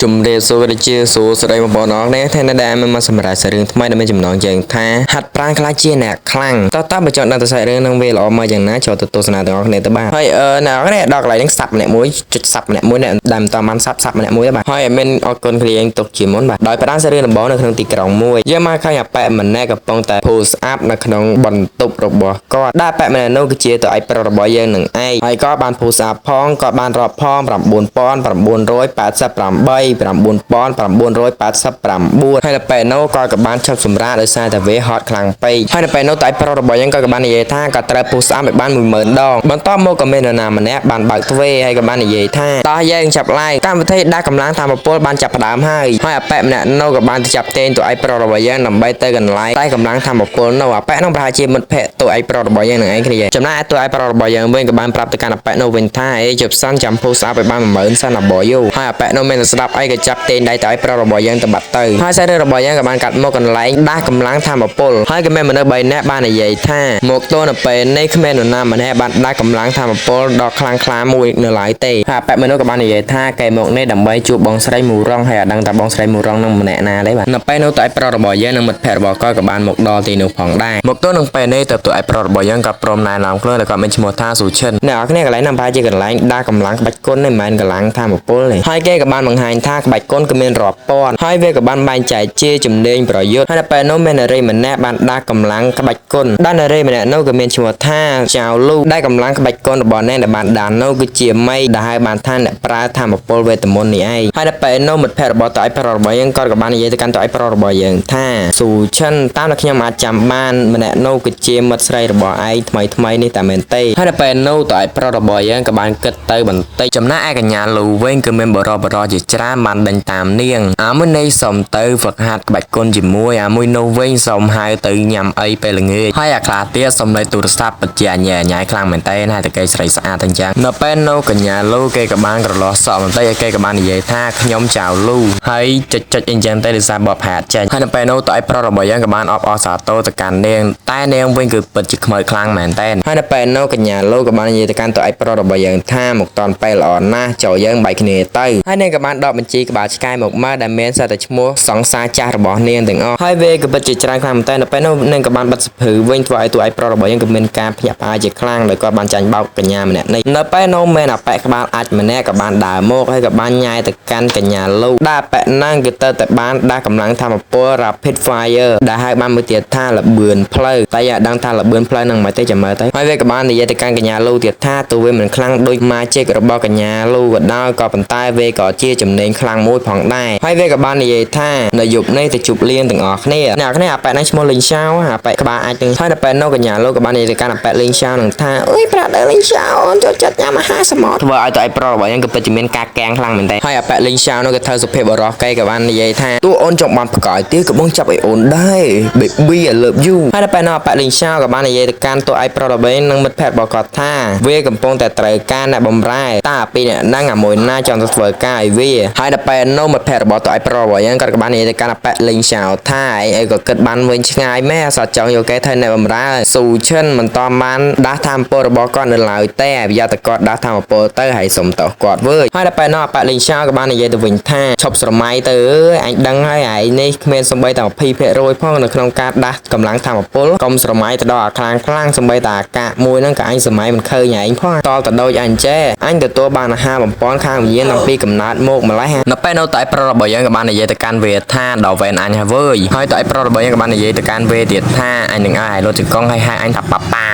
ជំរាបសួរជាសួស្តីបងប្អូនអរគ្នាថ្ងៃនេះដែលមកសម្រាប់សារឿងថ្មីដែលមានចំណងជើងថាហាត់ប្រាណខ្លាចជាអ្នកខ្លាំងតើតើបើចង់ដឹងទៅសាច់រឿងនឹងវាល្អមកយ៉ាងណាចូលទៅទស្សនាទាំងអស់គ្នាទៅបាទហើយអឺអ្នកនរគ្នាដល់កន្លែងហ្នឹង sub ម្នាក់មួយចុច sub ម្នាក់មួយអ្នកដែលមិនតបាន sub sub ម្នាក់មួយទេបាទហើយឲ្យមានអរគុណគ្នាយើងទុកជាមុនបាទដោយផ្ដើមសាច់រឿងដំបូងនៅក្នុងទីក្រុងមួយយើងមកឃើញអាប៉ែម្នាក់កំពុងតែ push up នៅក្នុងបន្ទប់របស់គាត់ដែលអាប៉ែម្នាក់នោះគឺជាតឯកប្រុសរបស់យើងនឹងឯងហើយក៏បាន push up ផងក៏បានរាប់ផង9988 9989ហើយដល់ពេលនោះក៏ក៏បានឈប់សម្រាកដោយសារតែវាហត់ខ្លាំងពេកហើយដល់ពេលនោះតៃប្រុសរបស់យើងក៏ក៏បាននិយាយថាក៏ត្រូវ push up ឲ្យបាន10000ដងបន្ទាប់មកក៏មាននរណាម្នាក់បានបើកទ្វេហើយក៏បាននិយាយថាតោះយើងចាប់ឡើងកម្មវិធីដាក់កម្លាំងធម្មពលបានចាប់ផ្ដើមហើយហើយអាប៉ែម្នាក់នោះក៏បានទៅចាប់ទាញតួឯកប្រុសរបស់យើងដើម្បីទៅកន្លែងតែកម្លាំងធម្មពលនោះអាប៉ែនោះប្រហែលជាមិត្តភក្តិតួឯកប្រុសរបស់យើងនឹងឯងគ្នាចំណែកឯតួឯកប្រុសរបស់យើងវិញក៏បានប្រាប់ទៅកាន់អាប៉ែនោះវិញថាអេជប់សិនចាំ push up ឲ្យបាន10000សិនអាបយូហើយអាប៉ែនោះមានតែស្ដាប់អីក៏ចាប់ទាញដៃតួឯកប្រុសរបស់យើងទៅបាត់ទៅហើយសាច់រឿងរបស់យើងក៏បានកាត់មកកន្លែងដាស់កម្លាំងធម្មពលហើយក៏មានមនុស្ស3នាក់បាននិយាយថាមកទល់នៅពេលនេះគ្មាននរណាម្នាក់បានដាស់កម្លាំងធម្មពលដ៏ខ្លាំងក្លាមួយនៅឡើយទេហើយអាប៉ែមនុស្សក៏បាននិយាយថាគេមកនេះដើម្បីជួបបងស្រីមូរងហើយអត់ដឹងថាបងស្រីមូរងនឹងម្នាក់ណាទេបាទនៅពេលនោះតួឯកប្រុសរបស់យើងនិងមិត្តភក្តិរបស់គាត់ក៏បានមកដល់ទីនោះផងដែរមកទល់នឹងពេលនេះតើតួឯកប្រុសរបស់យើងក៏ព្រមណែនាំខ្លួនដែលគាត់មានឈ្មោះថាស៊ូឈិនអ្នកនរគ្នាកន្លែងហ្នឹងប្រហែលជាកន្លែងដាស់កម្លាំងក្បាច់គុណនេះមិនមែនកន្លាំងធម្មពលទេហើយគេក៏បានបង្ហាញថាក្បាច់គុណគឺមានរាប់ពាន់ហើយវាក៏បានបែងចែកជាជំនាញប្រយុទ្ធហើយដល់ពេលនោះមាននារីម្នាក់បានដាស់កម្លាំងក្បាច់គុណដែលនារីម្នាក់នោះក៏មានឈ្មោះថាចៅលូដែលកម្លាំងក្បាច់គុណរបស់អ្នកដែលបានដាស់នោះគឺជាមីដែលហៅបានថាអ្នកប្រើធម្មពលវេទមន្តនេះឯងហើយដល់ពេលនោះមិត្តភក្តិរបស់តឯកប្រុសរបស់យើងគាត់ក៏បាននិយាយទៅកាន់តឯកប្រុសរបស់យើងថាស៊ូឈិនតាមដែលខ្ញុំអាចចាំបានម្នាក់នោះគឺជាមិត្តស្រីរបស់ឯងថ្មីថ្មីនេះតែមែនទេហើយដល់ពេលនោះតឯកប្រុសរបស់យើងក៏បានគិតទៅបន្តិចចំណែកឯកញ្ញាលូវិញគឺមានបរិបរជាច្រើនបានដេញតាមនាងអាមួយនេះសុំទៅហ្វឹកហាត់ក្បាច់គុណជាមួយអាមួយនោះវិញសុំហៅទៅញ៉ាំអីពេលល្ងាចហើយអាខ្លះទៀតសុំលេខទូរស័ព្ទបជាញ៉ែញ៉ៃខ្លាំងមែនតើហើយតែគេស្រីស្អាតអញ្ចឹងនៅពេលនោះកញ្ញាលូគេក៏បានក្រឡោះសក់បន្តិចហើយគេក៏បាននិយាយថាខ្ញុំចៅលូហើយចុចចុចអីចឹងទៅដោយសារបបផាតចេញហើយនៅពេលនោះតើឯប្រុសរបស់យើងក៏បានអបអរសាទរទៅកាន់នាងតែនាងវិញគឺពិតជាខ្មៅខ្លាំងមែនតើហើយនៅពេលនោះកញ្ញាលូក៏បាននិយាយទៅកាន់តើឯប្រុសរបស់យើងថាមកតន់ពេលល្អណាស់ចូលយើងបែកគ្នាទៅហើយនាងក៏បានដកបញ្ជីក្បាលឆ្កែមកមើលដែលមានសិតតែឈ្មោះសង្សារចាស់របស់នាងទាំងអស់ហើយវាក៏ពិតជាច្រើនខ្លាំងមែនតើនៅពេលនោះនាងក៏បានបិទសភៅវិញធ្វើឲ្យតួឯកប្រុសរបស់យើងក៏មានការភ្ញាក់ផ្អើលជាខ្លាំងដោយគាត់បានចាញ់បោកកញ្ញាម្នាក់នេះនៅពេលនោះមានអាប៉ែក្បាលអាចម្នាក់ក៏បានដើរមកហើយក៏បានញ៉ែទៅកាន់កញ្ញាលូដែលអាប៉ែហ្នឹងគឺទៅតែបានដាស់កម្លាំងធម្មពល Rapid Fire ដែលហៅបានមួយទៀតថាលបឿនផ្លូវតែយើងអត់ដឹងថាលបឿនផ្លូវហ្នឹងមិនទេចាំមើលទៅហើយវាក៏បាននិយាយទៅកាន់កញ្ញាលូទៀតថាទោះវាមិនខ្លាំងដូច Magic របស់កញ្ញាលូក៏ដោយក៏ប៉ុន្តែវាក៏ជាចំណេញខ្លាំងមួយផងដែរហើយវាក៏បាននិយាយថានៅយប់នេះទៅជួបលៀងទាំងអស់គ្នាអ្នកគ្នាអាប៉ែហ្នឹងឈ្មោះលីងឆាវអាប៉ែក្បាលអាចទាំងហើយដល់ពេលនោះកញ្ញាលូក៏បាននិយាយទៅកាន់អាប៉ែលីងឆាវនឹងថាអុយប្រាក់ដល់លីងឆាវអូនចូលចិត្តញ៉ាំអាហារសមុទ្រធ្វើឲ្យតើឯប្រុសរបស់យើងក៏ពិតជាមានការកាំងខ្លាំងមែនតើហើយអាប៉ែលីងឆាវនោះក៏ធ្វើសុភាពបរោះកែក៏បាននិយាយថាទោះអូនចង់បានផ្កាយទៀតក៏បងចាប់ឲ្យអូនដែរ baby, I love you ហើយដល់ពេលនោះអាប៉ែលីងឆាវក៏បាននិយាយទៅកាន់តួឯប្រុសរបស់យើងនិងមិត្តភក្តិរបស់គាត់ថាវាកំពុងតែត្រូវការអ្នកបំរើតើពីអ្នកហ្នឹងអាមួយណាចង់ទៅធ្វើការឲ្យវាហើយដល់ពេលនោះមិត្តភក្តិរបស់តួឯប្រុសរបស់យើងគាត់ក៏បាននិយាយទៅកាន់អាប៉ែលីងឆាវថាអីក៏គិតបានវិញឆ្ងាយមែនអសចង់យកគេធ្វើអ្នកបំរើស៊ូឈិនមិនតបានដាស់ធម្មពលរបស់គាត់នៅឡើយទេប្រយ័ត្នតែគាត់ដាស់ធម្មពលទៅហើយសុំតោះគាត់វើយហើយដល់ពេលនោះអាប៉ែលីងឆាវក៏បាននិយាយទៅវិញថាឈប់ស្រមៃទៅអើយអញដឹងហើយឯងនេះគ្មានសំបីតែ20%ផងនៅក្នុងការដាស់កម្លាំងធម្មពលកុំស្រមៃទៅដល់អាខ្លាំងខ្លាំងសំបីតែអាកាមួយហ្នឹងក៏អញសម័យមិនឃើញឯងផងតទៅដូចអញចេះអញទទួលបានអាហារបំពន់ខាងវិញ្ញាណតាំងពីកំណើតមកម្លេះនៅពេលនោះតែប្រុសរបស់យើងក៏បាននិយាយទៅកាន់វាថាដល់វេនអញហើយវើយហើយតែប្រុសរបស់យើងក៏បាននិយាយទៅកាន់វាទៀតថាអញនឹងឲ្យលុតចង្គង់ហើយហៅអញថាប៉ាប៉ា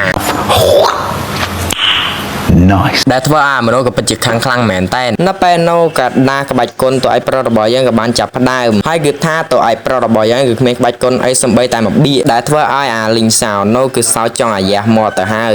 Nice. ដែលធ្វើឲ្យមនុស្សក៏ពិតជាខ្លាំងខ្លាំងមែនតែននៅពេលនោះក៏ដាក្បាច់គុណតួឯកប្រុសរបស់យើងក៏បានចាប់ផ្ដើមហើយគឺថាតួឯកប្រុសរបស់យើងគឺគ្មានក្បាច់គុណអីសំបីតែមួយបៀកដែលធ្វើឲ្យអាលីងសោនោះគឺសោចចង់អាយ៉ាស់មាត់ទៅហើយ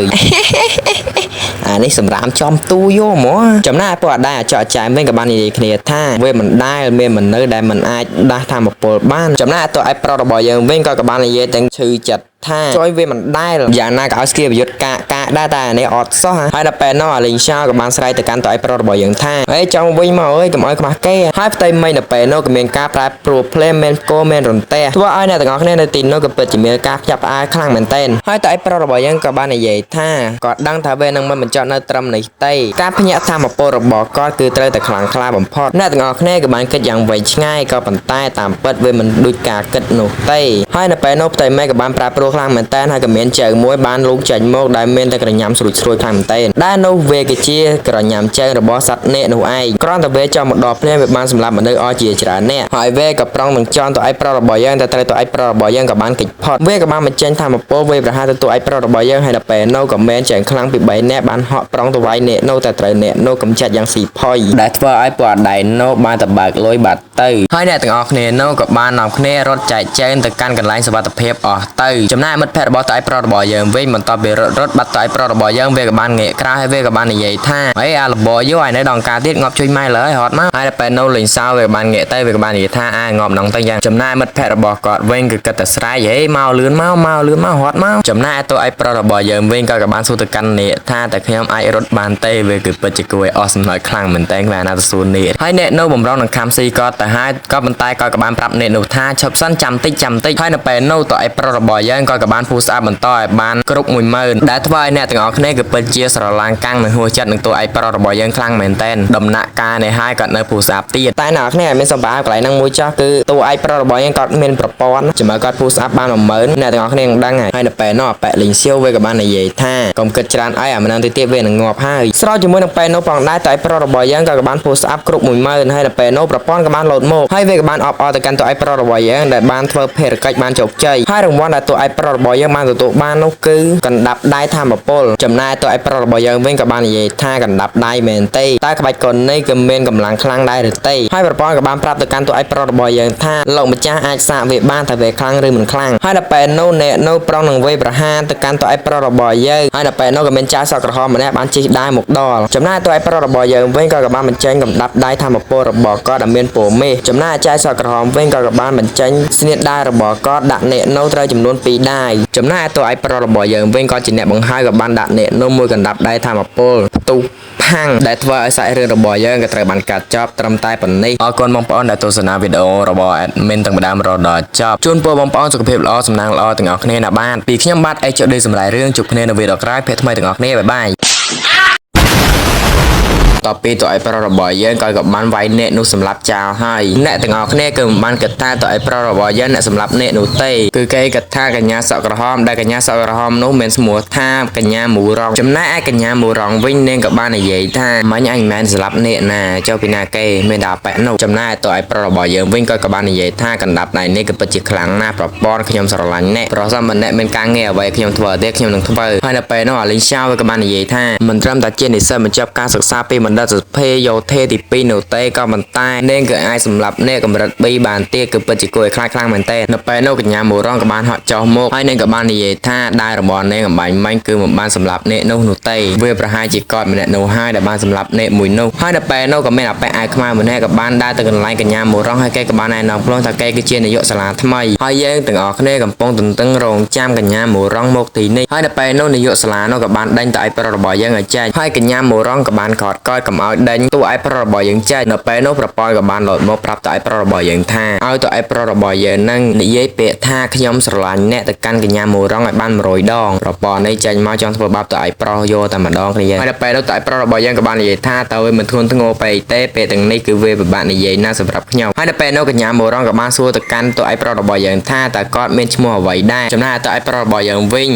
អានេះសម្រាមចំទូយកហ្មងចំណែកពួកអាដែរអាចចែមវិញក៏បាននិយាយគ្នាថាវាមិនដែលមានមនុស្សដែលមិនអាចដាស់ធម្មពលបានចំណែកតួឯកប្រុសរបស់យើងវិញក៏ក៏បាននិយាយទាំងឈឺចិត្ត ថាចុយវាមិនដែលយ៉ាងណាក៏ឲ្យស្គីប្រយុទ្ធកាកាដែរតែអានេះអត់សោះហើយដល់ពេលនោះអាលីងឆាក៏បានស្រែកទៅកាន់តឯប្រុសរបស់យើងថាហេចង់វិញមកអើយកុំឲ្យខ្មាស់គេហើយផ្ទៃមេឃដល់ពេលនោះក៏មានការប្រែប្រួលភ្លាមមានគោមានរន្ទះធ្វើឲ្យអ្នកទាំងអស់គ្នានៅទីនោះក៏ពិតជាមានការភ្ញាក់ផ្អើលខ្លាំងមែនទែនហើយតឯប្រុសរបស់យើងក៏បាននិយាយថាគាត់ដឹងថាវានឹងមិនបញ្ចប់នៅត្រឹមនេះទេការភ្ញាក់ធម៌ពលរបស់គាត់គឺត្រូវតែខ្លាំងក្លាបំផុតអ្នកទាំងអស់គ្នាក៏បានគិតយ៉ាងវែងឆ្ងាយក៏ប៉ុន្តែតាមពិតវាមិនដូចការគិតនោះទេហើយនៅពេលនោះផ្ទៃមេឃក៏បានប្រែប្រួលខ្លាំងមែនទែនហើយក៏មានជើងមួយបានលូកចេញមកដែលមានតែក្រញាំស្រួចស្រួយខ្លាំងមែនទែនដែលនោះវាគឺជាក្រញាំជើងរបស់សត្វនាគនោះឯងគ្រាន់តែវាចង់មកដល់ភ្លាមវាបានសម្លាប់មនុស្សអស់ជាច្រើនអ្នកហើយវាក៏ប្រុងនឹងចន់ទៅឯប្រុសរបស់យើងតែត្រូវទៅឯប្រុសរបស់យើងក៏បានគេចផុតវាក៏បានបញ្ចេញធម៌ពលវាប្រហារទៅតួឯប្រុសរបស់យើងហើយដល់ពេលនោះក៏មានជើងខ្លាំងពី3នាក់បានហក់ប្រុងទៅវាយអ្នកនោះតែត្រូវអ្នកនោះកំចាត់យ៉ាងស៊ីផុយដែលធ្វើឲ្យពួកអដៃនោះបានតែបើកលុយបាត់ទៅហើយអ្នកទាំងអស់គ្នានោះក៏បាននាំគ្នារត់ចែកចែងទៅកាន់កន្លែងសុវត្ថិភាពអស់ទៅចំណែកមិត្តភក្តិរបស់តឯប្រុសរបស់យើងវិញបន្ទាប់ពីរត់រត់បាត់តឯប្រុសរបស់យើងវាក៏បានងាកក្រោយហើយវាក៏បាននិយាយថាអីអាលបយោឲ្យនៅដងការទៀតងាប់ជួយម៉ែលើហើយរត់មកហើយដល់ពេលនោះលេងសើវាក៏បានងាកទៅវាក៏បាននិយាយថាអាងាប់ណងទៅយ៉ាងចំណែកមិត្តភក្តិរបស់គាត់វិញគឺគិតតែស្រែកហេមកលឿនមកមកលឿនមករត់មកចំណែកតឯប្រុសរបស់យើងវិញក៏ក៏បានសួរទៅកាន់នាគថាតែខ្ញុំអាចរត់បានទេវាគឺពិតជាគួរឲ្យអស់សំណើចខ្លាំងមែនតើគ្មានណាទៅសួរនាគហើយអ្នកនៅបំរុងនឹងខំស៊ីគាត់ទៅហើយក៏ប៉ុន្តែក៏ក៏បានប្រាប់អ្នកនោះថាឈប់សិនចាំតិចចាំតិចហើយនៅពេលនោះតឯប្រុសរបស់យើងក៏ក៏បានភូស្អាតបន្តឲ្យបានគ្រប់10000ដែលធ្វើឲ្យអ្នកទាំងអស់គ្នាគឺពិតជាស្រឡាំងកាំងនិងហួសចិត្តនឹងតឯប្រុសរបស់យើងខ្លាំងមែនតើដំណាក់កាលនេះហើយក៏នៅភូស្អាតទៀតតែអ្នកគ្នាឲ្យមានសម្ភារកន្លែងហ្នឹងមួយចោះគឺតួឯប្រុសរបស់យើងក៏មានប្រព័ន្ធចាំគាត់ភូស្អាតបាន10000អ្នកទាំងអស់គ្នានឹងដឹងហើយហើយនៅពេលនោះអាប៉ែលីងសៀវវាក៏បាននិយាយថាកុំគិតច្រើនអីអាម្ដងទៀតវានឹងងាប់ហើយស្របជាមួយនឹងពេលនោះផងដែរតឯប្រុសរបស់យើងក៏បានភូស្អាតគ្រប់10000ហើយនៅពេលនោះប្រព័ន្ធក៏បានលោតមកហើយវាក៏បានអបអរទៅកាន់តួឯប្រុសរបស់យើងដែលបានធ្វើភារកិច្ចបានជោគជ័យហើយរង្វាន់ដែលតួឯប្រុសរបស់យើងបានទទួលបាននោះគឺកណ្ដាប់ដៃធម្មពលចំណែកតួឯប្រុសរបស់យើងវិញក៏បាននិយាយថាកណ្ដាប់ដៃមែនទេតែក្បាច់កុននេះគឺមានកម្លាំងខ្លាំងដែរឬទេហើយប្រព័ន្ធក៏បានប្រាប់ទៅកាន់តួឯប្រុសរបស់យើងថាលោកម្ចាស់អាចសាកវាបានថាវាខ្លាំងឬមិនខ្លាំងហើយដល់ពេលនោះអ្នកនោះប្រុងនឹងវាយប្រហារទៅកាន់តួឯប្រុសរបស់យើងហើយដល់ពេលនោះក៏មានចៅសក់ក្រហមម្នាក់បានជិះដាវមកដល់ចំណែកតួឯប្រុសរបស់យើងវិញក៏បានបញ្ចេញកម្ដាប់ដៃធម្មពលរបស់គាត់ដែលមានពណ៌មាសចំណែកចៅសក់ក្រហមវិញក៏បានបញ្ចេញស្នៀតដាវរបស់គាត់ដាក់អ្នកនោះត្រូវចំនួន2ដាវចំណែកតួឯប្រុសរបស់យើងវិញក៏ជាអ្នកបង្ហើយក៏បានដាក់អ្នកនោះមួយកណ្ដាប់ដៃធម្មពលផ្ទុះផាំងដែលធ្វើឲ្យសាច់រឿងរបស់យើងក៏ត្រូវបានកាត់ចប់ត្រឹមតែប៉ុណ្ណេះអរគុណបងប្អូនដែលទស្សនាវីដេអូរបស់ admin តាំងពីដើមរហូតដល់ចប់ជូនពរបងប្អូនសុខភាពល្អសំណាងល្អទាំងអស់គ្នាណាបាទពីខ្ញុំបាទ HOD សម្រាប់រឿងជួបគ្នានៅវីដេអូក្រោយភេទថ្មីទាំងអស់គ្នាបាយបាយ តពីតឯប្រុសរបស់យើងក៏ក៏បានវាយអ្នកនោះសម្លាប់ចោលហើយអ្នកទាំងអស់គ្នាគឺមិនបានគិតថាតឯប្រុសរបស់យើងអ្នកសម្លាប់អ្នកនោះទេគឺគេគិតថាកញ្ញាសក់ក្រហមដែលកញ្ញាសក់ក្រហមនោះមានឈ្មោះថាកញ្ញាមូរ៉ងចំណែកឯកញ្ញាមូរ៉ងវិញនាងក៏បាននិយាយថាមិញអញមិនមែនសម្លាប់អ្នកណាចុះពីណាគេមានតែប៉ែនោះចំណែកតឯប្រុសរបស់យើងវិញក៏ក៏បាននិយាយថាកណ្ដាប់ដៃនេះគឺពិតជាខ្លាំងណាស់ប្រព័ន្ធខ្ញុំស្រឡាញ់អ្នកប្រសិនបើអ្នកមានការងារអ្វីខ្ញុំធ្វើទេខ្ញុំនឹងធ្វើហើយនៅពេលនោះអាលីងឆាវក៏បាននិយាយថាមិនត្រឹមតែជានិស្សិតបញ្ចប់ការសិក្សាពីបណ្ឌិតសភាយោធាទី2នោះទេក៏ប៉ុន្តែនាងគឺអាចសម្លាប់អ្នកកម្រិត3បានទៀតគឺពិតជាគួរឲ្យខ្លាចខ្លាំងមែនទែននៅពេលនោះកញ្ញាមូរ៉ងក៏បានហក់ចុះមកហើយនាងក៏បាននិយាយថាដាវរបស់នាងអំបញ្ញមិញគឺមិនបានសម្លាប់អ្នកនោះនោះទេវាប្រហែលជាគាត់ម្នាក់នោះហើយដែលបានសម្លាប់អ្នកមួយនោះហើយនៅពេលនោះក៏មានអាប៉ែអាវខ្មៅម្នាក់ក៏បានដើរទៅកន្លែងកញ្ញាមូរ៉ងហើយគេក៏បានណែនាំខ្លួនថាគេគឺជានាយកសាលាថ្មីហើយយើងទាំងអស់គ្នាកំពុងទន្ទឹងរង់ចាំកញ្ញាមូរ៉ងមកទីនេះហើយនៅពេលនោះនាយកសាលានោះក៏បានដេញទៅឲ្យប្រុសរបស់យើងឲ្យចេញហើយកញ្ញាមូរ៉ងក៏បានកត់កយកុំឲ្យដេញតួឯប្រុសរបស់យើងចេញនៅពេលនោះប្រព័ន្ធក៏បានលោតមកប្រាប់ទៅឲ្យប្រុសរបស់យើងថាឲ្យទៅឲ្យប្រុសរបស់យើងនឹងនិយាយពាក្យថាខ្ញុំស្រឡាញ់អ្នកទៅកាន់កញ្ញាមូរ៉ងឲ្យបាន100ដងប្រព័ន្ធនេះចេញមកចង់ធ្វើបាបទៅឲ្យប្រុសយកតែម្ដងគ្នាហើយដល់ពេលនោះទៅឲ្យប្រុសរបស់យើងក៏បាននិយាយថាតើវាមិនធ្ងន់ធ្ងរពេកទេពេលទាំងនេះគឺវាពិបាកនិយាយណាស់សម្រាប់ខ្ញុំហើយដល់ពេលនោះកញ្ញាមូរ៉ងក៏បានសួរទៅកាន់ទៅឲ្យប្រុសរបស់យើងថាតើគាត់មានឈ្មោះអ្វីដែរចំណែកទៅឲ្យប្រុសរបស់យើងវិញ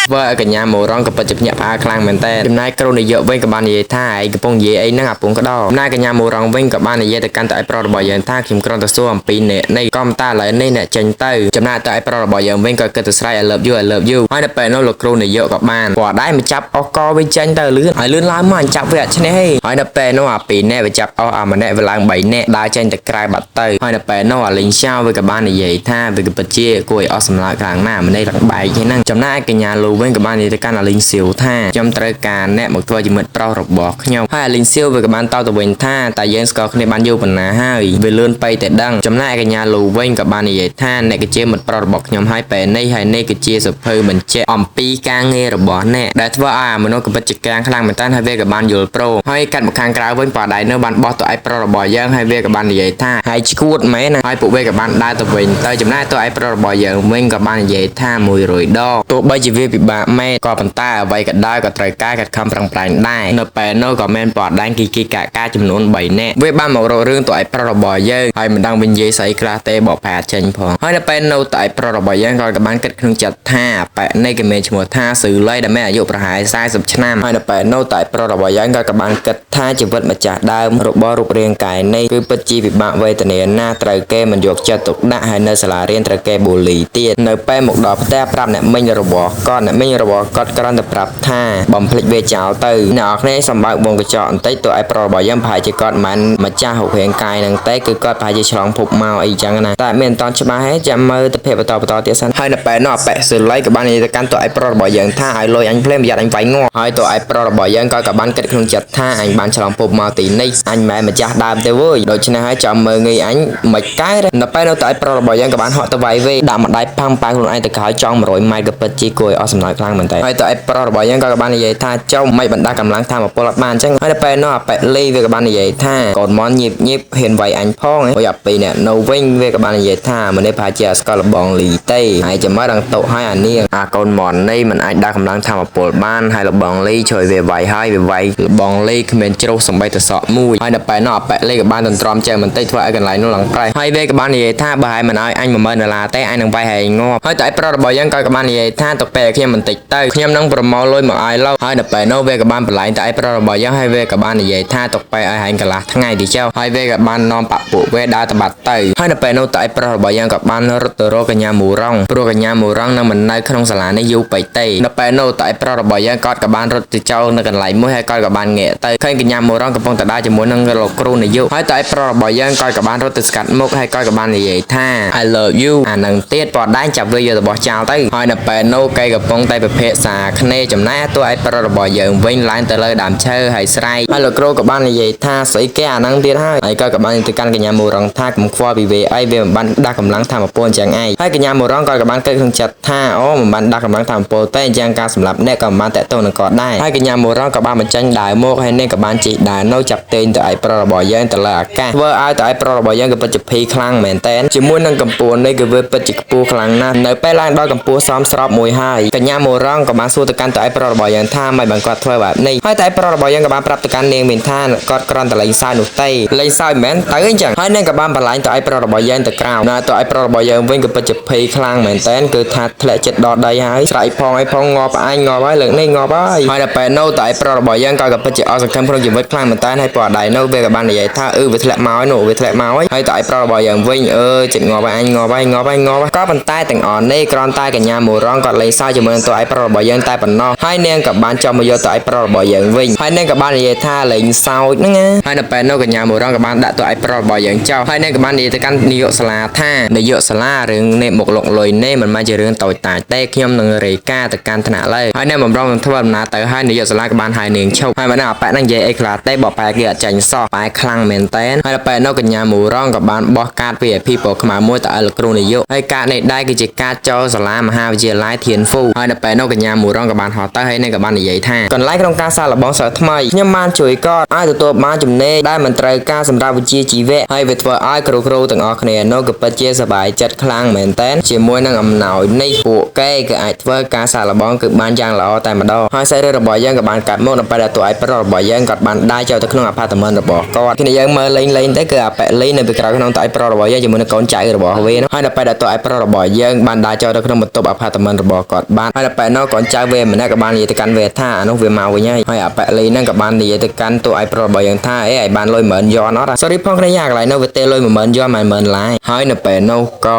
ធ្វើឲ្យកញ្ញាមូរ៉ងក៏ពិតជាភ្ញាក់ផ្អើលខ្លាំងមែនតើចំណែកគ្រូនាយកវិញក៏បាននិយាយថាឯងកំពុងនិយាយអីហ្នឹងអាពងក្តោចំណែកកញ្ញាមូរ៉ងវិញក៏បាននិយាយទៅកាន់ទៅឲ្យប្រុសរបស់យើងថាខ្ញុំគ្រាន់តែសួរអំពីអ្នកនេះក៏តែឥឡូវនេះអ្នកចេញទៅចំណែកទៅឲ្យប្រុសរបស់យើងវិញក៏គិតទៅស្រែក I love you I love you ហើយដល់ពេលនោះលោកគ្រូនាយកក៏បានគាត់ដែរមកចាប់អស់កវិញចេញទៅលឿនហើយលឿនឡើងមកអញចាប់វាអត់ឈ្នះទេហើយដល់ពេលនោះអាពីរនាក់វាចាប់អស់អាម្នាក់វាឡើង3នាក់ដើរចេញទៅក្រៅបាត់ទៅហើយដល់ពេលនោះអាលីងឆាវវាក៏បាននិយាយថាវាក៏ពិតជាគួរឲ្យអស់សម្លើចខ្លាំងណាស់ម្នាក់ឡើងបែកហ្នឹងចំណែកកញ្ញាលូ វិញក៏បាននិយាយទៅកាន់អាលីងសៀវថាខ្ញុំត្រូវការអ្នកមកធ្វើជាមិត្តប្រុសរបស់ខ្ញុំហើយអាលីងសៀវវាក៏បានតបទៅវិញថាតែយើងស្គាល់គ្នាបានយូរប៉ុណ្ណាហើយវាលឿនពេកតែដឹងចំណែកឯកញ្ញាលូវិញក៏បាននិយាយថាអ្នកគឺជាមិត្តប្រុសរបស់ខ្ញុំហើយពេលនេះហើយនេះគឺជាសភៅបញ្ជាក់អំពីការងាររបស់អ្នកដែលធ្វើឲ្យអាមនុស្សក៏ពិតជាកាំងខ្លាំងមែនតើហើយវាក៏បានយល់ព្រមហើយកាត់មកខាងក្រៅវិញប៉ាដៃនៅបានបោះទៅឯប្រុសរបស់យើងហើយវាក៏បាននិយាយថាហើយឈួតមែនណាហើយពួកវាក៏បានដើរទៅវិញទៅចំណែកទៅឯប្រុសរបស់យើងវិញក៏បាននិយាយថា100ដងទោះបីជាវាពិបាកមែនក៏ប៉ុន្តែអ្វីក៏ដោយក៏ត្រូវការកាត់ខំប្រឹងប្រែងដែរនៅពេលនោះក៏មានប៉ាដែងគីគីកាកាចំនួន3នាក់វាបានមករករឿងទៅឯប្រុសរបស់យើងហើយមិនដឹងវិញនិយាយស្អីខ្លះទេបកផាចេញផងហើយនៅពេលនោះទៅឯប្រុសរបស់យើងក៏បានគិតក្នុងចិត្តថាប៉ែនេះគេមានឈ្មោះថាស៊ឺលីដែលមានអាយុប្រហែល40ឆ្នាំហើយនៅពេលនោះតែប្រុសរបស់យើងក៏បានគិតថាជីវិតម្ចាស់ដើមរបស់រូបរាងកាយនេះគឺពិតជាពិបាកវេទនាណាស់ត្រូវគេមិនយកចិត្តទុកដាក់ហើយនៅសាលារៀនត្រូវគេបូលីទៀតនៅពេលមកដល់ផ្ទះប្រាប់អ្នកមិញរបស់គាត់អ្នកមិញរបស់គាត់គ្រាន់តែប្រាប់ថាបំភ្លេចវាចោលទៅអ្នកនរគ្នាសំបើកវងកញ្ចក់បន្តិចទោះឯប្រុសរបស់យើងប្រហែលជាគាត់មិនម្ចាស់រូបរាងកាយហ្នឹងទេគឺគាត់ប្រហែលជាឆ្លងភពមកអីចឹងណាតែមានមិនតន់ច្បាស់ទេចាំមើលទៅភាពបន្តបន្តទៀតសិនហើយនៅពេលនោះអប៉ិស៊ឺលីក៏បាននិយាយទៅកាន់តួឯប្រុសរបស់យើងថាឲ្យលុយអញភ្លាមប្រយ័ត្នអញវាយងាប់ហើយតួឯប្រុសរបស់យើងក៏ក៏បានគិតក្នុងចិត្តថាអញបានឆ្លងភពមកទីនេះអញមិនមែនម្ចាស់ដើមទេវើយដូច្នេះហើយចាំមើលងាយអញមិនកើតនៅពេលនោះតួឯប្រុសរបស់យើងក៏បានហក់ទៅវាយវិញដាក់ម្ដាយផាំងប៉ាខ្លួនឯងទៅក្រោយចង់100ម៉ែត្រក៏ពិតជាគួរឲ្យអស់សំណើចខ្លាំងមែនតើហើយតួឯប្រុសរបស់យើងក៏ក៏បាននិយាយថាចុះមិនបណ្ដាកម្លាំងធម៌ពលអត់បានអញ្ចឹងហើយនៅពេលនោះអប៉ិលីវាក៏បាននិយាយថាកូនមន់ញៀបញៀបហ៊ានវាយអញផងហើយអាពីអ្នកនៅវិញវាក៏បាននិយាយថាម្នេះប្រហែលជាអស្កលបងលីទេហើយចាំមើលដល់តុហើយអានាងអាកូនមន់នេះមិនអាចដាក់កម្លាំងធម៌ពលបានហើយលបងលីជួយវាវាយហើយវាវាយលបងលីគ្មានជ្រុះសំបីតសក់មួយហើយនៅពេលនោះអប៉ិលីក៏បានទន្ទ្រាំជើងបន្តិចធ្វើឲ្យកន្លែងនោះឡើងប្រេះហើយវាក៏បាននិយាយថាបើឲ្យមិនឲ្យអញ10000ដុល្លារទេអញនឹងវាយឲ្យងាប់ហើយតែឯប្រុសរបស់យើងក៏ក៏បាននិយាយថាទុកពេលឲ្យខ្ញុំបន្តិចទៅខ្ញុំនឹងប្រមូលលុយមកឲ្យលោកហើយនៅពេលនោះវាក៏បានបន្លែងតែឯប្រុសរបស់យើងហើយវាក៏បាននិយាយថាទុកពេលឲ្យហែងកន្លះថ្ងៃទីចុះហើយវាក៏បាននាំបាក់ពួកវាដើរទៅបាត់ទៅហើយនៅពេលនោះតែឯប្រុសរបស់យើងក៏បានរត់ទៅរកកញ្ញាមូរ៉ុងព្រោះកញ្ញាមូរ៉ុងនឹងមិននៅក្នុងសាលានេះយូរពេកទេនៅពេលនោះតែឯប្រុសរបស់យើងគាត់ក៏បានរត់ទៅចូលនៅកន្លែងមួយហើយគាត់ក៏បានងាកទៅឃើញកញ្ញាមូរ៉ុងកំពុងតែដើរជាមួយនឹងលោកគ្រូនាយកហើយតែឯប្រុសរបស់យើងគាត់ក៏បានរត់ទៅស្កាត់មុខហើយគាត់ក៏បាននិយាយថា I love you អានឹងទៀតពណ៌ដែងចាប់វាយកទៅបោះចោលទៅហើយនៅពេលនោះគេកំពុងតែពិភាក្សាគ្នាចំណែកតួឯប្រុសរបស់យើងវិញឡើងទៅលើដើមឈើហើយស្រែកហើយលោកគ្រូក៏បាននិយាយថាស្អីគេអានឹងទៀតហើយហើយក៏ក៏បានទៅកាន់កញ្ញាមូរ៉ុងថាកុំខ្វល់ពីវាអីវាមិនបានដាស់កម្លាំងធម៌ពលអញ្ចឹងឯងហើយកញ្ញាមូរ៉ុងក៏ក៏បានគិតក្នុងចិត្តថាអូមិនបានដាស់កម្លាំងធម៌ពលទេអញ្ចឹងការសម្លាប់អ្នកក៏មិនបានតាក់ទងនឹងគាត់ដែរហើយកញ្ញាមូរ៉ុងក៏បានបញ្ចេញដាវមកហើយនេះក៏បានជិះដាវនៅចាប់ទាញទៅឯប្រុសរបស់យើងទៅលើអាកាសធ្វើឲ្យទៅឯប្រុសរបស់យើងក៏ពិតជាភ័យខ្លាំងមែនតើជាមួយនឹងកម្ពស់នេះគឺវាពិតជាខ្ពស់ខ្លាំងណាស់នៅពេលឡើងដល់កម្ពស់សមស្របមួយហើយកញ្ញាមូរ៉ុងក៏បានសួរទៅកាន់ទៅឯប្រុសរបស់យើងថាមិនបានគាត់ធ្វើបែបនេះហើយតែឯប្រុសរបស់យើងក៏បានប្រាប់ទៅកាន់នាងមានថាគាត់គ្រាន់តែលេងសើចនោះទេលេងសើចមិនមែនទៅអញ្ចឹងហើយនាងក៏បានបន្លាញទៅឯប្រុសរបស់យើងទៅក្រៅណាទៅឯប្រុសរបស់យើងវិញក៏ពិតជាភ័យខ្លាំងមែនតើគឺថាធ្លាក់ចិត្តដល់ដីហើយស្រែកផងអីផងងាប់អញងាប់ហើយលើកនេះងាប់ហើយហើយដល់ពេលនោះទៅឯប្រុសរបស់យើងក៏ក៏ពិតជាអស់សង្ឃឹមក្នុងជីវិតខ្លាំងមែនតើហើយព្រោះដៃនោះវាក៏បាននិយាយថាអឺវាធ្លាក់មកហើយនោះវាធ្លាក់មកហើយហើយទៅឯប្រុសរបស់យើងវិញអឺចិត្តងាប់ហើយអញងាប់ហើយងាប់ហើយងាប់ហើយក៏ប៉ុន្តែទាំងអស់នេះគ្រាន់តែកញ្ញាមូរ៉ងគាត់លេងសើចជាមួយនឹងតួឯប្រុសរបស់យើងតែប៉ុណ្ណោះហើយនាងក៏បានចង់មកយកតួឯប្រុសរបស់យើងវិញហើយនាងក៏បាននិយាយថាលេងសើចហ្នឹងណាហើយនៅពេលនោះកញ្ញាមូរ៉ងក៏បានដាក់តួឯប្រុសរបស់យើងចោលហើយនាងក៏បាននិយាយទៅកាន់នាយកសាលាថានាយកសាលារឿងនេះមកលុកលុយនេះមិនមែនជារឿងតូចតាចទេខ្ញុំនឹងរាយការណ៍ទៅកាន់ថ្នាក់លើហើយនាងបំរុងនឹងធ្វើដំណើរទៅហើយនាយកសាលាក៏បានហៅនាងឈប់ហើយមិនដឹងអាប៉ែហ្នឹងនិយាយអីខ្លះទេបកប៉ែគេអត់ចាញ់សោះប៉ែខ្លាំងមែនតែនហើយដល់ពេលនោះកញ្ញាមូរ៉ងក៏បានបោះកាត VIP ពណ៌ខ្មៅមួយទៅឲ្យលោកគ្រូនាយកហើយកាតនេះដែរគឺជាកាតចូលសាលាមហាវិទ្យាល័យធានហ្វូហើយដល់ពេលនោះកញ្ញាមូរ៉ងក៏បានហោះទៅហើយនាងក៏បាននិយាយថាកន្លែងក្នុងការសាកល្បងសិស្សថ្មីខ្ញុំបានជួយគាត់ឲ្យទទួលបានចំណេះដែលមិនត្រូវការសម្រាប់វិជ្ជាជីវៈហើយវាធ្វើឲ្យគ្រូគ្រូទាំងអស់គ្នានោះក៏ពិតជាសប្បាយចិត្តខ្លាំងមែនតែនជាមួយនឹងអំណោយនេះពួកគេក៏អាចធ្វើការសាកល្បងគឺបានយ៉ាងល្អតែម្ដងហើយសាច់រឿងរបស់យើងក៏បានកាត់មកដល់ពេលដែលតួឯប្រុសរបស់យើងគាត់បានដើរចូលទៅក្នុងអាផាតមិនរបស់គាត់គ្នាយើងមើលលេងលេងទៅគឺអាប៉ែលីនៅពីក្រៅក្នុងតួឯប្រុសរបស់យើងជាមួយនឹងកូនចៅរបស់វានោះហើយដល់ពេលដែលតួឯប្រុសរបស់យើងបានដើរចូលទៅក្នុងបន្ទប់អាផាតមិនរបស់គាត់បានហើយដល់ពេលនោះកូនចៅវាម្នាក់ក៏បាននិយាយទៅកាន់វាថាអានោះវាមកវិញហើយហើយអាប៉ែលីហ្នឹងក៏បាននិយាយទៅកាន់តួឯប្រុសរបស់យើងថាអេឲ្យបានលុយ10000យ៉នអត់ Sorry ផងគ្នាយ៉ាកន្លែងនោះវាទេលុយ10000យ៉ន10000ឡាយហើយនៅពេលនោះក៏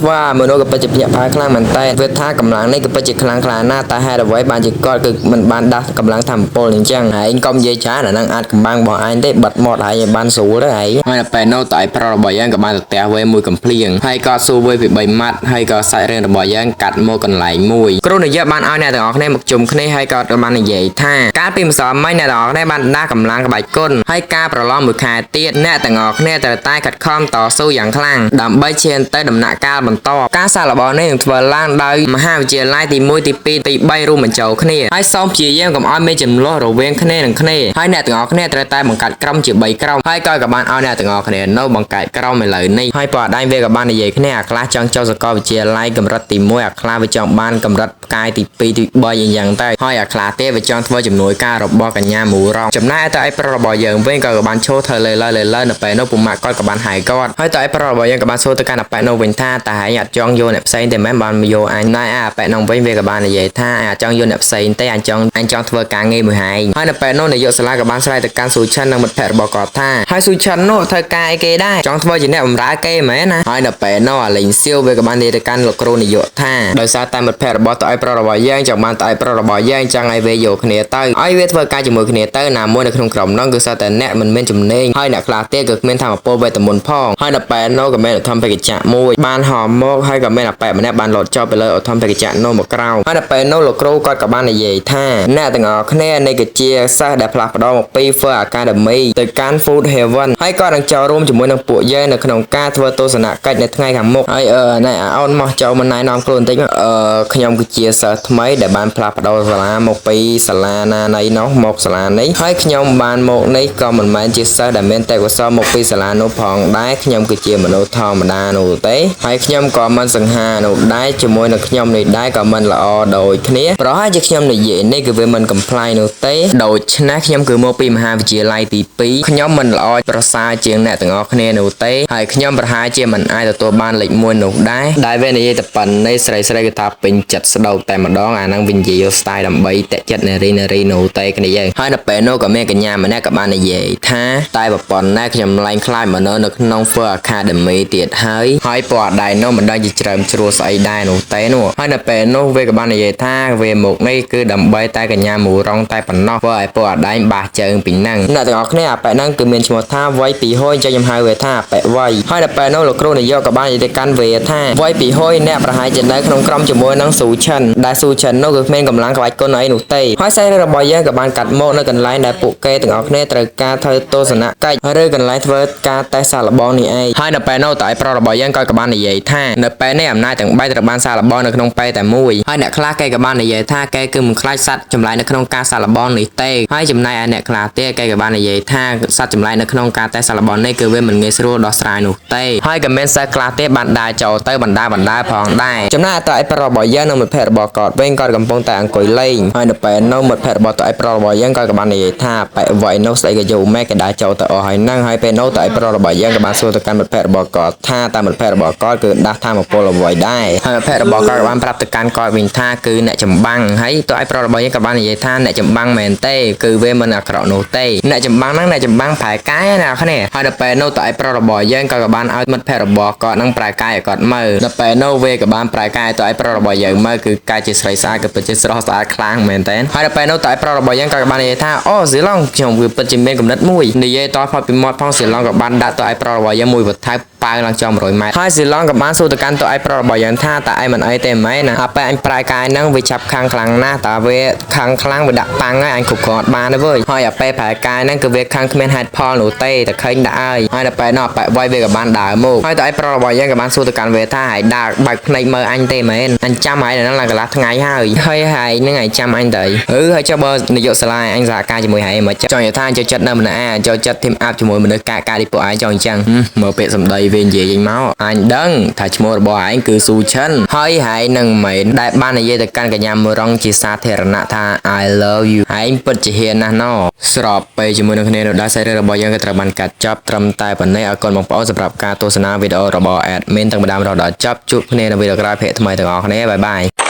ធ្វើឲ្យមនុស្សក៏ពិតជាភ្ញាក់ផ្អើលខ្លាំងមែនតើវាថាកម្លាំងនេះក៏ពិតជាខ្លាំងក្លាណាស់តែហេតុអ្វីបានជាគាត់គឺមិនបានដាស់កម្លាំងធម្មពលអញ្ចឹងឯងកុំនិយាយច្រើនអាហ្នឹងអាចកំបាំងរបស់ឯងទេបិទមាត់ឯងឲ្យបានស្រួលទៅឯងហើយដល់ពេលនោះតើឯប្រុសរបស់យើងក៏បានទៅផ្ទះវេមួយកំភ្លៀងហើយក៏សួរវេពី3ម៉ាត់ហើយក៏សាច់រឿងរបស់យើងកាត់មកកន្លែងមួយគ្រូនាយកបានឲ្យអ្នកទាំងអស់គ្នាមកជុំគ្នាហើយក៏បាននិយាយថាកាលពីម្សិលមិញអ្នកទាំងអស់គ្នាបានដាស់កម្លាំងក្បាច់គុណហើយការប្រឡងមួយខែទៀតអ្នកទាំងអស់គ្នាត្រូវតែខិតខំតស៊ូយ៉ាងខ្លាំងដើម្បីឈានទៅដំណាក់កាលបន្តការសាកល្បងនេះនឹងធ្វើឡើងដោយមហាវិទ្យាល័យទី1ទី2ទី3រួមបញ្ចូលគ្នាហើយសូមព្យាយាមកុំឲ្យមានចំនួនរវាងគ្នានឹងគ្នាហើយអ្នកទាំងអស់គ្នាត្រូវតែបង្កើតក្រុមជា3ក្រុមហើយក៏ក៏បានឲ្យអ្នកទាំងអស់គ្នានៅបង្កើតក្រុមឥឡូវនេះហើយពណ៌ដៃវាក៏បាននិយាយគ្នាអាខ្លះចង់ចូលសាកលវិទ្យាល័យកម្រិតទី1អាខ្លះវាចង់បានកម្រិតផ្កាយទី2ទី3អីយ៉ាងទៅហើយអាខ្លះទេវាចង់ធ្វើជំនួយការរបស់កញ្ញាមូរ៉ងចំណែកតែឯប្រុសរបស់យើងវិញក៏បានឈរធ្វើលើលើលើនៅពេលនោះពុំម៉ាក់គាត់ក៏បានហៅគាត់ហើយតែឯប្រុសរបស់យើងក៏បានសួរទៅកាន់អាប៉ែនោះវិញថាតើឯងអត់ចង់យកអ្នកផ្សេងទេមែនបានយកអញណែអាប៉ែនោះវិញវាក៏បាននិយាយថាអញអត់ចង់យកអ្នកផ្សេងទេអញចង់អញចង់ធ្វើការងារមួយឯងហើយនៅពេលនោះនាយកសាលាក៏បានស្រែកទៅកាន់ស៊ូឆិននិងមិត្តភ័ក្តិរបស់គាត់ថាហើយស៊ូឆិននោះធ្វើការអីគេដែរចង់ធ្វើជាអ្នកបម្រើគេមែនណាហើយនៅពេលនោះអាលេងសៀវវាក៏បាននិយាយទៅកាន់លោកគ្រូនាយកថាដោយសារតែមិត្តភ័ក្តិរបស់តើឲ្យប្រុសរបស់យើងចង់បានតើឲ្យប្រុសរបស់យើងចង់ឲ្យវាយកគ្នាទៅឲ្យវាធ្វើការជាមួយគ្នាទៅណាមួយនៅក្នុងក្រុមនោះគឺសុទ្ធតែអ្នកមិនមានជំនាញហើយអ្នកខ្លះទៀតគឺគ្មានធម៌ពលវេទមន្តផងហើយនៅពេលនោះក៏មានឧទ្ធម្ភាគចក្រមួយបានហមមកហើយក៏មានអាប៉ែម្នាក់បានលោតចុះទៅលើឧទ្ធម្ភាគចក្រនោះមកក្រោមហើយនៅពេលនោះលោកគ្រូគាត់ក៏បាននិយាយថាអ្នកទាំងអស់គ្នានេះគឺជាសិស្សដែលផ្លាស់ប្ដូរមកពី Fur Academy ទៅកាន់ Food Heaven ហើយក៏នឹងចូលរួមជាមួយនឹងពួកយើងនៅក្នុងការធ្វើទស្សនកិច្ចនៅថ្ងៃខាងមុខហើយអឺណែអូនមកចូលមកណែនាំខ្លួនបន្តិចអឺខ្ញុំគឺជាសិស្សថ្មីដែលបានផ្លាស់ប្ដូរសាលាមកពីសាលាណាណីនោះមកសាលានេះហើយខ្ញុំបានមកនេះក៏មិនមែនជាសិស្សដែលមានទេពកោសល្យមកពីសាលានោះផងដែរខ្ញុំគឺជាមនុស្សធម្មតានោះទេហើយខ្ញុំក៏មិនសង្ហានោះដែរជាមួយនឹងខ្ញុំនេះដែរក៏មិនល្អដូចគ្នាប្រហែលជាខ្ញុំនិយាយនេះគឺវាមិនកំ pl ាយនោះទេដូច្នេះខ្ញុំគឺមកពីមហាវិទ្យាល័យទី2ខ្ញុំមិនល្អប្រសើរជាងអ្នកទាំងអស់គ្នានោះទេហើយខ្ញុំប្រហែលជាមិនអាចទទួលបានលេខ1នោះដែរដែលវានិយាយតែប៉ុណ្ណេះស្រីស្រីគឺថាពេញចិត្តស្ដោកតែម្ដងអាហ្នឹងវិញនិយាយយក style ដើម្បីតាក់ចិត្តនារីនារីនោះទេគ្នាយើងហើយនៅពេលនោះក៏មានកញ្ញាម្នាក់ក៏បាននិយាយថាតែប្រពន្ធណែខ្ញុំឡើងខ្លាចមកនៅនៅក្នុង Fur Academy ទៀតហើយហើយពណ៌ដៃនោះមិនដឹងជាជ្រើមជ្រួលស្អីដែរនោះទេនោះហើយនៅពេលនោះវាក៏បាននិយាយថាវាមកនេះគឺដើម្បីតែកញ្ញាមូរងតែប៉ុណ្ណោះធ្វើឲ្យពណ៌ដៃបាសជើងពីហ្នឹងអ្នកទាំងអស់គ្នាអាប៉ែហ្នឹងគឺមានឈ្មោះថាវ័យពីហុយចឹងខ្ញុំហៅវាថាអាប៉ែវ័យហើយដល់ពេលនោះលោកគ្រូនាយកក៏បាននិយាយទៅកាន់វាថាវ័យពីហុយអ្នកប្រហែលជានៅក្នុងក្រុមជាមួយនឹងស៊ូឈិនដែលស៊ូឈិននោះគឺគ្មានកម្លាំងក្បាច់គុណអីនោះទេហើយសាច់រឿងរបស់យើងក៏បានកាត់មកនៅកន្លែងដែលពួកគេទាំងអស់គ្នាត្រូវការធ្វើទស្សនកិច្ចឬកន្លែងធ្វើការតេស្តសាកល្បងនេះឯងហើយនៅពេលនោះតើឯប្រុសរបស់យើងក៏ក៏បាននិយាយថានៅពេលនេះអំណាចទាំង3ត្រូវបានសាកល្បងនៅក្នុងពេលតែមួយហើយអ្នកខ្លះគេក៏បាននិយាយថាគេគឺមិនខ្លាចសត្វចម្លែកនៅក្នុងការសាកល្បងនេះទេហើយចំណែកឯអ្នកខ្លះទៀតគេក៏បាននិយាយថាសត្វចម្លែកនៅក្នុងការតេស្តសាកល្បងនេះគឺវាមិនងាយស្រួលដោះស្រាយនោះទេហើយក៏មានសិស្សខ្លះទៀតបានដើរចូលទៅបណ្ដាបណ្ដាផងដែរចំណែកឯតើឯប្រុសរបស់យើងនិងមិត្តភក្តិរបស់គាត់វិញគាត់កំពុងតែអង្គុយលេងហើយនៅពេលនោះមិត្តភក្តិរបស់តើឯប្រុសរបស់យើងគាត់ក៏បាននិយាយថាបែកវ័យនោះស្អីក៏យូរម៉ែគេដើរចូលទៅអស់ហើយហ្នឹងហើយពេលនោះតើឯប្រុសរបស់យើងក៏បានសួរទៅកាន់មិត្តភក្តិរបស់គាត់ថាតើមិត្តភក្តិរបស់គាត់គឺដាស់ធម៌ពលអ្វីដែរហើយមិត្តភក្តិរបស់គាត់ក៏បានប្រាប់ទៅកាន់គាត់វិញថាគឺអ្នកចម្បាំងហើយតើឯប្រុសរបស់យើងក៏បាននិយាយថាអ្នកចម្បាំងមែនទេគឺវាមិនអាក្រក់នោះទេអ្នកចម្បាំងហ្នឹងអ្នកចម្បាំងប្រែកាយណាអ្នកគ្នាហើយដល់ពេលនោះតើឯប្រុសរបស់យើងក៏បានឲ្យមិត្តភក្តិរបស់គាត់ហ្នឹងប្រែកាយឲ្យគាត់មើលដល់ពេលនោះវាក៏បានប្រែកាយតើឯប្រុសរបស់យើងមើលគឺកាយជាស្រីស្អាតក៏ពិតជាស្រស់ស្អាតខ្លាំងមែនតើហើយដល់ពេលនោះតើឯប្រុសរបស់យើងក៏បាននិយាយថាអូស៊ីឡុងខ្ញុំវាពិតជាមានកំណត់មួយនិយាយតផុតពីមាត់ផងស៊ីឡុងក៏បានដាក់តើឯប្រុសរបស់យើងមួយវត្ថៅប៉ាវឡើងចំ100ម៉ែត្រហើយស៊ីឡុងក៏បានសួរទៅកាន់តើឯប្រុសរបស់យើងថាតើឯងមិនអីទេម៉ែណាអាពេលអញប្រែកាយហ្នឹងវាចាប់ខាងខ្លាំងណាស់តើវាខាងខ្លាំងវាដាក់ប៉ាំងហើយអញគ្រប់គ្រងអត់បានទេវើយហើយអាពេលប្រែកាយហ្នឹងគឺវាខាងគ្មានហេតុផលនោះទេតែឃើញដាក់ហើយហើយដល់ពេលនោះអាប៉ែវៃវាក៏បានដើរមកហើយតើឯប្រុសរបស់យើងក៏បានសួរទៅកាន់វាថាហើយដើរបើកភ្នែកមើលអញទេមែនអញចាំហើយនៅហ្នឹងឡើងកន្លះថ្ងៃហើយហើយហើយហ្នឹងឯងចាំអញទៅអឺហើយចុះបើនាយកសាលាអញសហការជាមួយហើយមិនចង់និយាយថាចូលចិត្តនៅម្នាក់ឯងចូលចិត្ត team up ជាមួយមនុស្សកាកានេះពួកឯងចង់អញ្ចឹងមើលពាក្យសម្ដីវានិយាយចេញមកអញដឹងថាឈ្មោះរបស់ឯងគឺស៊ូឈិនហើយហើយនឹងមែនដែលបាននិយាយទៅកាន់កញ្ញាមរងជាសាធារណៈថា I love you ឯងពិតជាហ៊ានណាស់ណស្របពេលជាមួយនឹងគ្នានៅដល់សាច់រឿងរបស់យើងក៏ត្រូវបានកាត់ចប់ត្រឹមតែប៉ុណ្ណេះអរគុណបងប្អូនសម្រាប់ការទស្សនាវីដេអូរបស់ admin តាំងពីដើមរហូតដល់ចប់ជួបគ្នានៅវីដេអូក្រោយភាគថ្មីទាំងអស់គ្នាbye bye។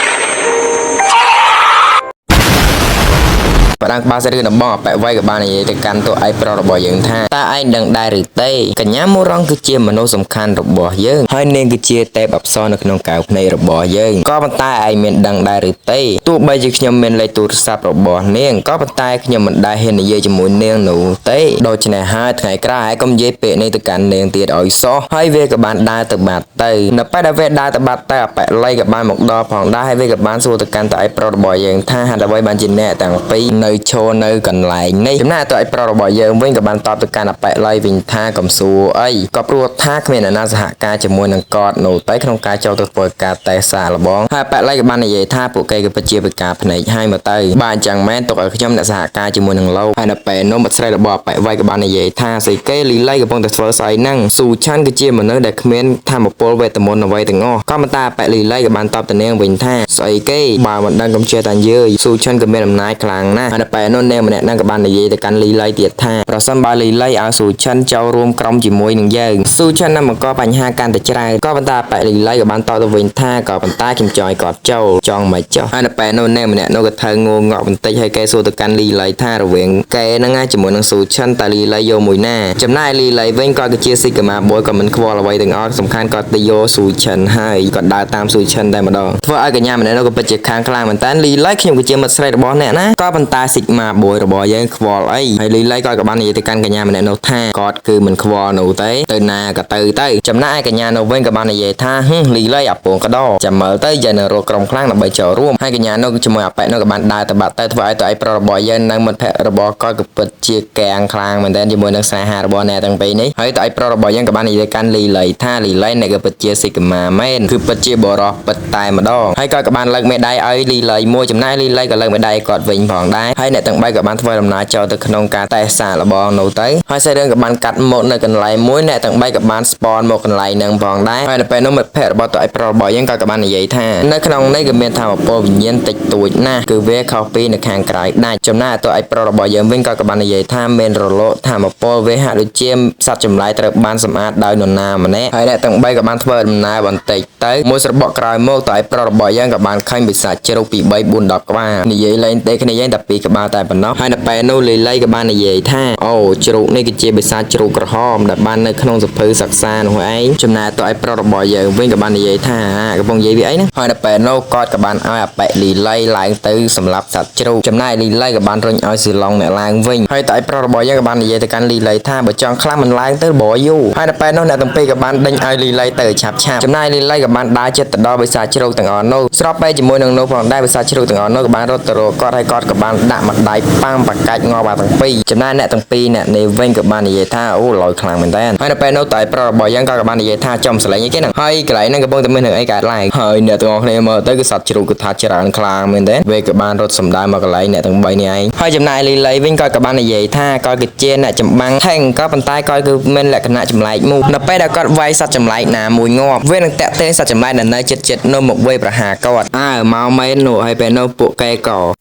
ផ្ដើមក្បាលសាច់រឿងដំបងអប៉ែវៃក៏បាននិយាយទៅកាន់តួឯកប្រុសរបស់យើងថាតើឯងដឹងដែរឬទេកញ្ញាមូរ៉ង់គឺជាមនុស្សសំខាន់របស់យើងហើយនាងគឺជាទេពអប្សរនៅក្នុងកែវភ្នែករបស់យើងក៏ប៉ុន្តែឯងមានដឹងដែរឬទេទោះបីជាខ្ញុំមានលេខទូរស័ព្ទរបស់នាងក៏ប៉ុន្តែខ្ញុំមិនដែលហ៊ាននិយាយជាមួយនាងនោះទេដូច្នេះហើយថ្ងៃក្រោយឯងកុំនិយាយពាក្យនេះទៅកាន់នាងទៀតឲ្យសោះហើយវាក៏បានដើរទៅបាត់ទៅនៅពេលដែលវាដើរទៅបាត់ទៅអប៉ែលីក៏បានមកដល់ផងដែរហើយវាក៏បានសួរទៅកាន់តឯប្រុសរបស់យើងថាហេតុអ្វីបានជាអ្នកទាំងពីរនៅឈរនៅកន្លែងនេះចំណែកតឯប្រុសរបស់យើងវិញក៏បានតបទៅកាន់អប៉ែលីវិញថាកុំសួរអីក៏ព្រោះថាគ្មានអ្នកណាសហការជាមួយនឹងគាត់នោះទេក្នុងការចូលទៅធ្វើការតេស្តសាកល្បងហើយអប៉ែលីក៏បាននិយាយថាពួកគេក៏ពិតជាពិការភ្នែកហើយមកទៅបាទអញ្ចឹងមែនទុកឲ្យខ្ញុំអ្នកសហការជាមួយនឹងលោកហើយនៅពេលនោះមិត្តស្រីរបស់អប៉ែវៃក៏បាននិយាយថាស្អីគេលីលីកំពុងតែធ្វើស្អីហ្នឹងស៊ូឆាន់គឺជាមនុស្សដែលគ្មានធម៌ពលវេទមន្តអ្វីទាំងអស់ក៏ប៉ុន្តែអប៉ែលីលីក៏បានតបទៅនាងវិញថាស្អីគេបើមិនដឹងកុំចេះតែនិយាយស៊ូឆាន់ក៏មានអំណាចខ្លាំងណាស់ហើយនៅពេលនោះនាងម្នាក់ហ្នឹងក៏បាននិយាយទៅកាន់លីលីទៀតថាប្រសិនបើលីលីឲ្យស៊ូឆាន់ចូលរួមក្រុមជាមួយនឹងយើងស៊ូឆាន់នឹងបង្កបញ្ហាកាន់តែច្រើនក៏ប៉ុន្តែអប៉ែលីលីក៏បានតបទៅវិញថាក៏ប៉ុន្តែខ្ញុំចង់ឲ្យគាត់ចូលចង់មិនចុះហើយនៅពេលនោះនាងម្នាក់នោះក៏ធ្វើងងក់បន្តិចហើយគេសួរទៅកាន់លីលីថារវាងគេហ្នឹងណាជាមួយនឹងស៊ូឆាន់តើលីលីយកមួយណាចំណែកលីលីវិញក៏គឺជាស៊ីកាម៉ាបួយក៏មិនខ្វល់អ្វីទាំងអស់សំខាន់គាត់ទៅយកស៊ូឆិនហើយគាត់ដើរតាមស៊ូឆិនតែម្ដងធ្វើឲ្យកញ្ញាម្នាក់នោះក៏ពិតជាខាងខ្លាំងមែនតើលីលីខ្ញុំគឺជាមិត្តស្រីរបស់អ្នកណាក៏ប៉ុន្តែស៊ីម៉ាបួយរបស់យើងខ្វល់អីហើយលីលីក៏បាននិយាយទៅកាន់កញ្ញាម្នាក់នោះថាគាត់គឺមិនខ្វល់នោះទេទៅណាក៏ទៅទៅចំណែកឯកញ្ញានោះវិញក៏បាននិយាយថាហឹមលីលីអាពងកដចាំមើលទៅយើងនឹងរកក្រុមខ្លាំងដើម្បីចូលរួមហើយកញ្ញានោះជាមួយអាប៉ែនោះក៏បានដើរទៅបាត់ទៅធ្វើឲ្យទៅឯប្រុសរបស់យើងនិងមិត្តភក្តិរបស់គាត់ក៏ពិតជាកាំងខ្លាំងមែនទែនជាមួយនឹងស្នេហារបស់អ្នកទាំងពីរនេះហើយទៅឯប្រុសរបស់យើងក៏បាននិយាយកាន់លីលីថាលីលីអ្នកក៏ពិតជាស៊ីកាម៉ាមែនគឺពិតជាបរោះពិតតែម្ដងហើយគាត់ក៏បានលើកមេដៃឲ្យលីលីមួយចំណែកលីលីក៏លើកមេដៃឲ្យគាត់វិញផងដែរហើយអ្នកទាំងបីក៏បានធ្វើដំណើរចូលទៅក្នុងការតេស្តសាកល្បងនោះទៅហើយសាច់រឿងក៏បានកាត់មកនៅកន្លែងមួយអ្នកទាំងបីក៏បាន spawn មកកន្លែងហ្នឹងផងដែរហើយនៅពេលនោះមិត្តភក្តិរបស់តឯប្រុសរបស់យើងក៏បាននិយាយថានៅក្នុងនេះក៏មានធម៌ពលវិញ្ញាណតិចតួចណាស់គឺវាខុសពីនៅខាងក្រៅដាច់ចំណែកតឯប្រុសរបស់យើងវិញក៏បាននិយាយថាមានរលកធម៌ពលវាហាក់ដូចជាសត្វចម្លែកត្រូវបានសម្អាតដោយនរណាម្នាក់ហើយអ្នកទាំងបីក៏បានធ្វើដំណើរបន្តិចទៅមួយស្របក់ក្រោយមកតឯប្រុសរបស់យើងក៏បានឃើញបិសាចជ្រូកពី3 4 10ក្បាលនិយាយលេងទេគ្នាយើងតែពីរក្បាលតែប៉ុណ្ណោះហើយនៅពេលនោះលីលីក៏បាននិយាយថាអូជ្រូកនេះគឺជាបិសាចជ្រូកក្រហមដែលបាននៅក្នុងសភៅសិក្សានោះឯងចំណែកតឯប្រុសរបស់យើងវិញក៏បាននិយាយថាកំពុងនិយាយវាអីណាហើយនៅពេលនោះគាត់ក៏បានឲ្យអាប៉ែលីលីឡើងទៅសម្លាប់សត្វជ្រូកចំណែកលីលីក៏បានរុញឲ្យស៊ីឡុងអ្នកឡើងវិញហើយតឯប្រុសរបស់យើងក៏បាននិយាយទៅកាន់លីលីថាបើចង់ខ្លាំងមិនឡើងទៅបយូរហើយនៅពេលនោះអ្នកទាំងពីរក៏បានដេញឲ្យលីលីទៅឆាប់ឆាប់ចំណែកលីលីក៏បានដើរចិត្តទៅដល់បិសាចជ្រូកទាំងអស់នោះស្របពេលជាមួយនឹងនោះផងដែរបិសាចជ្រូកទាំងអស់នោះក៏បានរត់ទៅរកគាត់ហើយគាត់ក៏បានដាក់ម្ដាយប៉ាំបកាច់ងាប់អាទាំងពីរចំណែកអ្នកទាំងពីរអ្នកនេះវិញក៏បាននិយាយថាអូឡយខ្លាំងមែនតើហើយនៅពេលនោះតឯប្រុសរបស់យើងក៏បាននិយាយថាចំសលេងអីគេហ្នឹងហើយកន្លែងហ្នឹងកំពុងតែមានរឿងអីកើតឡើងហើយអ្នកទាំងអស់គ្នាមើលទៅគឺសត្វជ្រូកគឺថាច្រើនខ្លាំងមែនតើវាក៏បានរត់សម្ដៅមកកន្លែងអ្នកទាំង3នេះឯងហើយចំណែកលីលីវិញក៏បាននិយាយថាគាត់គឺជាអ្នកចម្បាំងថេងក៏ប៉ុន្តែគាត់គឺមានលក្ខណៈចម្លែកមួយនៅពេលដែលគាត់វាយសត្វចម្លែកណាមួយងាប់វានឹងតាក់ទងសត្វចម្លែកដែលនៅជិតៗនោះមកវាយប្រហារគាត់អើមកមែននោះហើយពេលនោះពួកគេក៏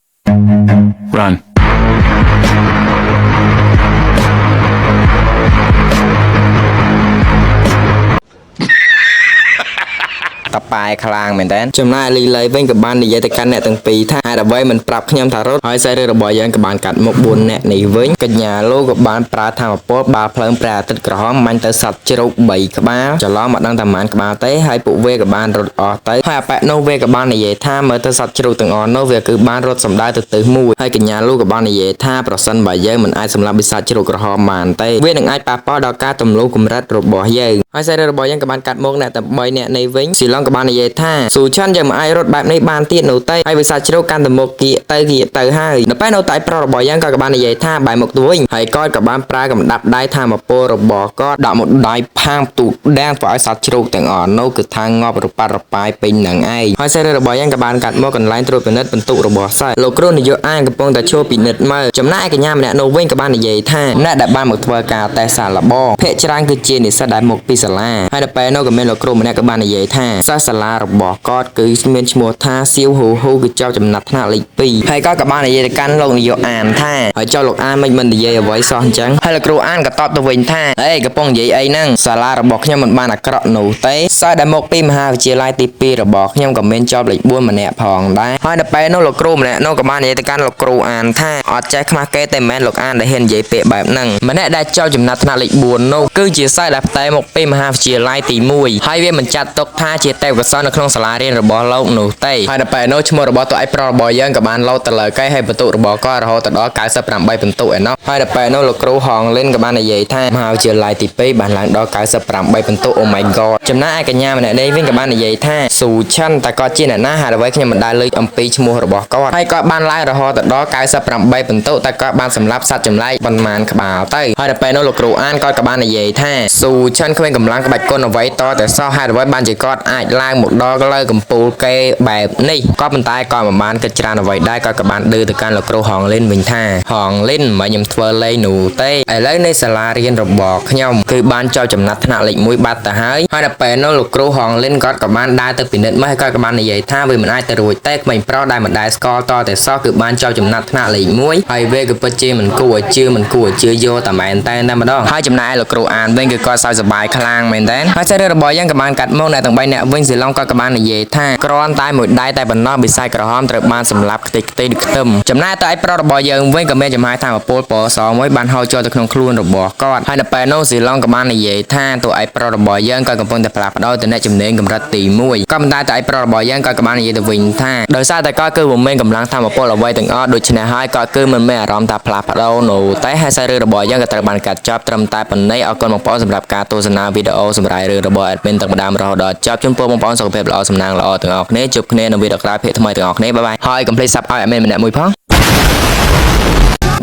Run. តប៉ែខ្លាំងមែនតើចំណែកលីលីវិញក៏បាននិយាយទៅកាន់អ្នកទាំងពីរថាហេតុអ្វីមិនប្រាប់ខ្ញុំថារត់ហើយសាច់រឿងរបស់យើងក៏បានកាត់មុខ4អ្នកនេះវិញកញ្ញាលោកក៏បានប្រើធម៌ពលបាល់ភ្លើងព្រះអាទិត្យក្រហមបាញ់ទៅសត្វជ្រូក3ក្បាលច្រឡំមិនដឹងថាប៉ុន្មានក្បាលទេហើយពួកវាក៏បានរត់អស់ទៅហើយអាប៉ែនោះវាក៏បាននិយាយថាមើលទៅសត្វជ្រូកទាំងអស់នោះវាគឺបានរត់សម្ដៅទៅទិសមួយហើយកញ្ញាលោកក៏បាននិយាយថាប្រសិនបើយើងមិនអាចសម្លាប់បិសាចជ្រូកក្រហមបានទេវានឹងអាចប៉ះពាល់ដល់ការទម្លុះកម្រិតរបស់យើងហើយសាច់រឿងរបស់យើងក៏បានកាត់មុខអ្នកទាំង3អ្នកនេះវិញស៊ីឡុងក៏បាននិយាយថាស៊ូឆាន់យើងមិនអាចរត់បែបនេះបានទៀតនោះទេហើយបិសាចជ្រូកកាន់តែមុខគៀកទៅគៀកទៅហើយនៅពេលនោះតែប្រុសរបស់យើងក៏បាននិយាយថាបែរមុខទៅវិញហើយគាត់ក៏បានប្រើកម្ដាប់ដៃធម៌ពលរបស់គាត់ដាក់មកដៃផាងផ្ទុះដាងធ្វើឲ្យសត្វជ្រូកទាំងអស់នោះគឺថាងាប់រប៉ាត់រប៉ាយពេញនឹងឯងហើយសាច់រឿងរបស់យើងក៏បានកាត់មកកន្លែងត្រួតពិនិត្យបន្ទុករបស់សិស្សលោកគ្រូនាយកអានកំពុងតែឈរពិនិត្យមើលចំណែកឯកញ្ញាម្នាក់នោះវិញក៏បាននិយាយថាអ្នកដែលបានមកធ្វើការតេស្តសាកល្បងភាគច្រើនគឺជានិស្សិតដែលមកពីសាលាហើយនៅពេលនោះក៏មានលោកគ្រូម្នាក់ក៏បាននិយាយថាសិ សិស្សសាលារបស់គាត់គឺមានឈ្មោះថាសៀវហ៊ូហ៊ូគឺជាប់ចំណាត់ថ្នាក់លេខ2ហើយគាត់ក៏បាននិយាយទៅកាន់លោកនាយកអានថាហើយចុះលោកអានមិនមិននិយាយអ្វីសោះអញ្ចឹងហើយលោកគ្រូអានក៏តបទៅវិញថាអេកំពុងនិយាយអីហ្នឹងសាលារបស់ខ្ញុំមិនបានអាក្រក់នោះទេសិស្សដែលមកពីមហាវិទ្យាល័យទី2របស់ខ្ញុំក៏មានជាប់លេខ4ម្នាក់ផងដែរហើយដល់ពេលនោះលោកគ្រូម្នាក់នោះក៏បាននិយាយទៅកាន់លោកគ្រូអានថាអត់ចេះខ្មាស់គេតែមិនមែនលោកអានដែលហ៊ាននិយាយពាក្យបែបហ្នឹងម្នាក់ដែលជាប់ចំណាត់ថ្នាក់លេខ4នោះគឺជាសិស្សដែលផ្ទេមកពីមហាវិទ្យាល័យទី1ហើយវាមិនចាត់ទុកថាជាទេពកោសល្យនៅក្នុងសាលារៀនរបស់លោកនោះទេហើយដល់ពេលនោះឈ្មោះរបស់តួឯកប្រុសរបស់យើងក៏បានលោតទៅលើគេហើយបន្ទុករបស់គាត់រហូតដល់98បន្ទុកឯណោះហើយដល់ពេលនោះលោកគ្រូហងលិនក៏បាននិយាយថាមហាវិទ្យាល័យទី2បានឡើងដល់98បន្ទុក Oh my god ចំណែកឯកញ្ញាម្នាក់នេះវិញក៏បាននិយាយថាស៊ូឆិនតែគាត់ជាអ្នកណាហើយអ្វីខ្ញុំមិនដែលលើកអំពីឈ្មោះរបស់គាត់ហើយគាត់បានឡើងរហូតដល់98បន្ទុកតែគាត់បានសម្លាប់សត្វចម្លែកប៉ុន្មានក្បាលទៅហើយដល់ពេលនោះលោកគ្រូអានគាត់ក៏បាននិយាយថាស៊ូឆិនគ្មានកម្លាំងក្បាច់គុណអ្វីតតែសោះហេតុអ្វីបានជាគាត់អាចឡើងមកដល់លើកំពូលគេបែបនេះក៏ប៉ុន្តែក៏មិនបានគិតច្រើនអ្វីដែរគាត់ក៏បានឌឺទៅកាន់លោកគ្រូហងលិនវិញថាហងលិនមិនខ្ញុំធ្វើលេងនោះទេឥឡូវនៃសាលារៀនរបស់ខ្ញុំគឺបានជាប់ចំណាត់ថ្នាក់លេខ1បាត់ទៅហើយហើយដល់ពេលនោះលោកគ្រូហងលិនគាត់ក៏បានដើរទៅពិនិត្យមើលហើយគាត់ក៏បាននិយាយថាវាមិនអាចទៅរួចទេក្មេងប្រុសដែលមិនដែលស្គាល់តតែសោះគឺបានជាប់ចំណាត់ថ្នាក់លេខ1ហើយវាក៏ពិតជាមិនគួរឲ្យជឿមិនគួរឲ្យជឿយកតែមែនតែតែម្ដងហើយចំណែកឯលោកគ្រូអានវិញគឺគាត់សើចសប្បាយខ្លាំងមែនតើហើយសាច់រឿងរបស់យើងក៏បានកាត់មកអ្នកទាំង3អ្នកវិញស៊ីឡុងគាត់ក៏បាននិយាយថាគ្រាន់តែមួយដៃតែប៉ុណ្ណោះបិសាចក្រហមត្រូវបានសម្លាប់ខ្ទេចខ្ទីដូចខ្ទឹមចំណែកតែឯប្រុសរបស់យើងវិញក៏មានចំហាយថាមពលពណ៌សមួយបានហូរចូលទៅក្នុងខ្លួនរបស់គាត់ហើយនៅពេលនោះស៊ីឡុងក៏បាននិយាយថាតួឯប្រុសរបស់យើងក៏កំពុងតែផ្លាស់ប្ដូរទៅអ្នកជំនាញកម្រិតទី1ក៏ប៉ុន្តែតួឯប្រុសរបស់យើងក៏បាននិយាយទៅវិញថាដោយសារតែគាត់គឺមិនមានកម្លាំងធម៌ពលអ្វីទាំងអស់ដូច្នេះហើយគាត់គឺមិនមានអារម្មណ៍ថាផ្លាស់ប្ដូរនោះតែហើយសាច់រឿងរបស់យើងក៏ត្រូវបានកាត់ចប់ត្រឹមតែប៉ុណ្ណេះអរគុណបងប្អូនសម្រាប់ការទស្សនាវីដេអូសម្រាប់រឿងរបស់ admin តាំងពីដើមរហូតដល់ចប់ជូនពរបងប្អូនសុខភាពល្អសំណាងល្អទាំងអស់គ្នាជួបគ្នានៅវីដេអូក្រោយភាគថ្មីទាំងអស់គ្នាbye bye ហើយកុំភ្លេច sub ឲ្យ admin ម្នាក់មួយផ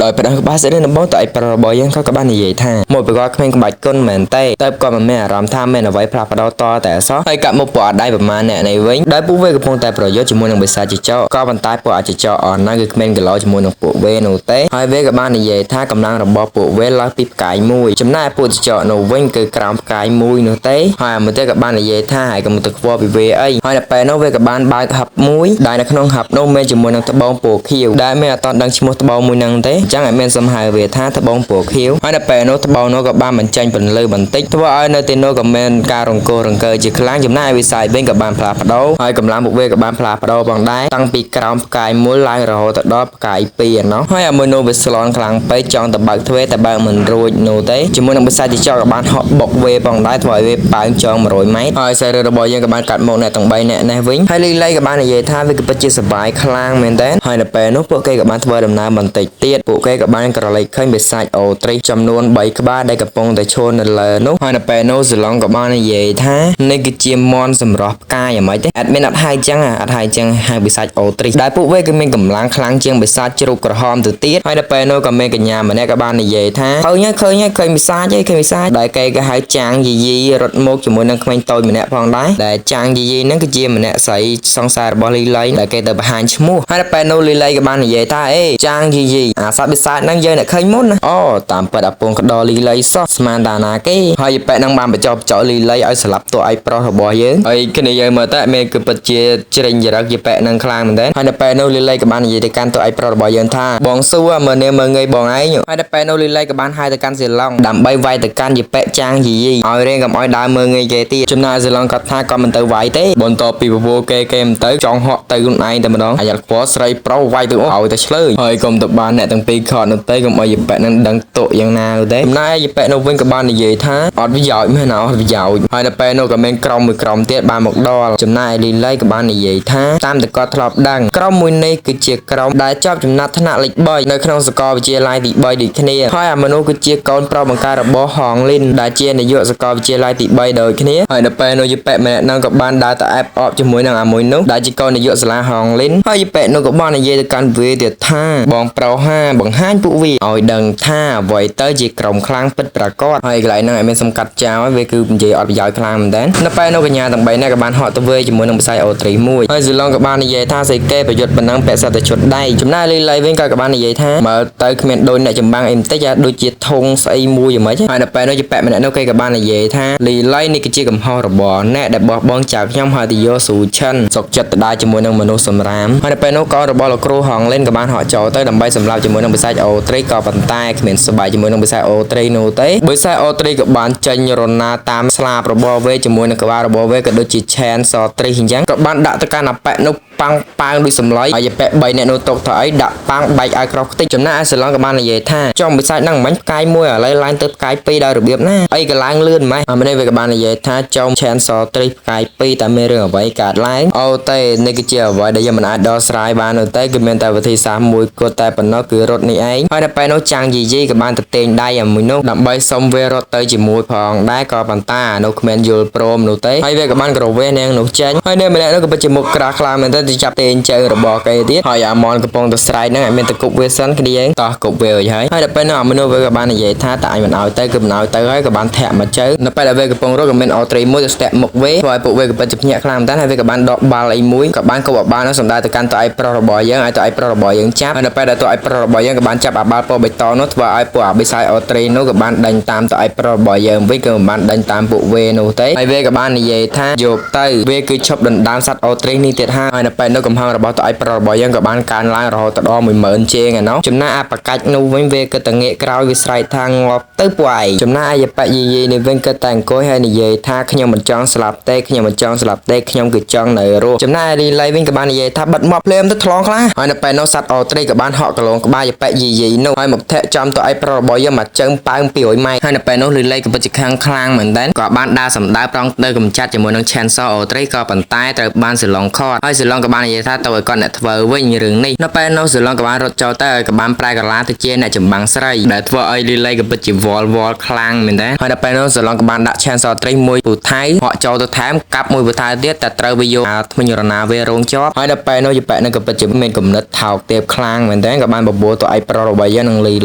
ងដោយប្រដៅក្បាលសេរីដំបូងតើឯប្រុសរបស់យើងក៏បាននិយាយថាមួយប្រកបគ្មានក្បាច់គុណមែនទេតែគាត់មិនមានអារម្មណ៍ថាមានអ្វីផ្លាស់ប្ដូរតតែអសោះហើយកាក់មុខពួកអត់ដៃប្រមាណអ្នកនេះវិញដោយពួកវាកំពុងតែប្រយុទ្ធជាមួយនឹងបិសាចចកក៏ប៉ុន្តែពួកអាចចកអស់ហ្នឹងគឺគ្មានគីឡូជាមួយនឹងពួកវានោះទេហើយវាក៏បាននិយាយថាកម្លាំងរបស់ពួកវាលើសពីផ្កាយមួយចំណែកពួកចចកនោះវិញគឺក្រោមផ្កាយមួយនោះទេហើយអាមួយទៀតក៏បាននិយាយថាហើយកុំទៅខ្វល់ពីវាអីហើយដល់ពេលនោះវាក៏បានបើកហឹបមួយដែលនៅក្នុងហឹបនោះមានជាមួយនឹងត្បូងពណ៌ខៀវដែលមានអត់ដឹងឈ្មោះត្បូងមួយហ្នឹងទេអញ្ចឹងឲ្យមានសំហៅវាថាត្បូងពណ៌ខៀវហើយដល់ពេលនោះត្បូងនោះក៏បានបញ្ចេញពន្លឺបន្តិចធ្វើឲ្យនៅទីនោះក៏មានការរង្គោះរង្គើជាខ្លាំងចំណែកឯវិស័យវិញក៏បានផ្លាស់ប្ដូរហើយកម្លាំងពួកវាក៏បានផ្លាស់ប្ដូរផងដែរតាំងពីក្រោមផ្កាយមួយឡើងរហូតដល់ផ្កាយពីរឯណោះហើយអាមួយនោះវាស្លន់ខ្លាំងពេកចង់ទៅបើកទ្វារតែបើកមិនរួចនោះទេជាមួយនឹងបិសាចចកក៏បានហក់បុកវាផងដែរធ្វើឲ្យវាប៉ើងចង100ម៉ែត្រហើយសាច់រឿងរបស់យើងក៏បានកាត់មកអ្នកទាំង3អ្នកនេះវិញហើយលីលីក៏បាននិយាយថាវាក៏ពិតជាសប្បាយខ្លាំងមែនតើហើយនៅពេលនោះពួកគេក៏បានធ្វើដំណើរបន្តិចទៀតពួកគេក៏បានក្រឡេកឃើញបិសាចអូទ្រីសចំនួន3ក្បាលដែលកំពុងតែឈរនៅលើនោះហើយនៅពេលនោះសាឡុងក៏បាននិយាយថានេះគឺជាមន់សម្រស់ផ្កាយយ៉ាងម៉េចទេadmin អត់ហៅចឹងអត់ហៅចឹងហៅបិសាចអូទ្រីសដែលពួកវាគឺមានកម្លាំងខ្លាំងជាងបិសាចជ្រូកក្រហមទៅទៀតហើយនៅពេលនោះក៏មានកញ្ញាម្នាក់ក៏បាននិយាយថាឃើញហើយឃើញហើយឃើញបិសាចហើយឃើញបិសាចដែលគេក៏ហៅចាងយីយីរត់មកជាមួយនឹងក្មេងតូចម្នាក់ផងដែរដែលចាងយីយីហ្នឹងគឺជាម្នាក់ស្រីសង្សាររបស់លីលីដែលគេទៅបង្ហាញឈ្មោះហើយដល់ពេលនោះលីលីក៏បាននិយាយថាអេចាងយីយីអាសត្វបិសាចហ្នឹងយើងអ្នកឃើញមុនណាអូតាមពិតអាពងក្តោលីលីសោះស្មានតាណាគេហើយប៉ែហ្នឹងបានបញ្ចុះបញ្ចោលីលីឲ្យស្លាប់តួឯងប្រុសរបស់យើងហើយគ្នាយើងមើលទៅមានគឺពិតជាជ្រិញចរិតយប៉ែហ្នឹងខ្លាំងមែនទែនហើយដល់ពេលនោះលីលីក៏បាននិយាយទៅកាន់តួឯងប្រុសរបស់យើងថាបងសួរមើលនាងមើលងាយបងឯងហើយដល់ពេលនោះលីលីក៏បានហៅទៅកាន់សេឡុងដើម្បីវាយទៅកាន់យប៉ែចាងយីយីឲ្យរៀងកុំឲ្យដើរមើលងាយគេទៀតចំណែកសេឡុងគាត់ថាគាត់មិនទៅវាយទេបន្ទាប់ពីពពោគេគេមិនទៅចង់ហក់ទៅខ្លួនឯងតែម្ដងអាយ៉ាត់ខ្វល់ស្រីប្រុសវាយទៅឲ្យតែឆ្លើយហើយកុំទៅបានអ្នកទាំងពីរខកនោះទេកុំឲ្យយប៉ែនឹងដឹងតុយ៉ាងណានោះទេចំណែកយប៉ែនោះវិញក៏បាននិយាយថាអត់ប្រយោជន៍មែនអត់ប្រយោជន៍ហើយដល់ពេលនោះក៏មានក្រុមមួយក្រុមទៀតបានមកដល់ចំណែកលីលីក៏បាននិយាយថាតាមតែគាត់ធ្លាប់ដឹងក្រុមមួយនេះគឺជាក្រុមដែលជាប់ចំណាត់ថ្នាក់លេខ3នៅក្នុងសាកលវិទ្យាល័យទី3ដូចគ្នាហើយអាមនុស្សគឺជាកូនប្រុសបង្កើតរបស់ហងលីនដែលជានាយកសាកលវិទ្យាល័យទី3ដូចគ្នាហើយដល់ពេលនោះយប៉ែម្នាក់ហ្នឹងក៏បានដើរទៅអែបអបជាមួយនឹងអាមួយនោះដែលជាកូននាយកសាលាហងលីនហើយយប៉ែនោះក៏បាននិយាយទៅកាន់វាទៀតថាបងប្រុសហា នឹងបង្ហាញពួកវាឲ្យដឹងថាអ្វីទៅជាក្រុមខ្លាំងពិតប្រាកដហើយកន្លែងហ្នឹងឲ្យមានសំកាត់ចោលវាគឺនិយាយអត់ប្រយោជន៍ខ្លាំងមែនតើនៅពេលនោះកញ្ញាទាំង3នាក់ក៏បានហក់ទៅវិញជាមួយនឹងបិសាចអូត្រីមួយហើយស៊ីឡុងក៏បាននិយាយថាស្អីគេប្រយុទ្ធប៉ុណ្ណឹងពាក់សិតតែឈុតដៃចំណែកលីលីវិញក៏បាននិយាយថាមើលទៅគ្មានដូចអ្នកចម្បាំងអីបន្តិចដូចជាធុងស្អីមួយយ៉ាងម៉េចហើយនៅពេលនោះជាពាក់ម្នាក់នោះគេក៏បាននិយាយថាលីលីនេះគឺជាកំហុសរបស់អ្នកដែលបោះបង់ចោលខ្ញុំហើយទៅយកស៊ូឈិនសុកចិត្តទៅដើរជាមួយនឹងមនុស្សសម្រាមហើយនៅពេលនោះកូនរបស់លោកគ្រូហងលេនក៏បានហក់ចូលទៅដើម្បីសម្លាប់ជាមួយនឹងបិសាចអូត្រីក៏ប៉ុន្តែគ្មានស្បែកជាមួយនឹងបិសាចអូត្រីនោះទេបិសាចអូត្រីក៏បានចេញរណាតាមស្លាបរបស់វេជាមួយនឹងក្បាលរបស់វេក៏ដូចជាឆែនសត្រីអញ្ចឹងក៏បានដាក់ទៅកាន់អប៉ែនោះប៉ាំងប៉ាងដូចសម្លុយហើយប៉ែ3អ្នកនោះຕົកទៅអីដាក់ប៉ាំងបែកឲ្យក្រោះខ្ទេចចំណែកអាសឡងក៏បាននិយាយថាចំបិសាចហ្នឹងមិនផ្កាយមួយឥឡូវឡើងទៅផ្កាយ2ដោយរបៀបណាអីក៏ឡើងលឿនម៉េះអាម្នេះវាក៏បាននិយាយថាចំឆែនសត្រីផ្កាយ2តែមានរឿងអ្វីកើតឡើងអូទេនេះគឺជាអ្វីដែលយើងមិនអាចដោះស្រាយបាននោះទេគឺមានតែវិធីសាស្ត្រមួយគត់តែប៉ុណ្ណោះគឺរត់នេះឯងហើយដល់ពេលនោះចាំងយីយីក៏បានទៅទាញដៃអាមួយនោះដើម្បីសុំវារត់ទៅជាមួយផងដែរក៏ប៉ុន្តែអានោះគ្មានយល់ព្រមនោះទេហើយវាក៏បានក្រវេះនាងនោះចេញហើយនៅម្នាក់នោះក៏ពិតជាមុខក្រាស់ខ្លាំងមែនទែនទៅចាប់ទាញជើងរបស់គេទៀតហើយអាមនកំពុងតែស្រែកហ្នឹងឲ្យមានទៅគប់វាសិនគ្នាយើងតោះគប់វាឲ្យហើយហើយដល់ពេលនោះអាមនុស្សវាក៏បាននិយាយថាតើអញមិនឲ្យទៅគឺមិនឲ្យទៅហើយក៏បានធាក់មកជើងនៅពេលដែលវាកំពុងរត់ក៏មានអូត្រីមួយទៅស្ទាក់មុខវាធ្វើឲ្យពួកវាក៏ពិតជាភ្ញាក់ខ្លាំងមែនទែនហើយវាក៏បានដកបាល់អីមួយក៏បានគប់អាបាល់នោះសម្ដៅទៅកាន់តឯប្រុសរបស់យើងឲ្យតឯប្រុសរបស់យើងចាប់ហើយនៅពេលដែលតឯប្រុសរបស់យើងក៏បានចាប់អាបាល់ពណ៌បៃតងនោះធ្វើឲ្យពួកអាបិសាចអូត្រីនោះក៏បានដេញតាមតឯប្រុសរបស់យើងវិញគឺមិនបានដេញតាមពួកវានោះទេហើយវាក៏បាននិយាយថាយកទៅវាគឺឈប់ដណ្ដើមសត្វអូត្រីនេះទៀតហើយនៅពេលនោះកំហឹងរបស់តឯប្រុសរបស់យើងក៏បានកើនឡើងរហូតដល់10000ជាងឯណោះចំណែកអាបកាច់នោះវិញវាក៏តងាកក្រោយវាស្រែកថាងាប់ទៅពួកឯងចំណែកអាយប៉យីយីនេះវិញក៏តែអង្គុយហើយនិយាយថាខ្ញុំមិនចង់ស្លាប់ទេខ្ញុំមិនចង់ស្លាប់ទេខ្ញុំគឺចង់នៅរស់ចំណែកអាលីឡៃវិញក៏បាននិយាយថាបិទមាត់ភ្លាមទៅថ្លងខ្លះហើយនៅពេលនោះសត្វអូត្រីក៏បានហក់កលងក្បាលយប៉យីយីនោះហើយមកធាក់ចំទៅឯប្រុសរបស់យើងមកជើងប៉ើង200ម៉ែត្រហើយនៅពេលនោះលីឡៃក៏ពិតជាខឹងខ្លាំងមែនទែនក៏បានដើរសម្ដៅប្រងទៅកម្ចាត់ជាមួយនឹង Chainsaw អូត្រីក៏ប៉ុន្តែត្រូវបានសិឡុងខតហើយសិឡុងក៏បាននិយាយថាទៅឲ្យគាត់អ្នកធ្វើវិញរឿងនេះនៅពេលនោះសិឡុងក៏បានរត់ចូលទៅហើយក៏បានប្រែកាឡាទៅជាអ្នកចម្បាំងស្រីដែលធ្វើឲ្យលីឡៃក៏ពិតជាវល់វល់ខ្លាំងមែនទែនហើយដល់ពេលនោះសិឡុងក៏បានដាក់ Chainsaw ត្រីមួយពូថៃហក់ចូលទៅថែមកាប់មួយពូថៃទៀតតែត្រូវវាយកអាថ្មិញរណាវារងជាប់ហើយដល់ពេលនោះយប៉ែនឹងក៏ពិតជាមានគំនិតថោកទាបខ្លាំងមែនទែនក៏បានបបួលទៅឯប្រុសរបស់យើងនឹងលី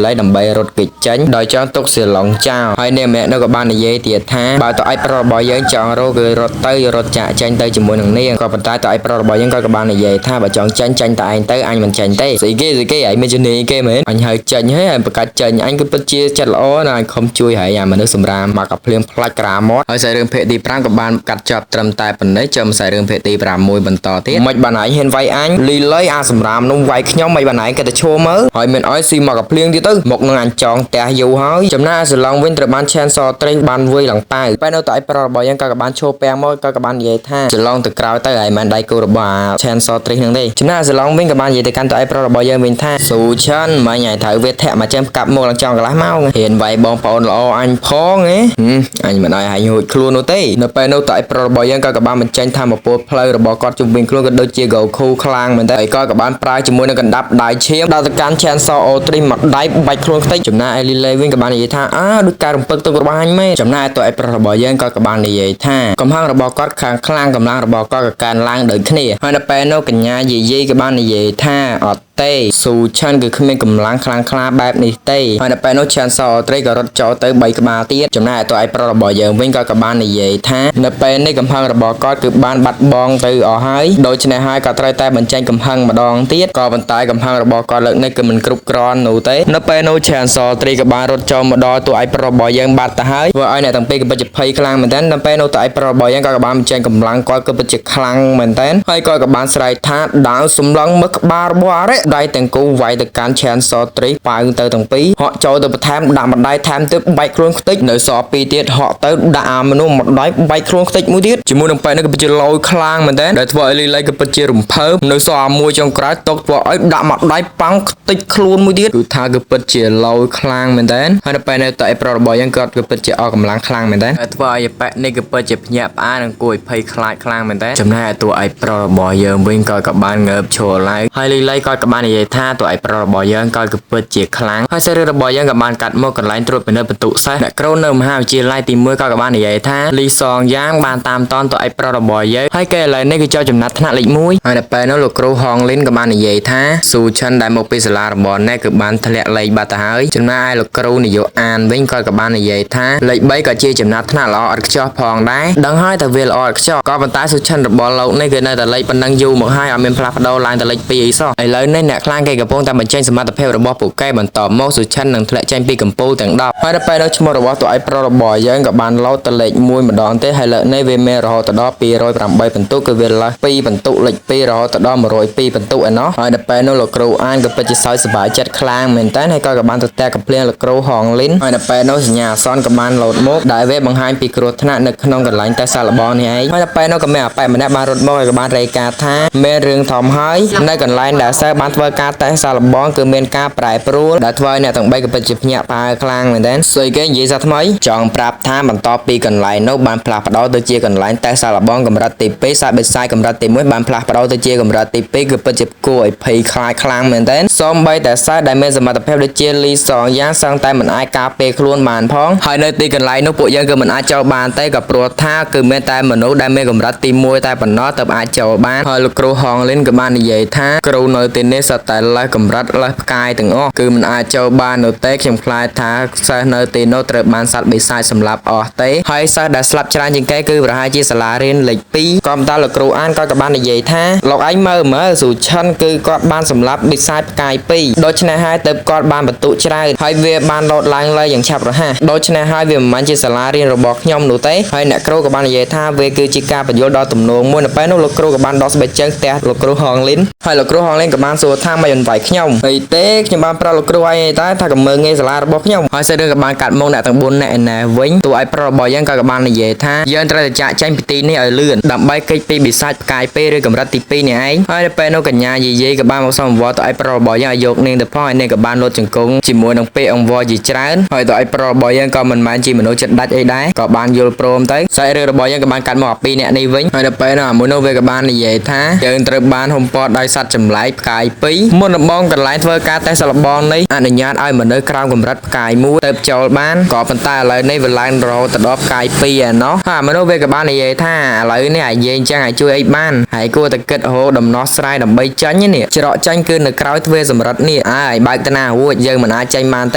ឡៃដើម្បីរត់គេចចេញដោយចង់ទុកសិឡុងចោលហើយអ្នកម្នាក់នោះក៏បាននិយាយទៀតថាបើទៅឯប្រុសរបស់យើងចង់រត់គឺរត់ទៅរត់ចាក់ចេញទៅជាមួយនឹងនាងក៏ប៉ុន្តែទៅឯប្រុសរបស់យើងក៏បាននិយាយថាបើចង់ចេញចេញតែឯងទៅអញមិនចេញទេស្អីគេស្អីគេឯងមានជំនាញគេមែនអញហៅចេញហើយឯងប្រកាសចេញអញគឺពិតជាចិត្តល្អណាស់អញខំជួយហើយអាមនុស្សសម្រាមមកក៏ភ្លៀងផ្លាច់ក្រាមាត់ហើយសាច់រឿងភាគទី5ក៏បានកាត់ចប់ត្រឹមតែប៉ុណ្ណេះចាំសាច់រឿងភាគទី6បន្តទៀតមិនបានឯងហ៊ានវាយអញលីលីអាសម្រាមនោះវាយខ្ញុំមិនបានឯងគេទៅឈួរមើលហើយមានអីស៊ីមកក៏ភ្លៀងទៀតទៅមកនឹងអញចងផ្ទះយូរហើយចំណែកអាសឡងវិញត្រូវបានឆែនសត្រេងបានវាយឡើងប៉ៅបែរនៅតែឯប្រុសរបស់យើងក៏បានឈោពាំងមកក៏បាននិយាយថាចឡងទៅក្រោយទៅហើយមិនដៃគូរបស់អាឆែនសត្រេងហ្នឹងទេចំណែកអាសឡងវិញក៏បាននិយាយទៅកាន់ទៅឯប្រុសរបស់យើងវិញថាស៊ូឆិនមិញឲ្យត្រូវវាធាក់មកចាំកាប់មកឡើងចង់កន្លះម៉ោងហ៊ានវាយបងប្អូនល្អអញផងហ៎អញមិនឲ្យឲ្យហួចខ្លួននោះទេនៅពេលនោះតឯប្រុសរបស់យើងក៏បានបញ្ចេញធម្មពលផ្លូវរបស់គាត់ជុំវិញខ្លួនក៏ដូចជា Goku ខ្លាំងមែនតើហើយក៏បានប្រើជាមួយនឹងកណ្ដាប់ដៃឈាមដល់ទៅកាន់ Chainsaw Otri មកដៃបាច់ខ្លួនខ្ទេចចំណែកឯលីលេវិញក៏បាននិយាយថាអើដូចការរំពឹងទុករបស់អញមែនចំណែកឯតឯប្រុសរបស់យើងក៏បាននិយាយថាកំហឹងរបស់គាត់ខាងខ្លាំងកម្លាំងរបស់គាត់ក៏កើនឡើងដូចគ្នាហើយនៅពេលនោះកញ្ញាយាយីក៏បាននិយាយថាអត់ទេស៊ូឆាន់គឺគ្មានកម្លាំងខ្លាំងក្លាបែបនេះទេហើយនៅពេលនោះឆាន់សអូត្រីក៏រត់ចូលទៅ3ក្បាលទៀតចំណែកឯតឯប្រុសរបស់យើងវិញក៏បាននិយាយថានៅពេលនេះកំហឹងរបស់គាត់គឺបានបាត់បង់ទៅអស់ហើយដូច្នេះហើយក៏ត្រូវតែបញ្ចេញកំហឹងម្ដងទៀតក៏ប៉ុន្តែកំហឹងរបស់គាត់លើកនេះគឺមិនគ្រប់គ្រាន់នោះទេនៅពេលនោះឆាន់សត្រីក៏បានរត់ចូលមកដល់តួឯប្រុសរបស់យើងបាត់ទៅហើយធ្វើឲ្យអ្នកទាំងពីរក៏ពិតជាភ័យខ្លាំងមែនទែនដល់ពេលនោះតួឯប្រុសរបស់យើងក៏បានបញ្ចេញកម្លាំងគាត់ក៏ពិតជាខ្លាំងមែនទែនហើយក៏បានស្រែកថាដាវសម្លឹងមើលក្បាលរបស់អរិដៃទាំងគូវាយទៅកាន់ឆានសត្រីប៉ើងទៅទាំងពីរហក់ចូលទៅបន្ថែមដាក់ម្ដាយថែមទៀតបែកខ្លួនខ្ទេចនៅសល់ពីរទៀតហក់ទៅដាក់អាមនុស្សម្ដាយបែកខ្លួនខ្ទេចមួយទៀតជាមួយនឹងបែកនេះក៏ពិតជាលយខ្លាំងមែនទែនដែលធ្វើឲ្យលីលីក៏ពិតជារំភើបនៅសល់អាមួយចុងក្រោយຕົកធ្វើឲ្យដាក់ម្ដាយប៉ាំងខ្ទេចខ្លួនមួយទៀតគឺថាគឺពិតជាលយខ្លាំងមែនទែនហើយនៅពេលនេះតឯប្រុសរបស់យើងគាត់គឺពិតជាអស់កម្លាំងខ្លាំងមែនទែនដែលធ្វើឲ្យប៉ែនេះគឺពិតជាភ្ញាក់ផ្អើលនិងគួរឲ្យភ័យខ្លាចខ្លាំងមែនទែនចំណែកឯតួឯប្រុសរបស់យើងវិញក៏បានងើបឈរឡើងហើយលីលីក៏ បាននិយាយថាតួឯកប្រុសរបស់យើងក៏គឺពិតជាខ្លាំងហើយសាច់រឿងរបស់យើងក៏បានកាត់មកកន្លែងត្រួតពិនិត្យបន្ទុសិស្សអ្នកគ្រូនៅមហាវិទ្យាល័យទី1ក៏បាននិយាយថាលីសងយ៉ាងបានតាមតនតួឯកប្រុសរបស់យើងហើយគេឥឡូវនេះគឺជាប់ចំណាត់ថ្នាក់លេខ1ហើយដល់ពេលនោះលោកគ្រូហងលីនក៏បាននិយាយថាស៊ូឈិនដែលមកពីសាលារបស់អ្នកគឺបានធ្លាក់លេខបាត់ទៅហើយចំណែកឯលោកគ្រូនាយកអានវិញក៏បាននិយាយថាលេខ3ក៏ជាចំណាត់ថ្នាក់ល្អឥតខ្ចោះផងដែរដឹងហើយតែវាល្អឥតខ្ចោះក៏ប៉ុន្តែស៊ូឈិនរបស់លោកនេះគឺនៅតែលេខប៉ុណ្ណឹងយូរមកហើយអត់មានផ្លាស់ប្ដូរឡើងទៅលេខ2អីសោះឥឡូវនេះអ្នកខ្លាំងគេកំពុងតែបញ្ចេញសមត្ថភាពរបស់ពួកគេបន្តមកស៊ូឈិននឹងធ្លាក់ចេញពីកំពូលទាំង10ហើយដល់ពេលនោះឈ្មោះរបស់តួឯកប្រុសរបស់យើងក៏បានលោតទៅលេខ1ម្ដងទេហើយលើកនេះវាមានរហូតដល់208ពិន្ទុគឺវាលើស2ពិន្ទុលេខ2រហូតដល់102ពិន្ទុឯណោះហើយដល់ពេលនោះលោកគ្រូអានក៏ពិតជាសើចសប្បាយចិត្តខ្លាំងមែនតើហើយក៏បានទៅតែកំភ្លៀងលោកគ្រូហងលីនហើយដល់ពេលនោះសញ្ញាអសន្នក៏បានលោតមកដែលវាបង្ហាញពីគ្រោះថ្នាក់នៅក្នុងកន្លែងតេស្តសាកល្បងនេះឯងហើយដល់ពេលនោះក៏មានអាប៉ែម្នាក់បានរត់មកហើយក៏បានរាយការណ៍ថាមានរឿងធំហើយនៅកន្លែងដែលសិស្សបានធ្វើការតេស្តសាកល្បងគឺមានការប្រែប្រួលដែលធ្វើឲ្យអ្នកទាំង3ក៏ពិតជាភ្ញាក់ផ្អើលខ្លាំងមែនទែនស្អីគេនិយាយសាថ្មីចង់ប្រាប់ថាបន្ទាប់ពីកន្លែងនោះបានផ្លាស់ប្ដូរទៅជាកន្លែងតេស្តសាកល្បងកម្រិតទី2សាកបិសាយកម្រិតទី1បានផ្លាស់ប្ដូរទៅជាកម្រិតទី2គឺពិតជាគួរឲ្យភ័យខ្លាចខ្លាំងមែនទែនសូម្បីតែសិស្សដែលមានសមត្ថភាពដូចជាលីសងយ៉ាងសឹងតែមិនអាចការពារខ្លួនបានផងហើយនៅទីកន្លែងនោះពួកយើងគឺមិនអាចចូលបានទេក៏ព្រោះថាគឺមានតែមនុស្សដែលមានកម្រិតទី1តែប៉ុណ្ណោះទើបអាចចូលបានហើយលោកគ្រូហងលីនក៏បាននិយាយថាគ្រូនៅទីនេះសុទ្ធតែលើសកម្រិតលើសផ្កាយទាំងអស់គឺមិនអាចចូលបាននោះទេខ្ញុំខ្លាចថាសិស្សនៅទីនោះត្រូវបានសត្វបិសាចសម្លាប់អស់ទេហើយសិស្សដែលស្លាប់ច្រើនជាងគេគឺប្រហែលជាសាលារៀនលេខ2ក៏ប៉ុន្តែលោកគ្រូអានក៏បាននិយាយថាលោកឯងមើលមើលស៊ូឈិនគឺគាត់បានសម្លាប់បិសាចផ្កាយ2ដូច្នេះហើយទើបគាត់បានបន្ទុច្រើនហើយវាបានលោតឡើងលើយ៉ាងឆាប់រហ័សដូច្នេះហើយវាមិនមែនជាសាលារៀនរបស់ខ្ញុំនោះទេហើយអ្នកគ្រូក៏បាននិយាយថាវាគឺជាការបញ្យល់ដល់ទំនងមួយនៅពេលនោះលោកគ្រូក៏បានដោះស្បែកជើងផ្ទះលោកគ្រូហងលីនហើយលោកគ្រូហងលីនក៏បានសួរថាមិនមិនវាយខ្ញុំអីទេខ្ញុំបានប្រាប់លោកគ្រូឯងតែថាក៏មើងងាយសាលារបស់ខ្ញុំហើយសាច់រឿងក៏បានកាត់មកអ្នកទាំង4នាក់ឯណេះវិញតួឯកប្រុសរបស់យើងក៏បាននិយាយថាយើងត្រូវតែចាក់ចេញពីទីនេះឲ្យលឿនដើម្បីគេចពីបិសាចផ្កាយ2ឬកម្រិតទី2នេះឯងហើយដល់ពេលនោះកញ្ញាយាយក៏បានមកសុំអង្វរតួឯកប្រុសរបស់យើងឲ្យយកនាងទៅផងហើយនាងក៏បានលោតជង្គង់ជាមួយនឹងពាក្យអង្វរជាច្រើនហើយតួឯកប្រុសរបស់យើងក៏មិនមែនជាមនុស្សចិត្តដាច់អីដែរក៏បានយល់ព្រមទៅសាច់រឿងរបស់យើងក៏បានកាត់មកអាពីរនាក់នេះវិញហើយដល់ពេលនោះអាមួយនោះវាក៏បាននិយាយថាយើងត្រូវបានហុំព័ទ្ធដោយសត្វចម្លែកផ្កាយ2មុនដំបូងកន្លែងធ្វើការតេស្តសាកល្បងនេះអនុញ្ញាតឲ្យមនុស្សក្រោមកម្រិតផ្កាយ1ទៅចូលបានក៏ប៉ុន្តែឥឡូវនេះវាឡើងរហូតដល់ផ្កាយ2ឯណោះហើយអាមនុស្សវាក៏បាននិយាយថាឥឡូវនេះអាយនិយាយអញ្ចឹងឲ្យជួយអីបានហើយគួរតែគិតរហូតដំណោះស្រាយដើម្បីចាញ់នេះច្រកចាញ់គឺនៅក្រោយទ្វារសម្រិតនេះអើយបើកតាណារួចយើងមិនអាចចាញ់បានទ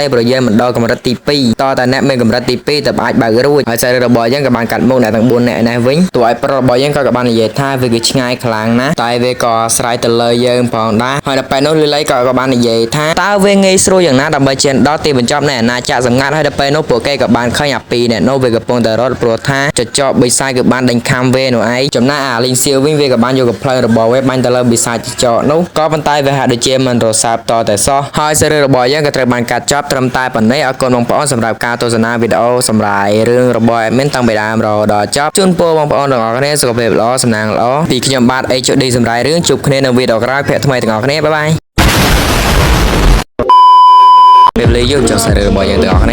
េព្រោះយើងមិនដល់កម្រិតទី2តតែអ្នកមានកម្រិតទី2ទៅអាចបើករួចហើយសាច់រឿងរបស់យើងក៏បានកាត់មុខអ្នកទាំង4នាក់នេះវិញតួឲ្យប្រុសរបស់យើងក៏បាននិយាយថាវាគឺឆ្ងាយខ្លាំងណាស់តែវាក៏អាស្រ័យទៅលើយើងផងដែរហើយដល់ពេលនោះលីលីក៏បាននិយាយថាតើវាងាយស្រួលយ៉ាងណាដើម្បីឈានដល់ទីបញ្ចប់នៃអាណាចក្រសម្ងាត់ហើយដល់ពេលនោះពួកគេក៏បានឃើញអាពីរអ្នកនោះវាកំពុងតែរត់ព្រោះថាចចកបិសាចគឺបានដេញខាំវានោះឯងចំណែកអាលីងសៀវវិញវាក៏បានយកកំភ្លើងរបស់វាបាញ់ទៅលើបិសាចចចកនោះក៏ប៉ុន្តែវាហាក់ដូចជាមិនរសើបតតែសោះហើយសាច់រឿងរបស់យើងក៏ត្រូវបានកាត់ចប់ត្រឹមតែប៉ុណ្ណេះអរគុណបងប្អូនសម្រាប់ការទស្សនាវីដេអូសម្រាប់រឿងរបស់ admin តាំងពីដើមរហូតដល់ចប់ជូនពរបងប្អូនទាំងអស់គ្នាសុខភាពល្អសំណាងល្អពីខ្ញុំបាទ HOD សម្រាប់រឿងជួបគ្នានៅវីដេអូក្រោយភ័ក្រថ្មីទាំងអស់គ្នាbye bye ពេលលេយើងចង់សាច់រឿងរបស់យើងទាំងអស់គ្នា